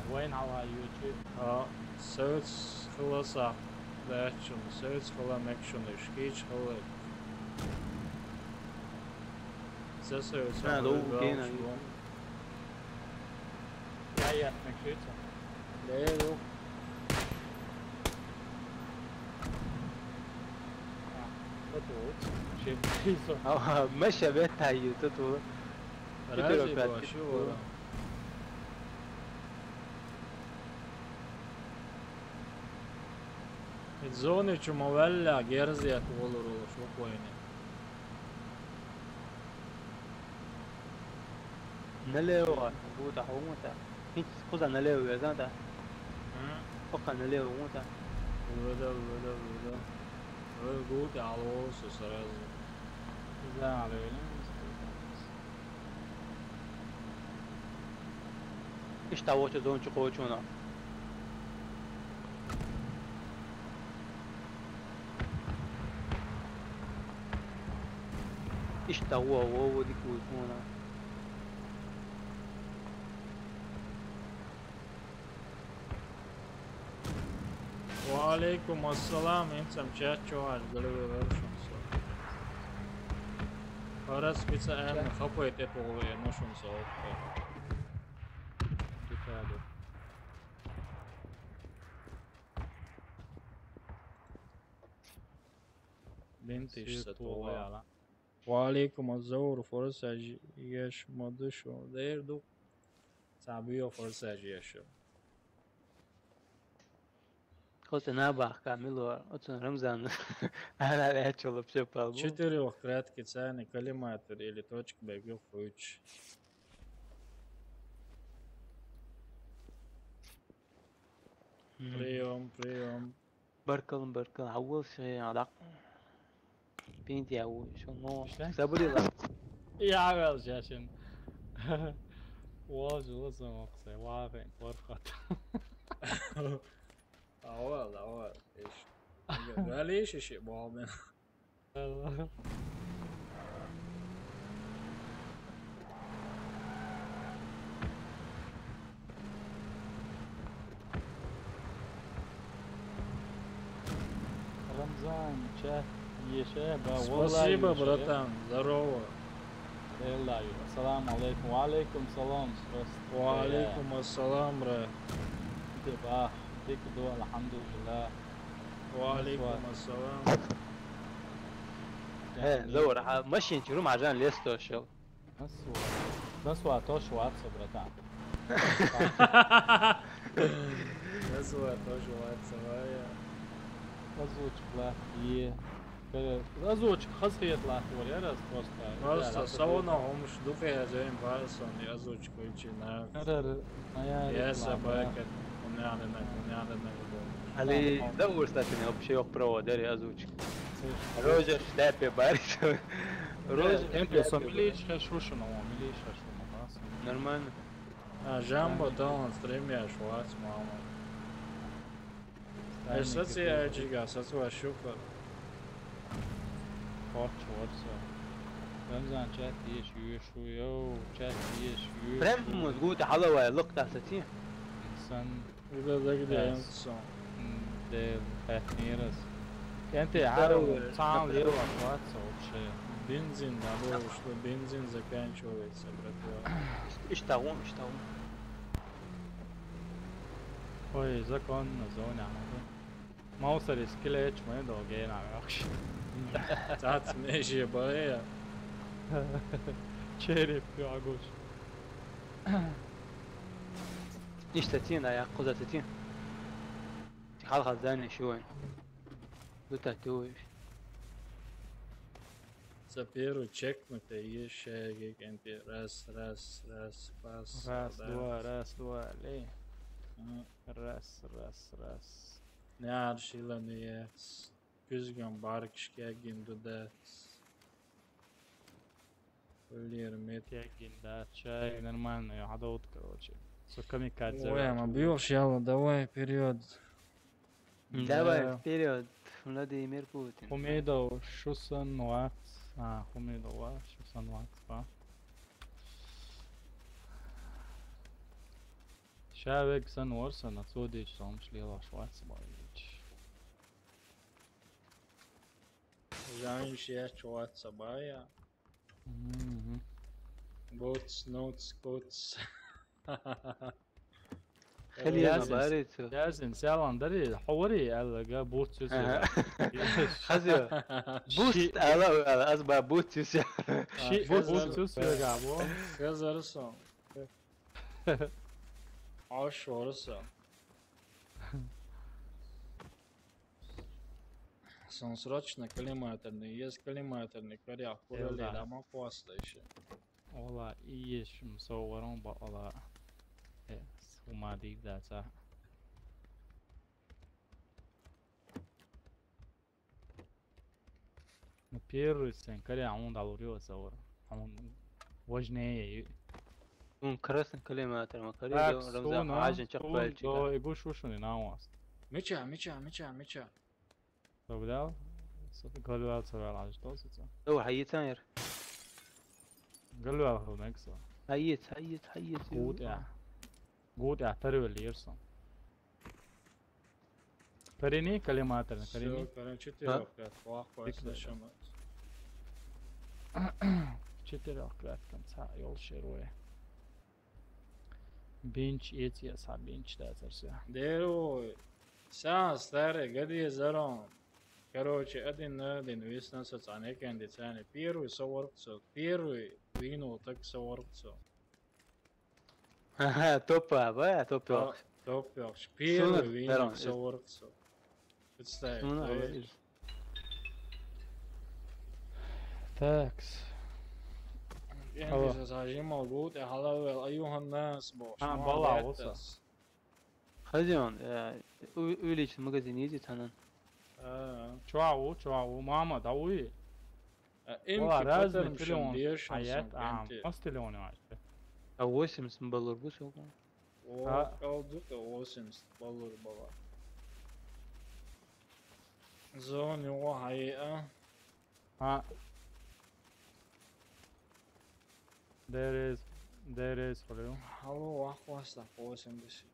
Вайн хьалха ючи. А, севц хила сах, дачун, севц хила мекшун, ишкич хила. Се севц хила. А, дов гена. Я, я, мекшица. Да, я, дов. А, вот, вот. Шептица. А, меша бетаю, тут вот. Рази баши вара. Зони чу мавалла герзият волуру шуквайни. Налево, гуда хумута. Хич куза налево везанда. М? Пока налево гуда. Веда, веда, веда. Веда гуда алоса сразу. Да, алоса. Ишта воча зон чу кочуна. Ишта во, во, во дик кочуна. Ва алейкум ассалам, инсам чат чугаш галеви вершим со. Харас бица эн хапай тепугу вернушим со. Дикаду. Бинтиш сатула. Ва алейкум ассалам, форсаж еш ма ду шу. Дер ду. Сабио форсаж еш. Хоза набах камило, оцун Рамзан. Ара вячулуп шепал бу. Четырёх краткий цайный коллиматор или точка бегу хуч. Приём, приём. Баркалын, баркалын. Хаввал шея дак. Пинти ау, шоно. Иште? Сабрила. Я вел жашин. Уол жылы соң оксай, вафен, коркат. Ауал, ауал. Иш. Вали иш иш болмен. Рамзан, ча, еше, ба, Спасибо, валлахи, еше. Братан, здорово. Эллаю. Ассаламу алейкум. Ва алейкум салам. Здравствуйте. Ва алейкум ассалам, брат. Де ба, тик ду, алхамдулиллах. Ва алейкум ассалам. Э, здорово, а машин чурум ажан лес то шел. Насуа. Насуа тоже ватса, братан. Насуа тоже ватса, вая. Озвучка, е. Озвучка, хазхият лахур, я раз просто. Просто салона хомш духе я зейн барсон, я озвучка учи на. Арар, моя Я реклама. Собака, кунялина, кунялина. Али, да, уж так не вообще ох проводер, я озвучка. Рожа в шляпе барс. Рожа в Эмпе со шляпе. Милиш хешушуна, о, милиш хешуна, да, со. Нормально. А, Жамбо, талон, стримяш, вас, мама. Эш саци ачига, саци ва шуфа. Корч, ворса. Рамзан, чат еш, юешу, йоу, чат еш, юешу. Прям музгу, да, халава, лук, да, саци. Сан Уйла да где Эс. Энсон. М, де, пятнерас. Энте, Здорово, ара, сам здорово. Лева, хватится вообще. Бензин, да, было, что бензин заканчивается, братва. Иш-, иштагъун, иштагъун. Ой, законно зона, а. Маусарис килеч, мы долгена, вообще. Тац меже бая. Череп, пиагуч. Иштатин, а, якъузататин. Халха здание шуен. Дута туеш. За первый чекнутый ещё гигенты. Раз, раз, раз, пас, Раз, да. Два, раз, два, лей. М. Раз, раз, раз. Не аршила не ес. Күзгөн барк шкягин дудец. Лир мет. Кягин да, чай, нормально, я хадоут, короче. Со камикадзе. Ой, ма бьёшь, яла, давай вперёд. Давай, да. Вперёд, Владимир Путин. Хумейдо, шусан вац. А, Хумейдо, ва, шусан вац, ва. Шавек сан ворсан, отсюда сомш лила швац, ва. Жаниш я чуват сабая. Мгм. Буц, нуц, куц. Хеле Язин, барицу. Язин, сялан дари, хавари, аллага буц юс. Ага. Хазио. Буц, ала, ала, аз ба буц юс. Ши, буц юс, га, бо. Хазарсон. Аш орсон. Сон срочно коллиматорный, есть коллиматорный, коряк, курали, да, ма коста ещё. Ола, и есть, м, со ворон ба, ола. Э, с ума дигда, ца. Ну, первый сен, коря, он дал урио, со вор. Он важнее. Он красный коллиматор, ма коря, так, Рамзан, стуна, ажин чак стун, пальчика. Да, и гуш ушуни на вас. Меча, меча, меча, меча. Собрал? Собрал, собрал, а что это? О, хайицан ер. Галвал хрунекса. Хайиц, хайиц, хайиц. Гуд я. Гуд я, первый лирсон. Перени коллиматор, перени. Всё, короче, четырёх, да? Четырёх крат конца, ёл шеруе. Бенч эти, са бенч да, всё. Деру, са старый, гади зарон. Короче, один на один виснаса цӀанекенди цани. Первый соваркцо, первый вийнул так соваркцо. Ага, топа, ба, топа. Топ, топ, первый вийнул соваркцо. Представь. Такс. Алло. Зажимал гут, я халавел, аюхан нас бо. А, бала, оса. Хазион, э, у-, увеличен магазин, иди танан. А. Чуау, чуау, мама, да уи. А, вала, эмки разный патарм телефон. Шундеш, аят, а, мас телефон вообще. А восемьдесят баллар бу сёгун. О, калдук, восемьдесят баллар бала. Зон, его хай, а. А. There is, there is, блин. Алло, ахваста, восемьдесят.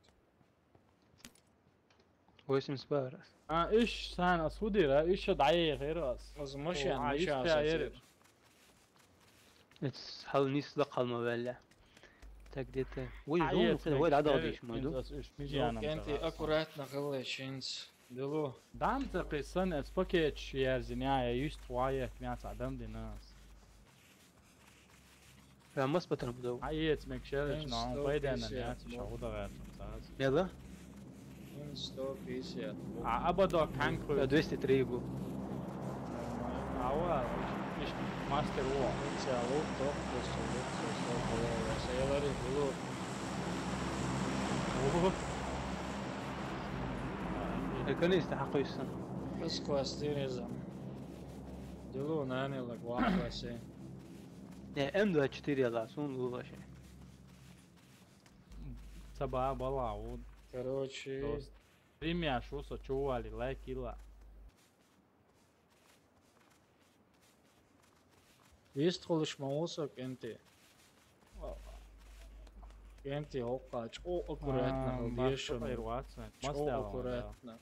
Восемьдесят бар. А, иш сан асудира, иш дае херас. Аз машин, о, иш дае херас. Эц хал нис да калма валла. Так где-то. Ой, а, зон, ой, да, да, диш, мой дом. Аккуратно, хылы, чинс. Дилу. Дам та кисан эс пакет шиярзиня, я юст вая, княц адам динас. Прям мас патрам дов. А, ец мекшерич, но он пойдет на меня, ты что, удавай, саз. Не, да? Сто пятьдесят. А, абадо канкру. Двести три гу. Ава, иш мастер во. Ца лук, ток, просто лук, просто лук, просто лук. Ого. Экономист хакъуйсан. Бас класс дирезам. Дилу нани лак вахваси. Не, М двадцать четыре ла, сун лулаше. Саба бала, вот. Короче. Премия шуса чували, лайк ила. Есть холыш маоса кенти. Кенти хокка, чо аккуратно, а, дешево. Чо аккуратно.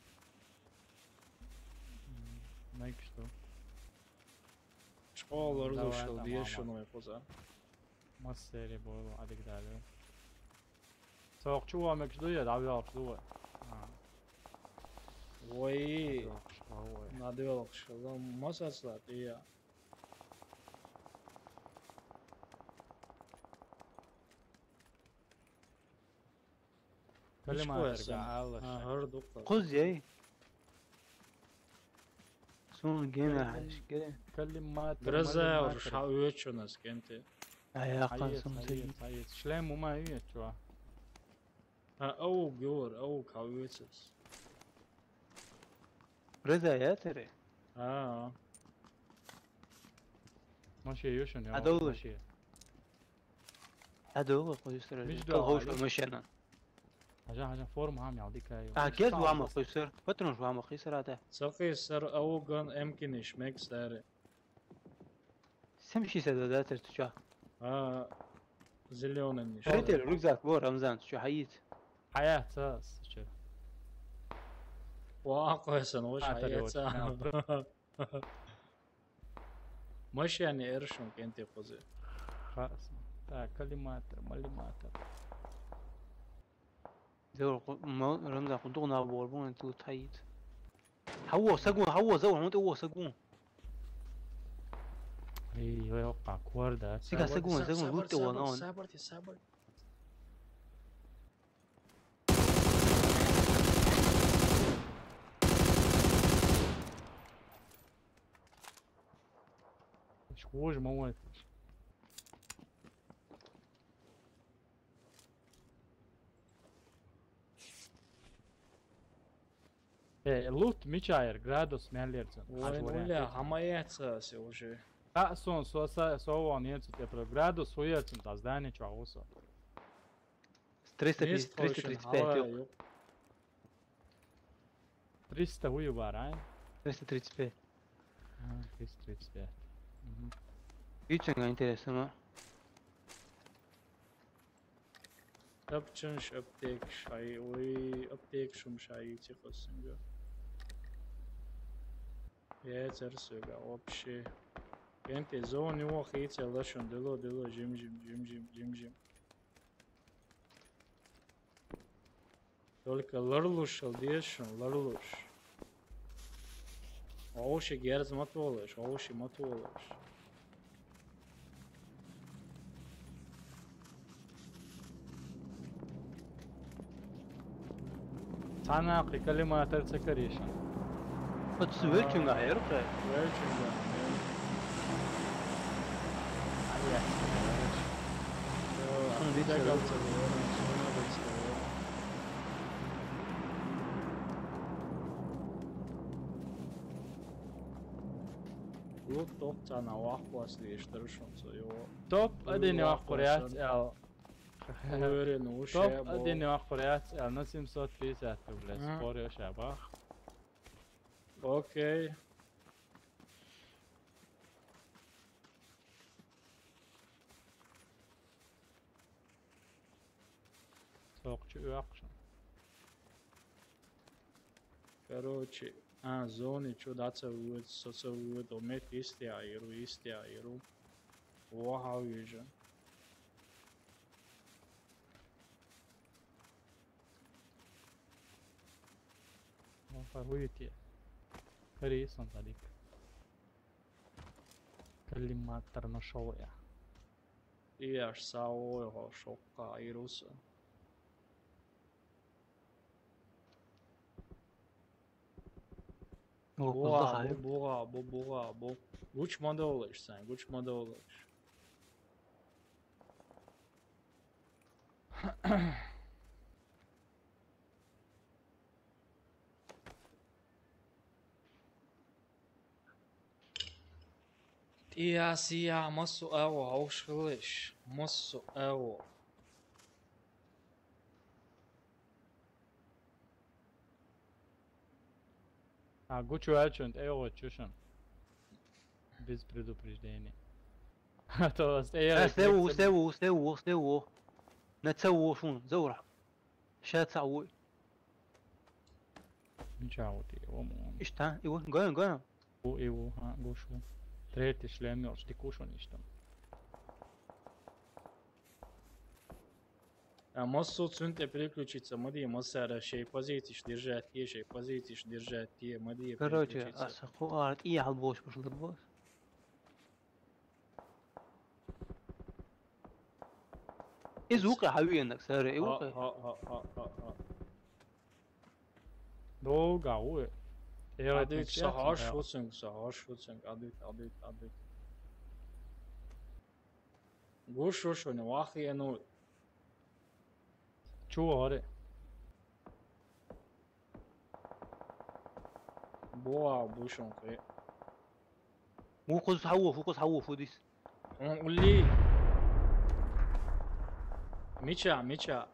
Мек что? Чо лорлушал дешево, коза. Мас сери бойлу, адик дали. Соокъчу ва мекшдуя, давялкъшдуа. А. Ой. Давялкъшдуа, ой. Надавялкъшдуа, мас аслат, ия. Калиматырга аллаш. А, гьар дукха. Куз яй. Сун гена хаш, гена. Калиматыр, гроза малиматыр. Уж ха уьйчунас кенти. Аяқхан сум сей. Шлем ума уьйчуа. А, ау гёр, ау кавецес. Гроза я тере. А. Маши юшун я. Адолу. Маши. Адолу, куйсура. Мижда. Кал хош машина. Ажа, ажа, форма ам ялдика ю. А, гез вама куйсур. Патрон вама куйсур ада. Сакъи сар ауган эмкиниш мекстари. Сем ши седа да тер туча. А, зелёный ниш. Ритер, рюкзак, во, Рамзан, туча хаит. Хаят са, туча. Ва, акъвасан, вош хаят са. Машяни эршун кенти кузи. Хас. Так, калиматор, малиматор. Дер ку-, ма-, Рамзан, кудугна бор бун ту таит. Хавва сагун, хавва зав, хавва сагун. Эй, ой, опа, куарда. Сига сагун, сагун, лутте вона он. Сабр, сабр. Иш хожа ма вайташ. Э, лут мичайр, градус мяллерцен. Ой, ну ля, хамаяца се уже. А, сон, со, со, со, вон, нет, типа, градус уерцен, та здание, чё, усо. Триста тридцать, триста тридцать пять, ёп. Триста уйу бар, а? Триста тридцать пять. А, триста тридцать пять. Мгм. Ичинга интересно, ма. Тапчынш аптек шай, ой, аптек шум шай, тихо сынга. Я церсуга вообще. Кенти зони во хице лашун, дыло, дыло, жим, жим, жим, жим, жим, жим. Только ларлуш, алдешун, ларлуш. Овши герз ма толаш, овши ма толаш. Цхьана кхы коллиматор ца карийша. Оцу велчунга хьеру кхы? Велчунга, велчунга. Ай, яц, яц. Всё, Шуна диця дагал ца вера, шуна диця вера. Лут топ цана вахвас лиштар шунца, йо. Топ Ой, один вахвас вахвар яц сан. Эл. Уверен, уж Топ я бо. Один вахвар яц эл, на семьсот пятьдесят, блядь, Ага. Спорю, шабах. Окей. Сокчу уякшн. Короче, а, зони чу даца вуд, соца вуд, о мет истя иру, истя иру. Вахав вижа. Вахав вижа. Кари сон садик. Коллиматор нашёл я. И аш сао його шокка ируса. О, Буга, кулда бу, хайр. Буга, бу, Буга, бу. Гуч модолыш сен, гуч модолыш. Тия, сия, массу эво, хавш хилиш, массу эво. А, гучу ачунт эво чушан. Без предупреждения. А то вас Э, эйо стеву, стеву, стеву, стеву. На цеву шун, заура. Ша цаву. Ничего ты, о, мон. Ишта, иво, гэн, гэн. У, иво, а, гушу. Третий шлем, ёрш, ты кушан иштам. А массу цунт переключиться, мади массара шей позицииш держать, те шей позицииш держать, те мади Короче, переключиться. Асаху арт и ял бош бош лабос. Из ука хавиенак сара, и Ха, ука. Ха, ха, ха, ха, ха. Долго, уе. Адит, сахаш, хусинг, сахаш, хусинг, адит, адит, адит. Гуш, шуш, не вахи, ну. Чу, аре. Буа, бушун, хи. Вукус хаву, вукус хаву, фудис. Ун улли. Мича, мича.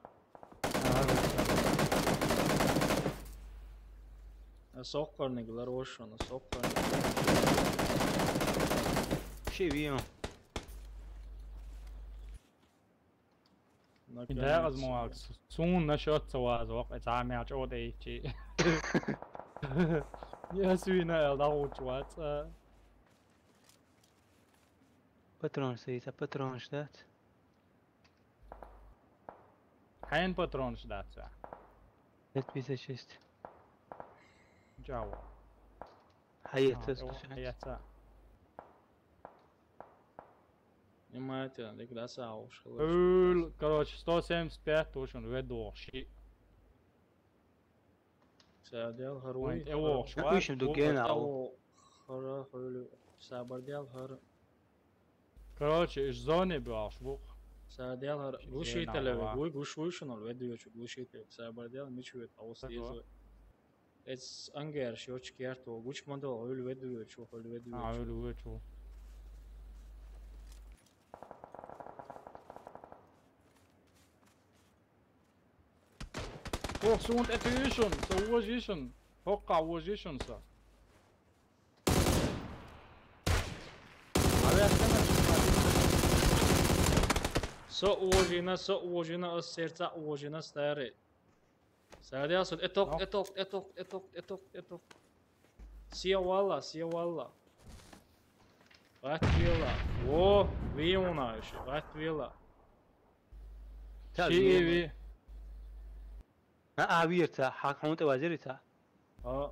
Соккарник ларошана, соккарник. Шевион. Дагъаз муакс. Сун на шот саваз вак, это ами ач о дейчи. Я свина эл да уч вац. Патрон сейса, патрон ждать. Хайн патрон ждать. Пять пятьдесят шесть. Джао. Хайта, сто семьдесят. Хайта. Внимательно, дик да сауш. Ул, короче, сто семьдесят пять тушен ведущий. Садел харуй. Эвох, швайт. Ишим дуген ау. Хара хулю. Сабардел хар. Короче, иш зоне баш бух. Садел хар. Глушитель, гуй гуш вышунул, ведущий глушитель. Сабардел мичует, а устизу. Эц ангер, шочки арто, гуч мандо, ул веду, чу, ул веду. А, ул веду. Ох, сунт эпишн, со уожишн. Хокка уожишн со. Со уожина, со уожина, ос сердца уожина старый. Садиас, эток, эток, эток, эток, эток, эток. Сия вала, сия вала. Ватвила. Во, виуна иши, ватвила. Та Ши виуна. Иви. На авирца, хак хунт вазирица. А.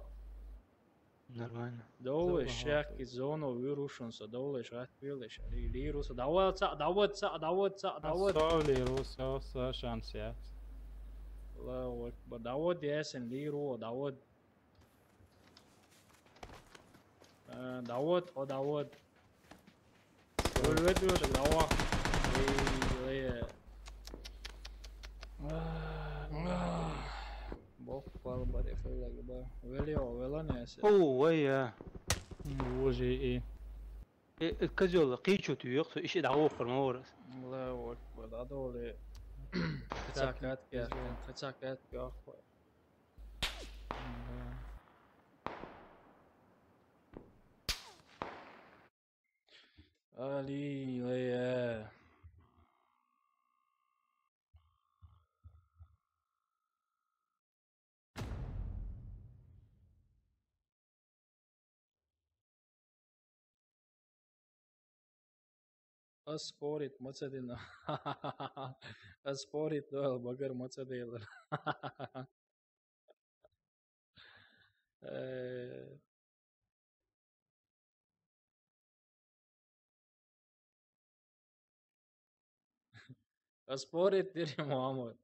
Нормально. Довлеш, Зо шаьркхи зоно вуьйр ву шун со, довлеш, гӀаттавелаш, ли-, лийр ву со. Давай, цаӀ, давай, цаӀ, давай, цаӀ, давай. Со лийр ву, со, со шанс яц. Аллаху акбар. Давай, ясин, лийр ву, давай. Э, давай, о, давай. Вед, вед, давай. Эй, эй. Бог пал баре, фэлэг ба. Велио, велане эсе. О, вай, я. Боже, и. Э, э, козёл, кийчу ты, ёх, иши да охур, ма орас. Аллаху акбар, да доле. Кыцакат кяхтан, кыцакат кяхтан. Али, лея. Аспорит мацадина. Аспорит дойл багар мацадила. Э, Аспорит дири, Муаммад.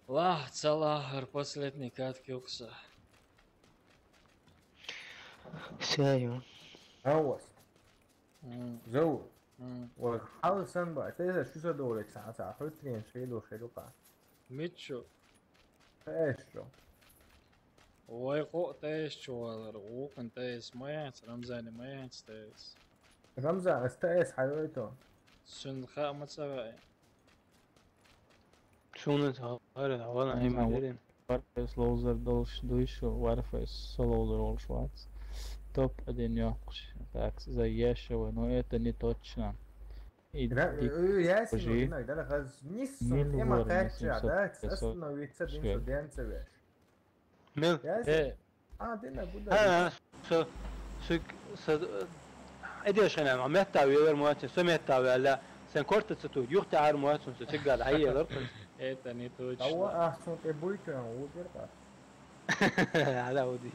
Ла, цала, последний кат кюкса. Всё, ё. Авас. М, Зоу. м. Ой, хал сан ба. Тэ за шу са доле са са. Хот трен шейло шейло ка. Мичо. Тэ эшо. Ой, хо, тэ эшо валар. Укн тэ эс маяц, Рамзани маяц тэ эс. Рамзан, эс тэ эс хайойто. Сюн ха мацавай. Шуна цагара, вала, Рамзан, эмерин. Warface лоузер долш дуйшу, Warface со лоузер олш вац. Топ один ёхш. Так, за Ешева, но это не точно. И Ра- дик- э, Ясин, Подожди. Ина, да, хаз нис Мил эма вор, кача, мисим да, со- остановиться дин Швед. Студенцевеш. Мел. Ясин. Э, А, дина, Ха, буда. со, со, эдеш хана, метта вевер муатин, со метта вела, сен корта цату, юхта ар муатин, со цигад, айелар. Это не точно. Ава ахсун те буйтен, удер ба. Ала удич.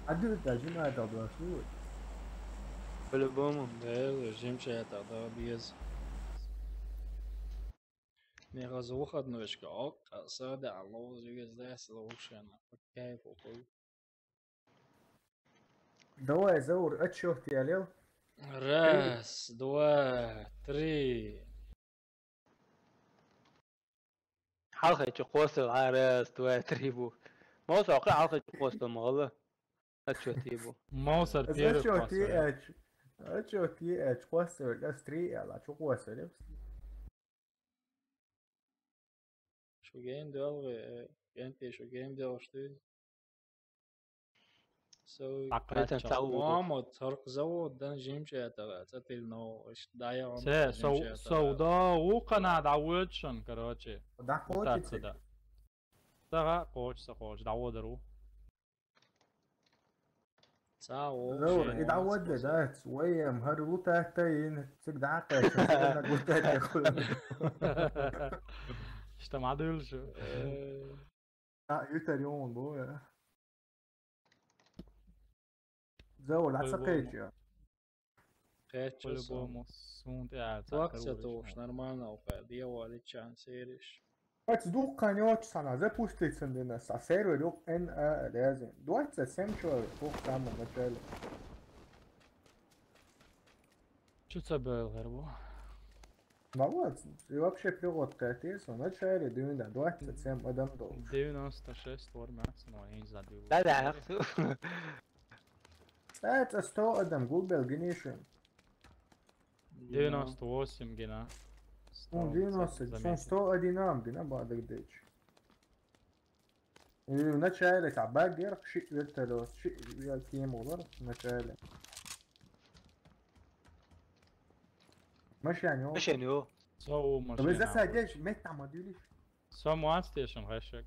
Аду да жима да дошлу. По-любому. Да, жимча это, да, без. Не раз выходной шка, ок, а сада, а лоуз, без да, с лоушена. Кайф, укол. Давай, Заур, отчёт я лел. Раз, два, три. Халхай чи косо, а, раз, два, три бу. Мос окы халхай чи косо мала. А чё ты бу? Маусар первый Отчёт класс. я эч. Отчёт я эч, косо, да, три, а ла, чё косо, да? Шу гейм дел, э, гейм те шу гейм дел, что ли? Со, Аккуратно, Аккуратно. цау. Мама, торг завод, дан жимча это, цатил, но, ш-, да, я вам Се, жимча со, со, да, у Канада, а уечен, короче. Да, Так, хочется. Да. Сага, коч, са коч, да, удару. Цао, Заур, жим, и да, он вот, способ. Да, своим, хару лутата, и всегда так, всегда лутата. Что модель же? Э, А, ютарион, бо, я. Заур, да, По-любому. цакайча. Пять часов. По-любому, сунт, я, Флакция то уж нормально, ука, дьявол, и чан, сериш. Эц дух канёч сана, запуститься дина, са сервер юк эн а лязин. Двадцать семь человек, ух, там в начале. Что тебе, Гербу? Ну вот, и вообще привод катился, в начале дюйна двадцать семь адам дол. девяносто шесть вормятся, но я не знаю, Да, да. Это сто адам губил генишин. девяносто восемь гена. Ну, девяносто, сон сто один ам гена бадык дэч. И в начале та багер ши вертолет, ши вертолет в начале. Машине. Машине, о. Соу Вы машина. засадишь, мет там отдюлишь. Со ма вац те шуна хьешаг.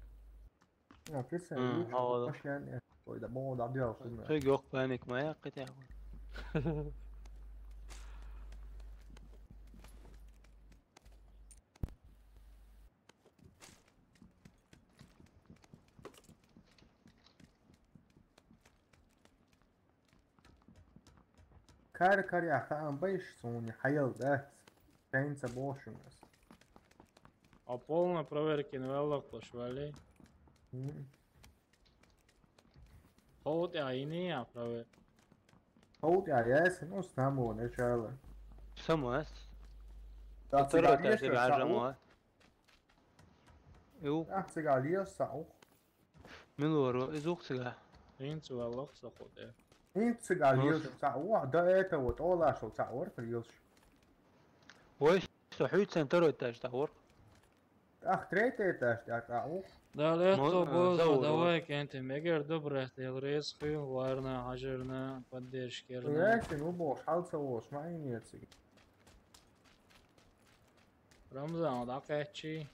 Ну, кисен, М, вича хьо. Машен, э, ой, да, бо, да, бьёл, шуна. Хьо гёх памик ма яхкъи тя. Кар, кар, я, хаам, байш, суни, хьаял, да? Шайн ца бошун ас. А полная проверка не веллак лош вали. М. Ховт я, ини я проверка. Ховт я, яс, ну, снаму, начало. Самоас. Да, Второй цигарет, этаж, да, бажамо. Ю. А, цигарет, саух. Милору, из ух цига. Ин цу Аллах сахуде. Ин цига Ну, лилш с- ца уа, до этого вот ола шо ца уор лилш. Ой, что хьуй центр этаж та уор. Ах, третий этаж та та ух. Да, лето Ну, э, было, за уро. Давай, кенти, мегер добре, тел рез хил, варна, хажирна, поддержки, рна. Ясин, ну, бо, шалца уош, ма ин ециг. Рамзан, да качи.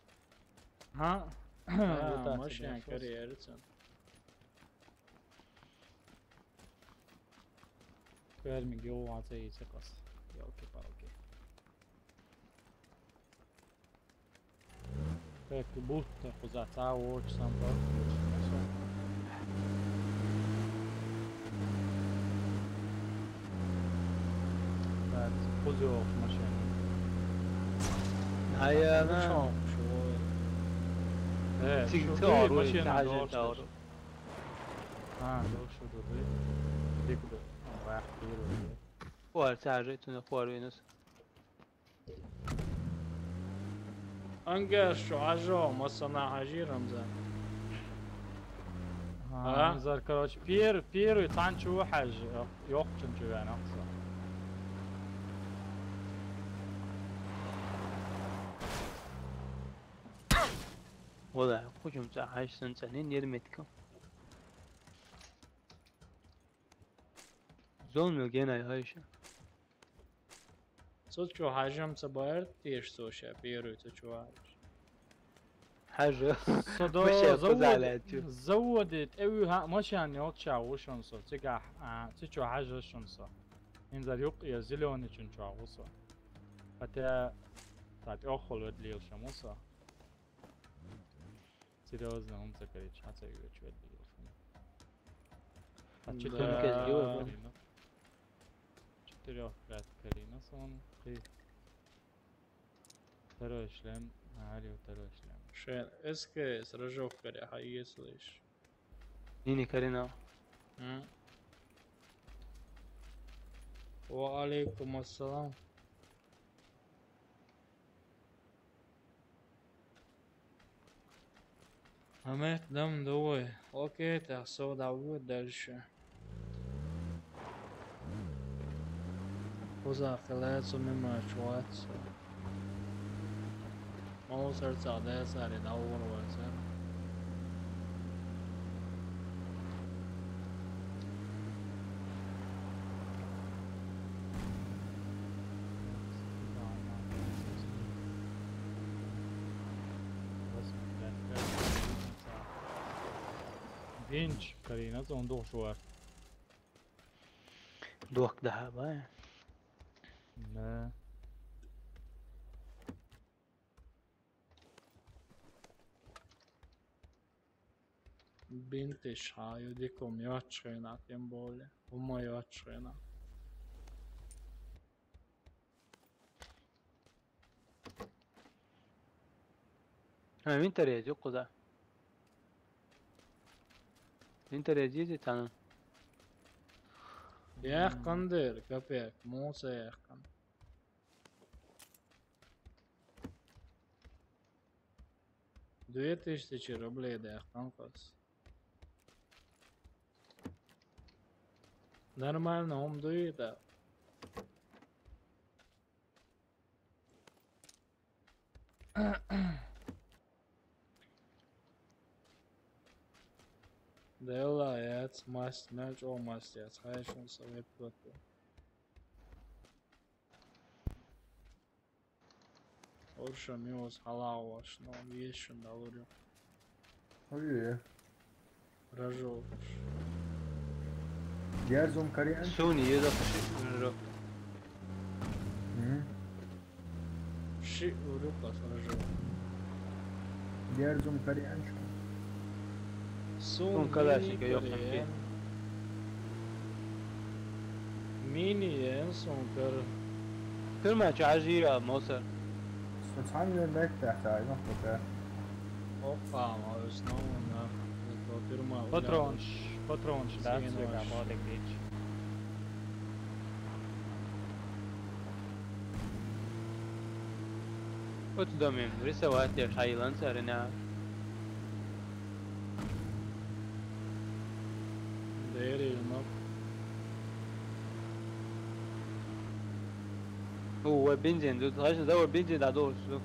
Ха? А, Ротация машина дошла. Карьерца. Ферми гео ваца яйца кас. Ёлки-палки. Так, будто куза ца уоч сам. Так, кузёв машина. Ай, Ну, она. Чё, чё? Э, Цик-, шо цик-, ты ору, машина цик-, должна? Ору. А, дошла туда. Ты куда? А, вах, ты куда? Пуар цажи, ты на пуар винус. Ангар шо ажо, масана хажи, Рамзан. А, А? Зар, короче, пер-, первый танчу хажи, ёх, чун чу вян ахса. Ола, кучум ца хажи сан ца, не нерметка. Зон мил генай хажи. Цо чо хажам ца баьр теш цо ша первый цо чо хажи. Хажи. Со до Вообще завод-, позалять. Заводе тӀеви ха-, машан йолча вушун со, цигахь, а, ци чо хажа шун со. Инзар юкъ я зелёный чун чо вусо. Хотя, та тӀехула вед лил шаму со. Серьёзно, он закорич, а ца ювеч вед лил шаму. А Да. четыре Кез юве. Четырёх пять Карина сон, ты. Второй шлем, а, Али второй шлем. Шен, эске сражок каря, ха, если ж. Нини Карина. М. Ва алейкум ассалам. Амет дам довой. Окей, так, со давай дальше. Куза хилецу мимо чуаца. Мол сердца десари даурваса. Бинч, Карина, зон дух шуар. Дух да, ба? Да. Бинтиш хаю дикум йочхена, тем более. Ума йочхена. А, в интернете куда? В интернете там. Яхкандыр, капек, муса яхкан. Две тысячи рублей да яхкан кос. Нормально, ум дуй да. Дела яц масть, мяч о масть яц, хайшун совет плату. Kuršam jūs halāvošanu, viešanu dalurju. Ой, Ražoks. Дерзум кариан. Suni jēza šī ražo. Мгм. Šī urjukas ražo. Дерзум карианчку. Sun Kalāšnika joku. Mini jēns un kar. Pirmā čāžīja mūsu. Sun sanne mettä tai no kota. Oppā, ma jūs nav, un to pirmā. Patrons, patrons, Zvienoši. Dācis kā patikdīts. Pats domiem, risavāt tie šailans arī nā. Dēri, nu. Uu, vai benzin, tu taisi, da vai benzin da dos, tu.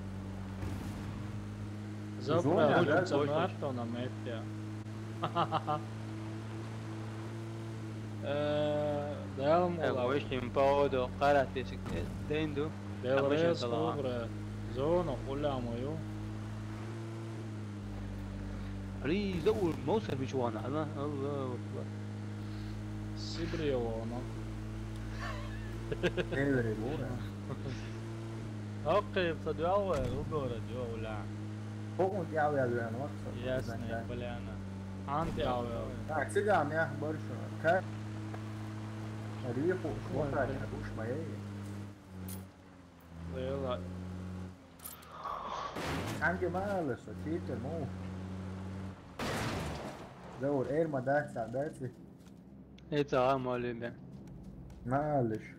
Zaprā, Zona, uđam da, sam točno. Martona metjā. E, Dēlam Evo, ulā. Ištim pa odo, karāties, dendu. Dēl Apmēram reiz tā lā. Kobra. Zonu uljāmu ju. Arī zaur mūsu ar biču vana, Allah, Allah, Allah. Sibrievo, nu. Every boy. Okei, tad jau vai, ugora, jo uljā. Pukun jau jau jau no. Jasnē, paljāna. Anti jau jau. Tā, cigām, jā, baršo. Kā? Arī iepu, šotrā, jā, bušma, ej. Liela. Angi māles, o tīte mū. Zaur, ērma dācā, dāci. Ei tā, āmā līdē. Māliš.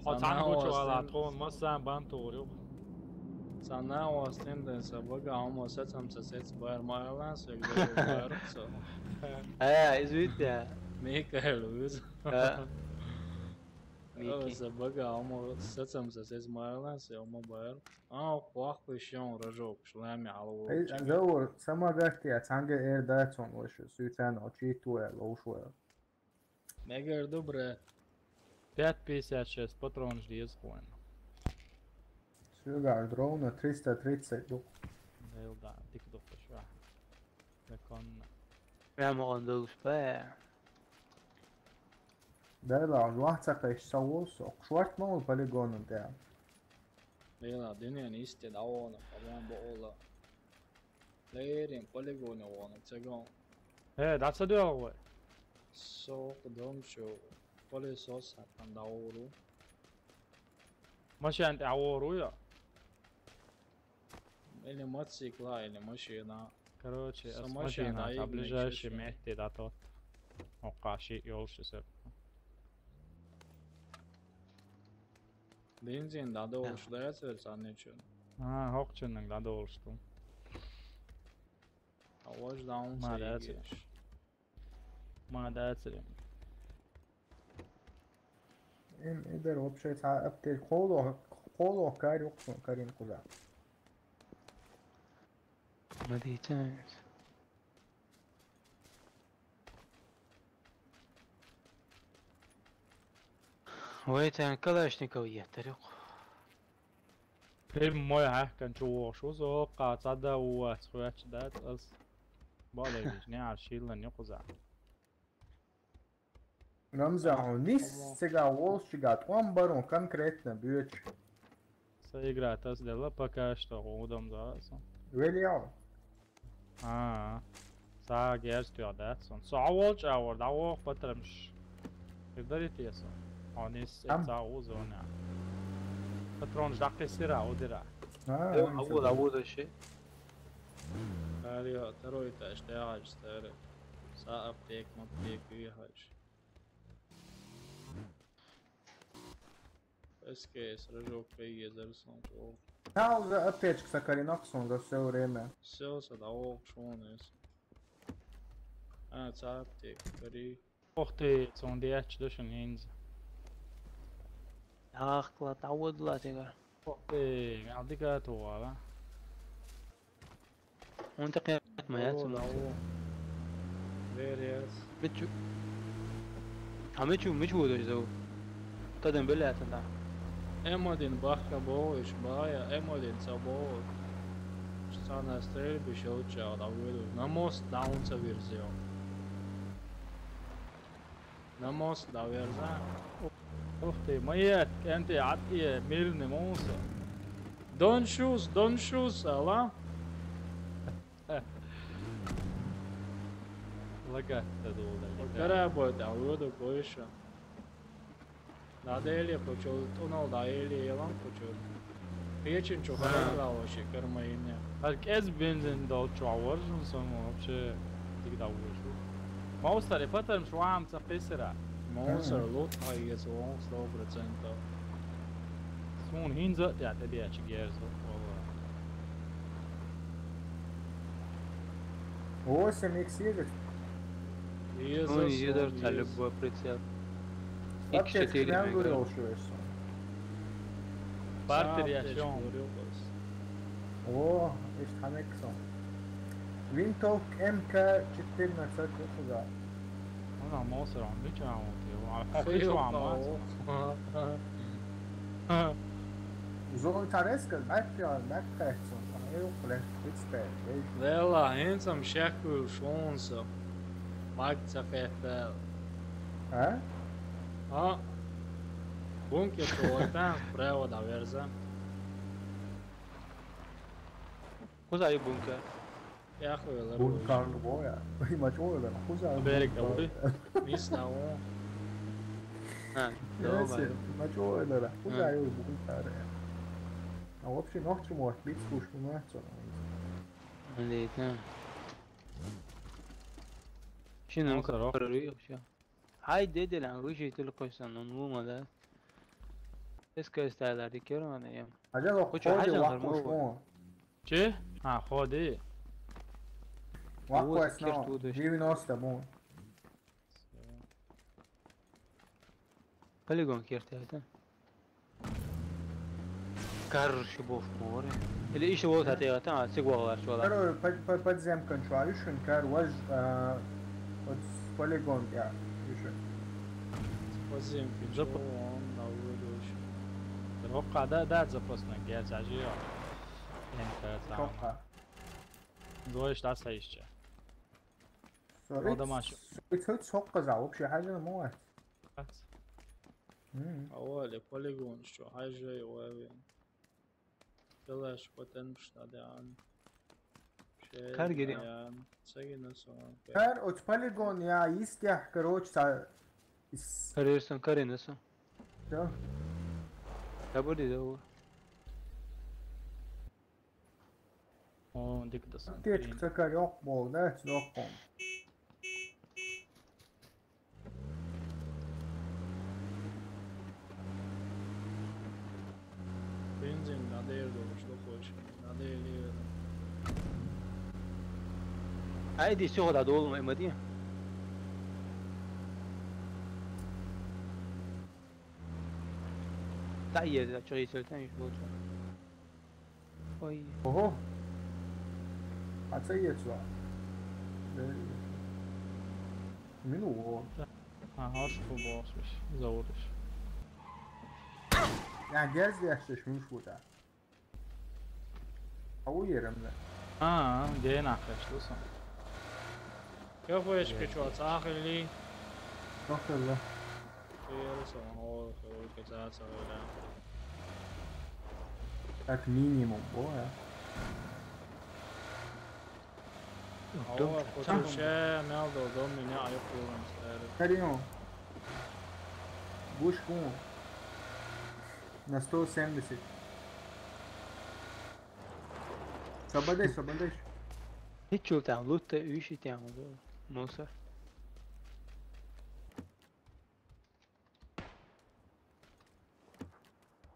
Ots anguču alā tun masām bantūrju. Sanāvos tendence bagā, homo secam sa sec bair mailēns, ja gdēju bairukso. Ē, izvīt, jā. Mikaelu uz. Jā. Miki. Miki. Sa bagā, homo secam sa sec mailēns, ja homo bair. Au, klahku iš jau ražokš, lēmja alū. Ei, zaur, samagātjā, canga ēr dācon, loši, sūtēno, čītoja, laušoja. Mega ir dobrē. Пятьдесят шесть патронов здесь хуйно. Sūgā drona trīsstā trīsdesmit. Dēl da, tik dopašā. Rekonna. Prema on dolu spēja. Dēlā, un vācākais savos, ok švart malu poligonam tajā. Lielā dinien iztied aona, pa lēm bola. Lērim poligoni aona, cegon. Ē, dāca dēl vai? Soka domšu, polisos hatan dauru. Mašēn te aoru, jā. Или мотоцикла, или машина. Короче, Са ас машина машина, да та именно ближайший чё-чё. Метти да тот. О, каши, ёлши сэр. Бензин да долш да цвет санничен. А, хокченнің да долшту. А ваш даун Ма да цвет. Ма да цвет. Им идер вообще ца аптек холо, холо карюк, карин куда. Ма дīcēns. Vai tēn Kalāšnikov iet, ar juku. Pirmo jā, kan čūšu uz okā, cada uots, huēč dēt, as. Balēviš, ne, ar šīlen jukuzā. Ramzā, un nis cigā volšķigā tom baron konkrētna bieči. Saīgrā tas dēla pakāš to ūdam zāsu. Vēl jau. Ā, sāgi ērstu jau dēts, un sāvolč, āvor, dāvo, patramš. Ir darīties, un nis Am. Cā uzonā. Patronš dakis ir, udirā. Ā, Jau, avuda, avuda šī. Arī jau tarojtāš te āžas tēri. Sā aptiek, man tiek vīhaiš. Es, ka es ražo, ka iezars un to. Nav aptiečka sakarinoks un za sev rēmē. Sev sad augšu un es. Ā, cā aptiek, arī. Pohti, un diečs dušan inzi. Āhkla, tā udlā tikai. Pohti, jā, tikai to, va. Un tā kā atmajāts, un Vēries. Miču. Ā, miču, miču udoši zau. Tādēm bilētan tā. М один бахка бохуш, бая, М один ца боху. Цхьана стрельби шелча, да вылу. На мост даун ца вирзио. На мост да верза. Ух ты, моя, кенте, ат, е, мирный муса. Don't shoot, don't shoot, ала? Лага, да долда. Карабой, да, вылу, койша. Надели, почёл, тунал, да, или елан, почёл. Печин чё, харагла вообще, кармаине. Ар кез бензин дал чё, аваржун сон вообще, дик да вылу. Маустари патарм шуам ца песера. Маустар лут айгес вон сто процентов. Сун хинза, я, тебе я чигерзо, вала. Восемь икс едет. Ну, Еза, едет, сон, ца ез. Любой прицел. Вообще, икс четыре мегаватт. Говорил, что есть. Партер я чём. О, есть хамексон. Винтовка М К четырнадцать, это да. Ну, на мусор, он ничего, он, он, он, Хил он, он, Зови Тарескас, баккиан, баккайсон, сан, эл, блин, тридцать пять, эй. Лела, хинсам шекуил шонса. Бак ца фетел. А? А? Бункер шуотан, справа да верза. Куда и бункер? Яхуй, лару. Бункер боя. Има чё, да, куда? Берег да, уй. Мис да, о. А, я добре. Се, има чё, да, да. Куда? А. Ё, бункер. А вообще, ночью может быть скучно, но это не знаю. Шин, ну, хорошо. Хорошо. Ай, деделян, выжить только что, ну, ну, да. Эскер стайлар, дикер, ма, да, ям. Хажа ло, Хоча ходи, хажа ло, нормально. Ходи. Че? А, ходи. Вакуэс, вот, но, керту дышь. Девяносто бун. Полигон керти это. Короче, бов море. Или ещё вот это, это, а, сигуалар, что ли? Короче, под, под, подземка, что ли, шин, кар, важ, а, вот с полигон, я, ещё. Подземка, Зап- что он на выдаче? Рокка, да, да, запасной, я, я, я. Рокка. Зоиш, да, саишча. Sorry. Адам ач. Sorry, сок каза, вообще, хажа на море. Ац. Мгм. А оли полигон, что, хажа и уэви. Делаешь потен, что, да, ан. Кар гири. Сегина сон. Кар, от полигон, я, истях, короче, са, ис- Карерсон, каренесон. Да. Я буду, да, о. О, дик да сан. Аптечка такая, ёк, бол, да, ёк, бол. Бензин, надо, что хочешь, надо или Ай, ди сё да дол ма ди. Та е да чё и сёлтан, и вот. Ой. Ого. А це є чого? Е, Минулого. Ага, ошибу босс, зауриш. Я герз я ще шмуш буде. А уйерем не. А, де нахрен, что сам? Кёфуеш, кычуа, цахили. Нахрен, да. Уйерем, о, о, кыча, цахили. Как минимум, о, я. Ава, хочеш, мел до, до меня, а я плывем, старый. Карион. Будешь кому? На сто семьдесят. Свободишь, свободишь. Ты чё там, лут-то ищи там, мусор.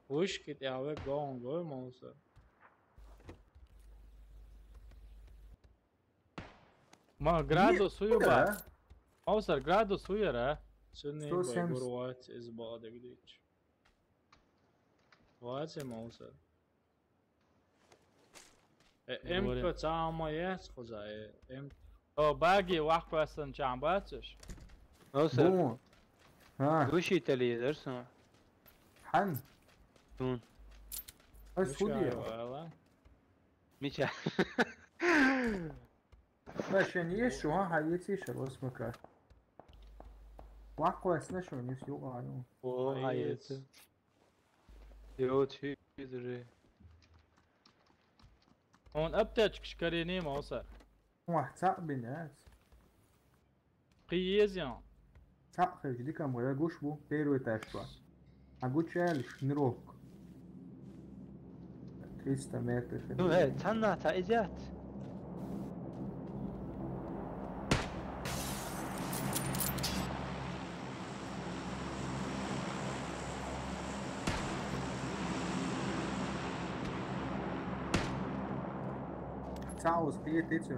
Вышки ты, а вы гон, гой, мусор. Ма, градус уйба. Мусор, градус уйра. Сюни сто семьдесят. Гурват из бадык дич. Ваце мусор. Э, М К цаама яц хоза, э, М. О, баги вахпасан чам бацуш. О, сэр. Бу. А. Глушитель дерсо. Хан. Ас хӀу дийр? Мича? Ва шен еш шу, ха, хьаэций шер, ва смыкра. Ваккхаваьцна шу, нис юкъа, ну. О, хьаэц. Йо, чи изре. Он аптечкаш карийний ма, сар. Вах, цхьаъ бина яц. Кхы еза ян. Цхьаъ хилча дика ма вара, гуш бу, первый этаж чу. А гучаялиш нирок. Триста метров. Ну, э, цанна та изят. Цаус кхетицу.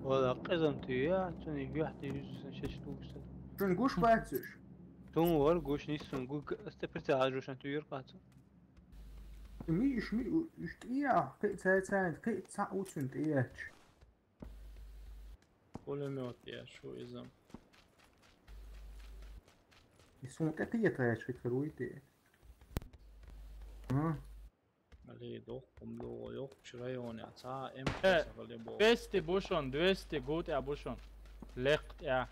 Вала къизам ту я, цуни гюхти юзусан шеш дугуса. Чун гуш бацуш? Тун вар гуш нисун гу, сто процент ажушан ту юр къацу. Ми иш, ми иш тия, кхи цай цай, кхи ца уцун тияч. Пулемёт я, шу изам. Исун тия таяч, хит руйти. А? Али дох, кумду йох, чи районе, ца эм Э, каса вали бо. Двести бушон, двести гут я бушон. Лект я.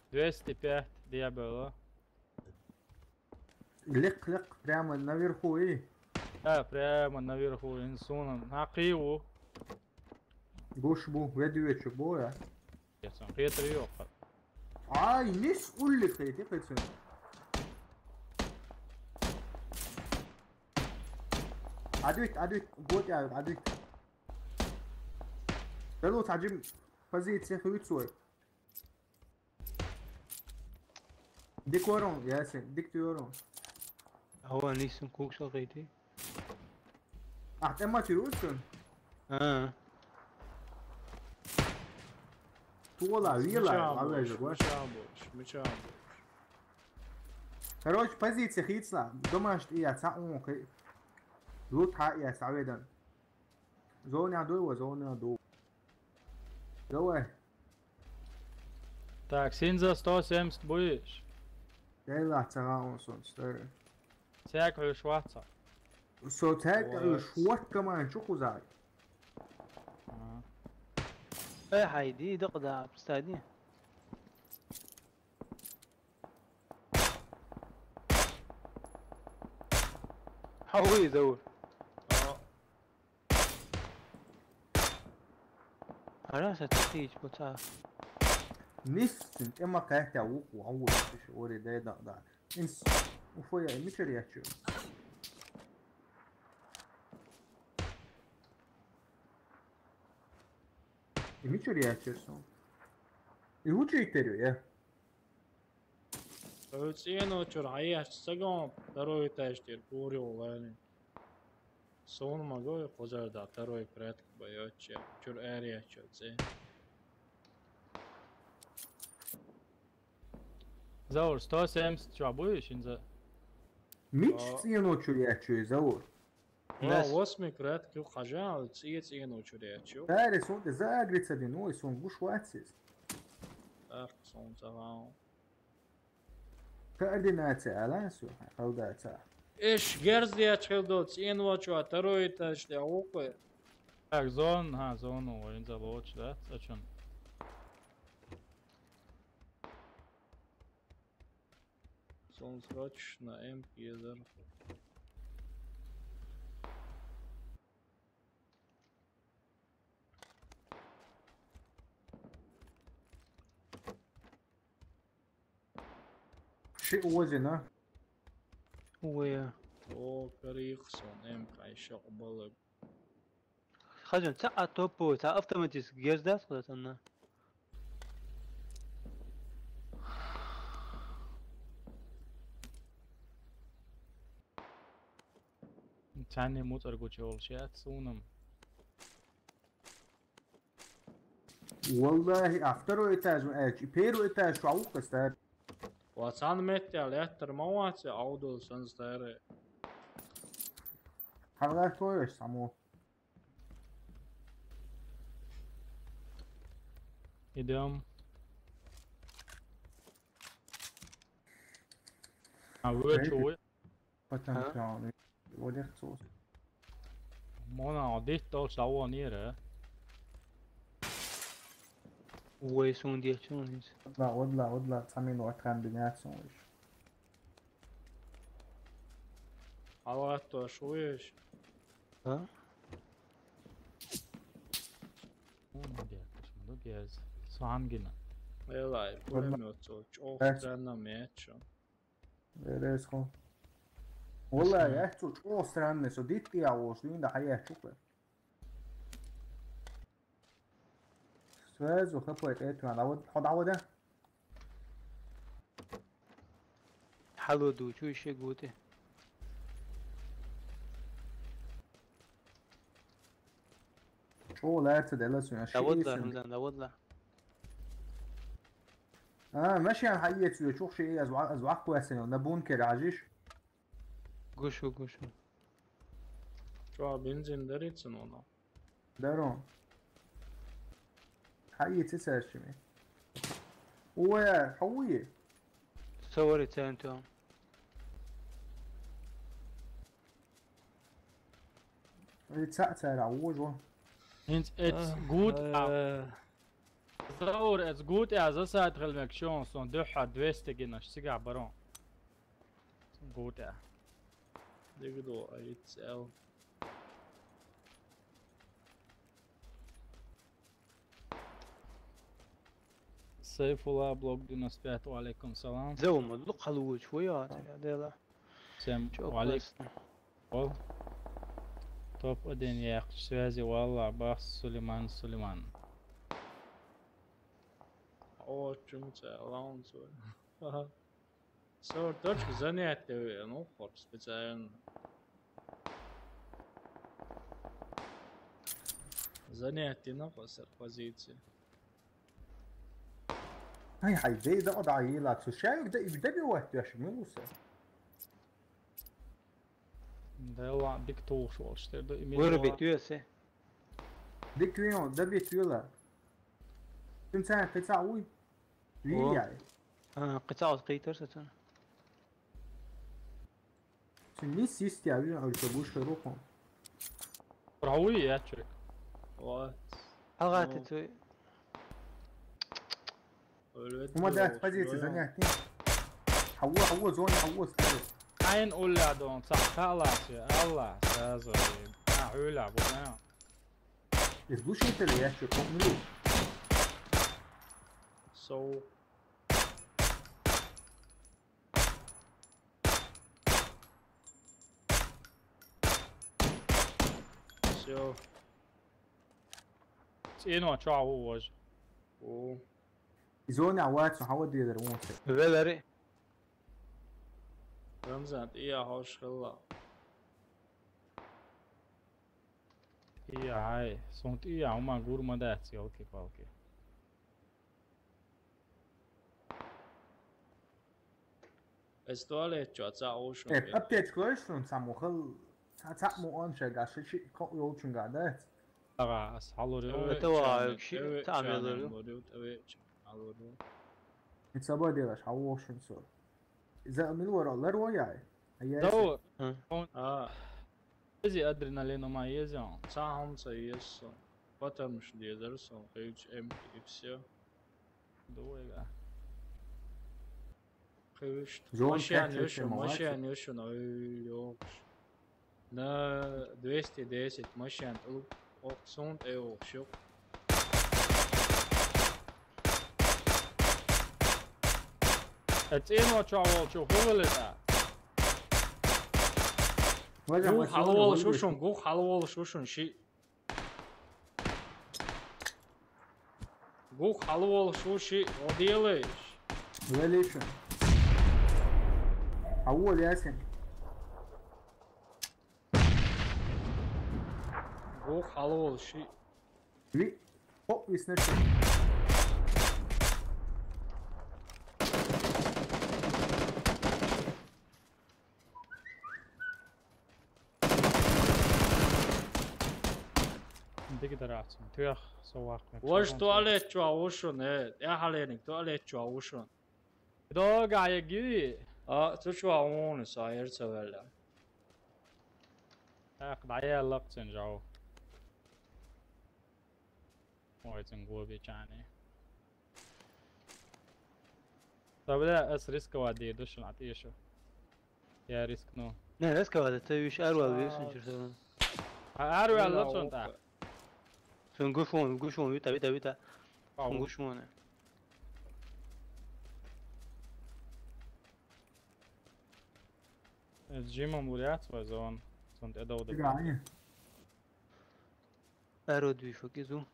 Двести пять дия было. Лек, лек, прямо наверху и. Да, прямо наверху, инсуна. На криву. Гуш бу, ведь вечер бу, я. Петр Йоха. Ай, нис улли хейти, хейти. Адвит, адвит, гот я, адвит. Белу таджим позиция хуйцой. Дикорон, ясен, диктуорон. Ава нисун кукшал хейти. Ахтема тирусун? А. Туола, вила, Мича алла бош, жагуа. Мича бош, мича бош. Короче, позиция хитсла. Домашт и я ца он хи. Лут ха я саведан. Зона дуй ва, зона ду. Давай. Так, синза сто семьдесят будешь? Дай ла, цага он сон, старый. Цяк хӀуш вацахь. Со цяк хӀуш ват команд чу хузай. Ага. Э, хьайди, дакъа да, пстади. Хьо вуй, Заур? А. Хьараса тӀе тӀийча буца. Нисцин тӀема кхаьття вукъу, ван вуй, иш оре дай дакъ да. Инс, уфоя, мичар ячу. И мичар ячу сон. И учителю, я. Хьо цӀено чуьра хьаеш цагон второй этаж тӀера кури валани. Сон ма гой, кхузара да второй порядок боёча, чуьра аьреча цӀе. Заур, сто семьдесят чуьра буй шинза? Мич цӀено чуьра ячу, Заур? Ва, восьмый порядок ю хьажа, цӀе цӀено чуьра ячу. Ари, сон тӀе загрица дин, ой, сон гуш вацис. Так, сон цаган. Координация алан су, халдаца. Эш герз ячхил до, цӀен вачу, второй этаж тӀе вукъе. Так, зон, ха, зону вайн залоч, да, цачун. Сон срочно М П езар. Ши увозина. Уве. О, карих сон, эм, кайшак балык. Хазан, ца а топу, ца автоматически гердас хазан на. Цани муцар гучи олши ацунам. Валлахи, а второй этаж, э, чи-, первый этаж, шу авук кастар. Ва цан меття леттер ма ваце, аудул сан старе. Халгар тоеш само. Идем. А вы чего? Потом А? всё, он уйдёт, цус. Мона дит толш лавон ира. Уой сун дечун из. Одла, одла, одла, цамин ватхан бинят сун иш. Аллах то шуеш. А? Молодец, молодец. Сангина. Элай, пулемёт соч. Ох, Эс. Цена мечо. Вереско. Валла, Эс. Я цу чо странный, со дит я ош, дин да хая чукла. Сразу хапает эту, а вот, ход а вот, да? Хьалуду, чу ише гути. Чо ларца дела суна, Даводла, шиисин. Рамзан, даводла. А, машин хьаец уя, чух ши, аз ва-, аз вахт васен, на бункер ажиш. Гушу, гушу. Чё, бензин дарится, ну, ну? Даром. Хьаец и сарчими. Уя, хьауи. Савари центу. Ой, ца-, ца-, ра, ужо. Хинц эц Ах, гуд а. э. Заур эц гуд а, засад хелмек шон, сон духьа двести гинаш, сига барон. Гуд а. Дигдо, а, эц эл. Сайфулла блог девяносто пять, ва алейкум салам. Заума, ну, халуч, вы, а, я дела. Всем Чё ва алейкум. Классно. Ол. Топ один яхшы связи, валла, бахс Сулейман, Сулейман. О, чё у тебя, лаунсу? Ага. Сор точка занятия, ну, хор специально. Занятие на хосер позиции. Ай, ай, дай да, да, и ла, цу шайк да, и да би ват, я ши, минуса. Да ла, дик тулш волш, тер да, и Вырубить минула. Вырубить, юэсэ. Дик вино, да бит юла. Тим цан, ты ца уй. О. Вияй. А, кыца от кыйтыр сатан. Син не систи, а вин алька будешь рухом. Правый я чек. Вот. Алга Ну. Ты цу. Өлөт Ума дэ позиция занять, не? Хавва, хавва, зоне, хавва, скажи. Айн улля дон, цахталаси, Алла, сразу. А, уля, бу, да. Из глушителя я чё, помню. Соу. Всё. Цӏено чӏа вож. О. Изоня вацу хава дедер вон се. Велери. Рамзан, я хош хилла. Я, ай, сунт я, ума гурма дац, ёлки-палки. Эс туалет чё, ца ушун Э, бе. Аптечка лоишун саму хыл, ца, ца му он шега, ши, ши, ко, ёлчунга, да? Ага, ас халури. Теве Это ва, чанем, ши, теве та чанем амелору. Лорю, теве чанем лорю. Ит саба делаш, хавошун со. За мил вара, лар ва яй. А я Да, эсе. Ы. Он А, ези адреналин ума ези он. Ца хам ца ес. Потому что дедер сон, хевч эмки и всё. Дуэга. Кывышт. Жёлтый Машина чё, нёшен, чё, машина молодец. Нёшен, ой, ёкш. На двести десять машина, тылып, ок, сунт, э, ок, шук. Эцэно чё, вол, чё, хулы это? Вадя, Гух машина халвол выигрыш. Шушун, гух халвол шушун, ши. Гух халвол шуши, оделыш. Велишин. А у Ясин. Гух халвол ши. Ви. Хоп, виснеши. Дигидерацин, тюх, совак. Вож туалет чуа ушун, э, я халеник, туалет чуа ушун. Дога я гиви. А, цу чуа уну, са, ерца веля. Так, дӀаяьлла-кх цуьнан жӀов. Ой, цуьнан го бичахьана. Ца, бля, ас рисковать дийр ду шуна, Ӏа тӀе шу. Я рискну. Не, рисковать, ца вуьш араваьлла вирсинчуьра. А, араваьлла цунна тӀаккха. Цуьнан гуш вон, гуш вон, вита, вита, вита. Ау. Цуьнан гуш вон. Э, Джимом лур яц вай зона? Цунна тӀе дов дага. Аьрру дуьйш ву кизу.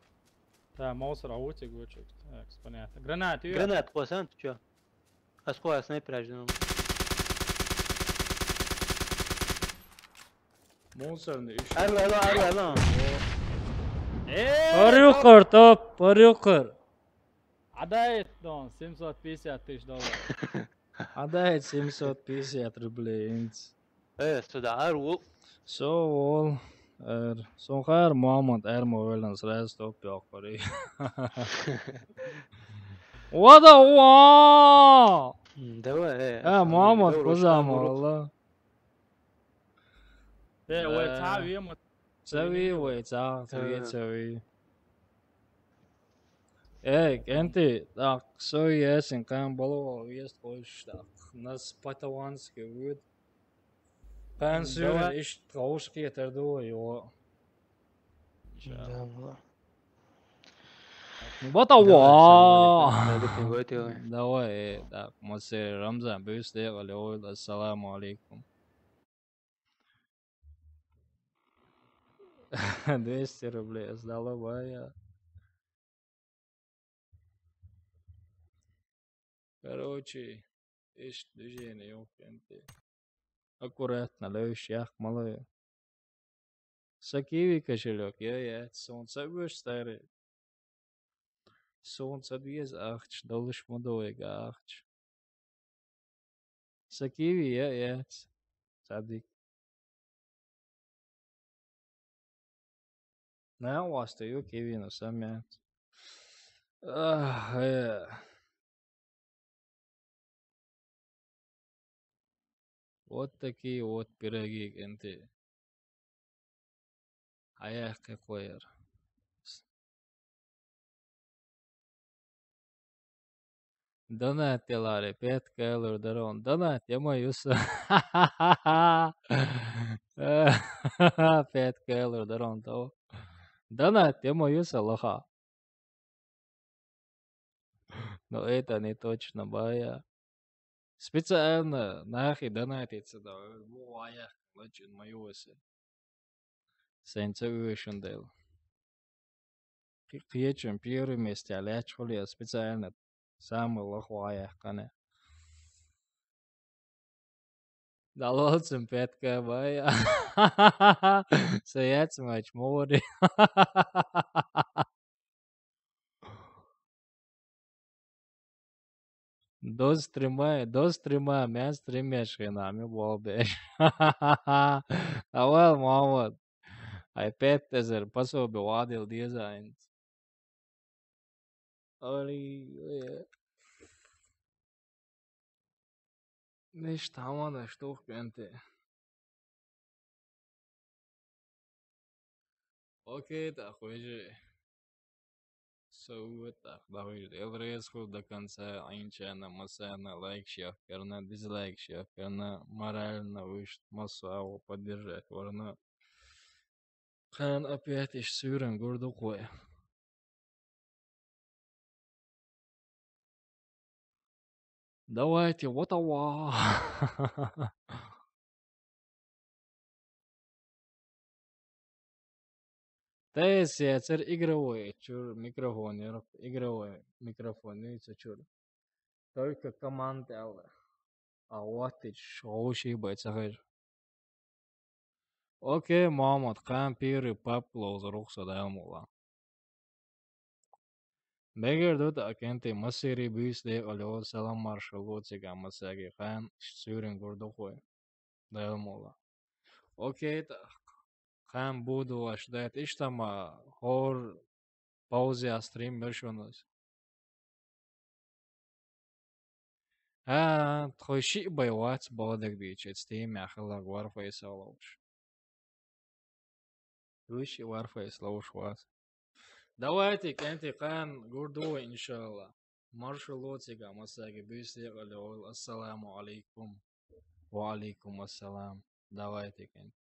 Да, мовсар а ву цига вочуьг. Так, понятно. Гранат ю? Гранат кхо сан, ты чё? Ас кхо а снайпер аждана. Мусорный иш. Аьрру, аьрру, аьрру, аьрру. Э, Парюкъар, топ, парюкъар. Ӏадайт дон, семьсот пятьдесят тысяч долларов. Ӏадайт семьсот пятьдесят рублей, инц. Э, сюда, ар ву. Со вол, эр. Сон хар Муаммад эр ма вэлэн сразу топ йоккхури. Вада ва! М, давай, э, А, Муаммад, давай, поза ручка, ма валла. Э, вай, Да. Ца ви ма Ца ви, вай, ца, ца ви, Э. ца ви. Эй, кӀентий, тӀаккха со ясин кхаьн балу вест хойш, тӀаккха нас по-тавански вуьд. Кхаьн М, суьйран давай. Иштта ховш кхетар ду вай, йо. Иншалла. Давай. Бата Давай, ва! салам алейкум. Давай, э, так, массе Рамзан, бюст декъал ойла, ассаламу алейкум. Двести рублей сдала бая. Короче, ишт движение йохкенте. Аккуратно, левш ях малы. Са киви кошелек, я, я, солнце веш старый. Солнце без ахч, долыш мудовый ахч. Са киви я, я, садик. На, у вас ты, ю, киви, но сам я. Ах, э. Вот такие вот пироги, кӀентий. Хьаяьккхи кхояр. Донат деларе, пять калур дарон. Донат, я мой юса. Пять калур дарон, то. Донат, я мой юса, лоха. Но это не точно, бая. Специально нахи донатиться да, во, ая, лачин моёсе. Сенца уйшундел. Кхечем первый месте, а лячхули специально самый лохвая кане. Далоцем пятка бая. Саяц мач мори. Доз стрима, доз стрима, мен стримеш хинами болбеш. Давай, Муаммад. Ай пять эзер пособи вадил дизайн. Али, э. Ниш тамана штух кенте. Окей, так уже. Со вот так, да, уже. Эл резко до конца, инчана, масана, лайк, шех, карна, дизлайк, шех, карна, морально выше, массово поддержать, варна. Кхаьн опять иш суьйран гур ду кхой. Давайте, вот ава. Тайс яцар игровой чур микрофон, яр игровой микрофон, ну и ца чур. Только команда ала. А вот и шоу ши бай ца хэр. Окей, Муаммад, кхаьн пиры пап лоз рухса даьлмула. Бегер дут акенти масири бюйс де олё салам маршалу цига масаги кхаьн суьрин гурдухуй даьлмула. Окей, та кхаьн буду ваш дайт иштама хор пауза стрим бершонус. А, тхой ши бай вац баладаг дийчет стримя хала гвар файсаловш. Вуьш и варфейс ловш вац. Давайте, кӀентий, кхаьн гургда вай, иншалла. Маршалла цига массайга, буьйса декъала йойла. Ассаламу алейкум. Ва алейкум ассалам. Давайте, кӀентий.